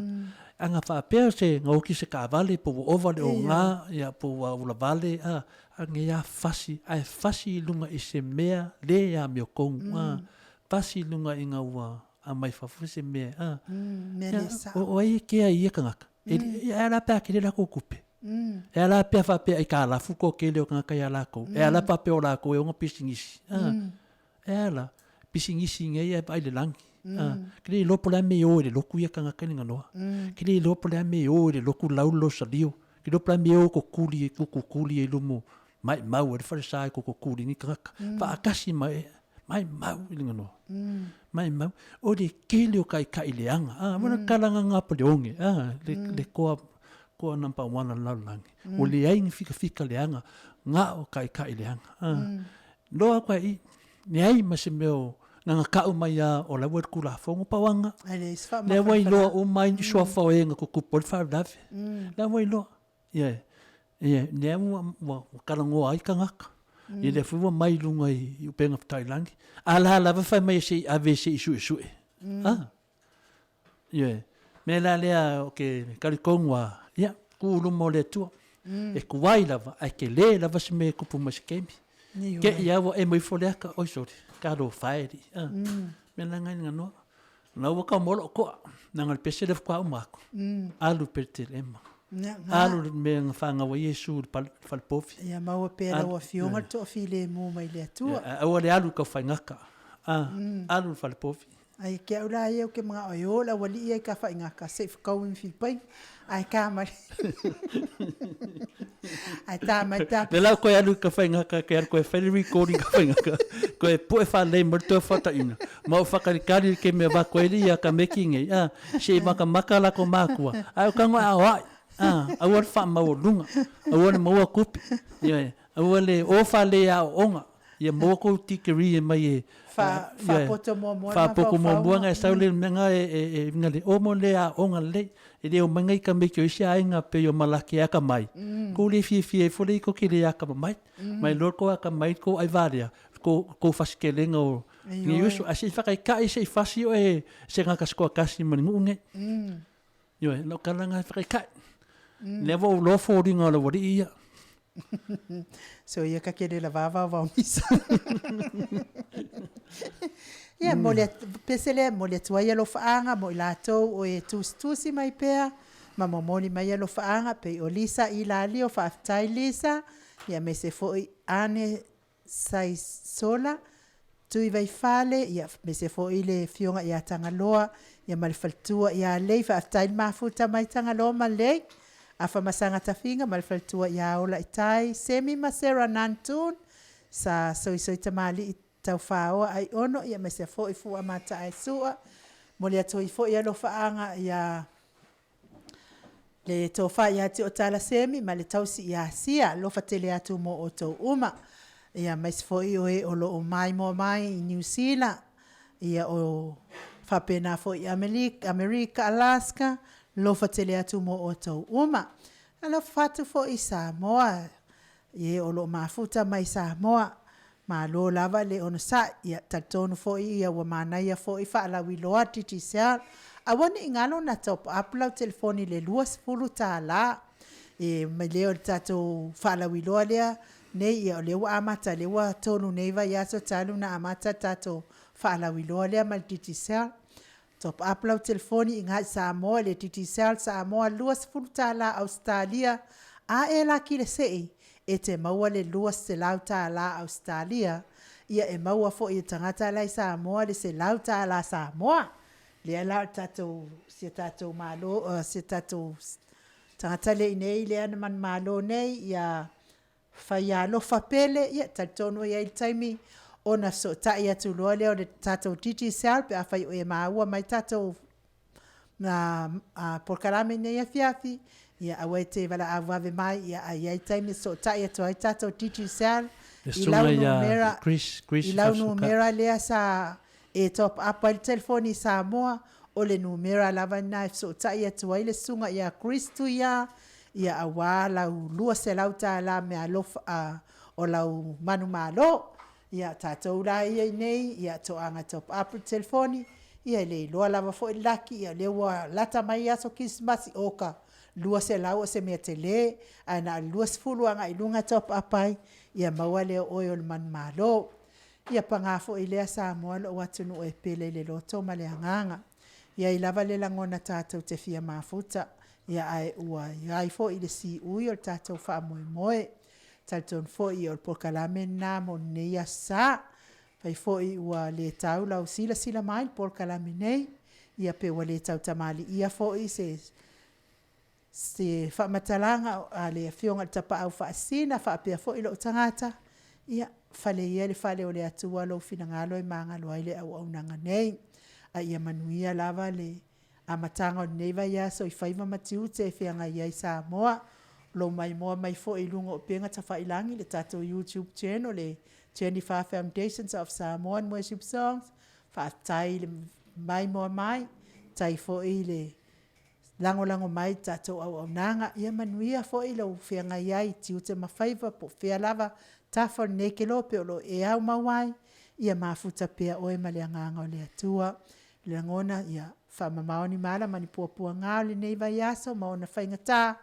Speaker 7: a na faapea se na oki se taavale po ua ova le oga ia po ua ula vale a a nei a fasi ae fasi i luga i se mea le amiotonu a fasi i luga ina ua aumai fafo se mea a o ai e kea i ia tagata e a la pe a tele latou tupe. E ala pea faapea aikalafu ko kele o tagata ia lakou. E ala faapea o lakou e ona pisinisi. E ala, pisinisi nei e vaai le lagi. Ke le iloa po o le a mea e o i le lotu ia tagata i le ganoa. Ke le iloa po o le a mea e o i le lotu lau le losalio. Ke le iloa po o le a mea e o kokuli e kukukuli ai luma o maimau ai le falesa e kokokuli nei tagata. Faatasi ma e maimau i le ganoa. Maimau. O le tele o taitai leaga. A, ua tala gaga pa le oge. A, le koa koa number one a le lalolagi. Ua leai ni fikafika leaga, na o taitai leaga. A, loa atu ai i, leai ma se mea o gaga tau mai lava o la ua i le Tulafono, pau lava lena. Lea ua iloa uma ai ni suafa o e na tutupu ai le faalavelave. La ua iloa. Ioe, ioe, lea ua, ua talanoa ai tagata. Ia lea foi ua mai i luga i upega fetailangi. A la lava fai mai se i ave se i suesue. Ah. Ioe. Mea la lea o ke talitonu lava, ia, tuu i luma o le Atua. E tuai lava, ae tele lava se mea e tupu mai se taimi. Te i lava ua emo ifo le ata, oi sole, talofa e alii. Ah. Mea la na i le ganoa. Na ua kau mo lou toa, leaga o le pese lea faatoa uma atu. Alu pe tele ma. Alu le mea na fanau ai Iesu i le fale povi.
Speaker 6: Ia maua pea lau Afioga le toafilemu mai le Atua.
Speaker 7: Aua le alu i tau faigata. Alu i le fale povi.
Speaker 6: Ai ke au la ia ou te manao e o le aualii ia i Tafaigata se i fetaui ma Filipaina, ae ta mai ae ta mai ta.
Speaker 7: Lea la ua toe alu i Tafaigata, toe alu toe fai le recording i Tafaigata, toe pue faalelei mai le Toefuataiga, ma ou faatalitali i le taimi e avatu ai le ia tamaiti nei, a, se i matamata latou matua, ae ou tago e aoai, a, aua le faamaualuga, aua le maua tupe, ioe, aua le o faalelei i aoaoga, ia maua kou degree e mai e
Speaker 6: Faapoto muamua
Speaker 7: faapoto muamua ona e sau lea i le mea lena e uiga i le omo le aoga lelei. E le omai nai tamaiti o isi aiga pei o Malaki e atamai, tou le fiafia ifo lea tou te le atamamai. Ma iloa le tou atamai le tou aivalea, le tou fasitelega o nei uso. Ae se i faataitai se i fasi oe e se tagata se toatasi ma le nuu lenei. Ioe, o lau tala lena e faataitai. Lea ua ou iloa foliga o le aualii ia.
Speaker 6: So ia ka kele la vava vao misa. Ia mo le pese lea mo le atu ai alofaaga mo i latou o e tusitusi mai pea ma momoli mai alofaaga pei o Lisa Ilalio faafetai Lisa ia aemaise foi Ane Saisola, Tuivaifale, ia aemaise foi le Afioga ia Tagaloa, ia ma le faletua ia Lei. Faafetai le mafuta mai Tagaloa ma Lei. Afamasaga Tafiga ma le faletua ia Olaitai, Semi ma Sarah Nantun, sa soisoi tamalii Taufaoa Aiono, ia aemaise foi Fua Mataaesua. Momoli atu ai foi alofaaga ia le tofa ia Tioatala Semi ma le tausi ia Sia, alofa tele atu mo outou uma. Ia aemaise foi o e o lo o maimoa mai i Niu Sila, ia o faapena foi i Amerika, Alaska, alofa tele atu mo outou uma. Alofa atu foi i Samoa, i e o lo o mafuta mai Samoa, malo lava le onosai. Ia talitonu foi ia ua manaia foi faalauiloa a le Digicel. Aua ne i galo ona top up lau telefoni i le $20. E mai lea o le tatou faalauiloa lea nei, ia o lea ua amata, lea ua 3 nei vaiaso talu ona amata le tatou faalauiloa lea ma le Digicel. Top up lau telefoni i ina i Samoa i le Digicel Samoa $20 Ausetalia, a e laki le sei, e te maua le $200 Ausetalia, ia e maua foi e le tagata la e i Samoa le $100 Samoa. Lea la o le tatou, si o tatou Malo, si o tatou tagata lea e i inei lea na manumalo nei, ia Faialofa Pele, ia talitonu e i ai le taimi ona fesootai atu loa lea o le tatou Digicel pe afai o e maua mai tatou polokalame i lenei afiafi, ia aua e te valaau vave mai, ia ae i ai taimi e fesootai atu ai tatou Digicel i lau numera, i lau numera lea sa e top up ai le telefoni i Samoa, o le numera lava lena e fesootai atu ai le susuga ia Chris Tuia, ia aua lau $200 meaalofa o lau manumalo. Ia tatou la ia i inei, ia toaga top up le telefoni, ia e le iloa lava foi le laki, ia o lea ua lata mai aso kerisimasi, oka, 200 o se mea tele, ae na o le 20 agai i luga e top up ai, ia maua lea o oe o le manumalo. Ia paga foi lea Samoa lou atunuu e pele i le loto ma le agaga. E i ai lava le lagona tatou te fia mafuta, ia ae ua i ai foi le siui o le tatou faamoemoe. E talitonu foi o le polokalame lena mo lenei Aso Sa. Afai foi ua le tau lau silasila mai i le polokalame nei, ia pe ua le tautamalii foi se Se faamatalaga a le Afioga i le Tapaau Faasisina faapea foi lou tagata, ia, fale ia i le fale o le Atua lou finagalo e magalo ai le auaunaga nei. A ia manuia lava le amataga o lenei vaiaso i faiva ma tiute e feagai ai Samoa. O lo o maimoa mai foi i luga o upega tafailagi le tatou YouTube channel le Jennifer Foundations of Samoan Worship Songs. Faafetai le maimoa mai, faafetai foi le lagolago mai i le tatou auaunaga. Ia manuia foi lou feagai ai i tiute ma faiva po o fea lava tafa o lenei kelope o lo o e aumau ai, ia mafuta pea oe ma le agaga o le Atua. I le lagona, ia faamamao ni mala ma ni puapuaga o lenei vaiaso ma ona faigata,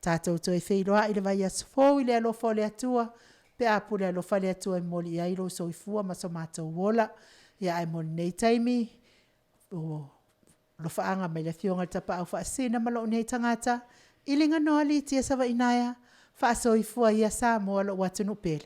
Speaker 6: tatou toe feiloai i le vaiaso fou i le alofa o le Atua, pe a pule alofa le Atua e momoli i ai lou soifua ma so matou ola. Ia ae mo lenei taimi, ua Alofaaga mai le Afioga i le Tapaau Faasisina ma lou nei tagata, Iliganoa Litia Savaiinaea, faasoifua ia Samoa lou atunuu pele.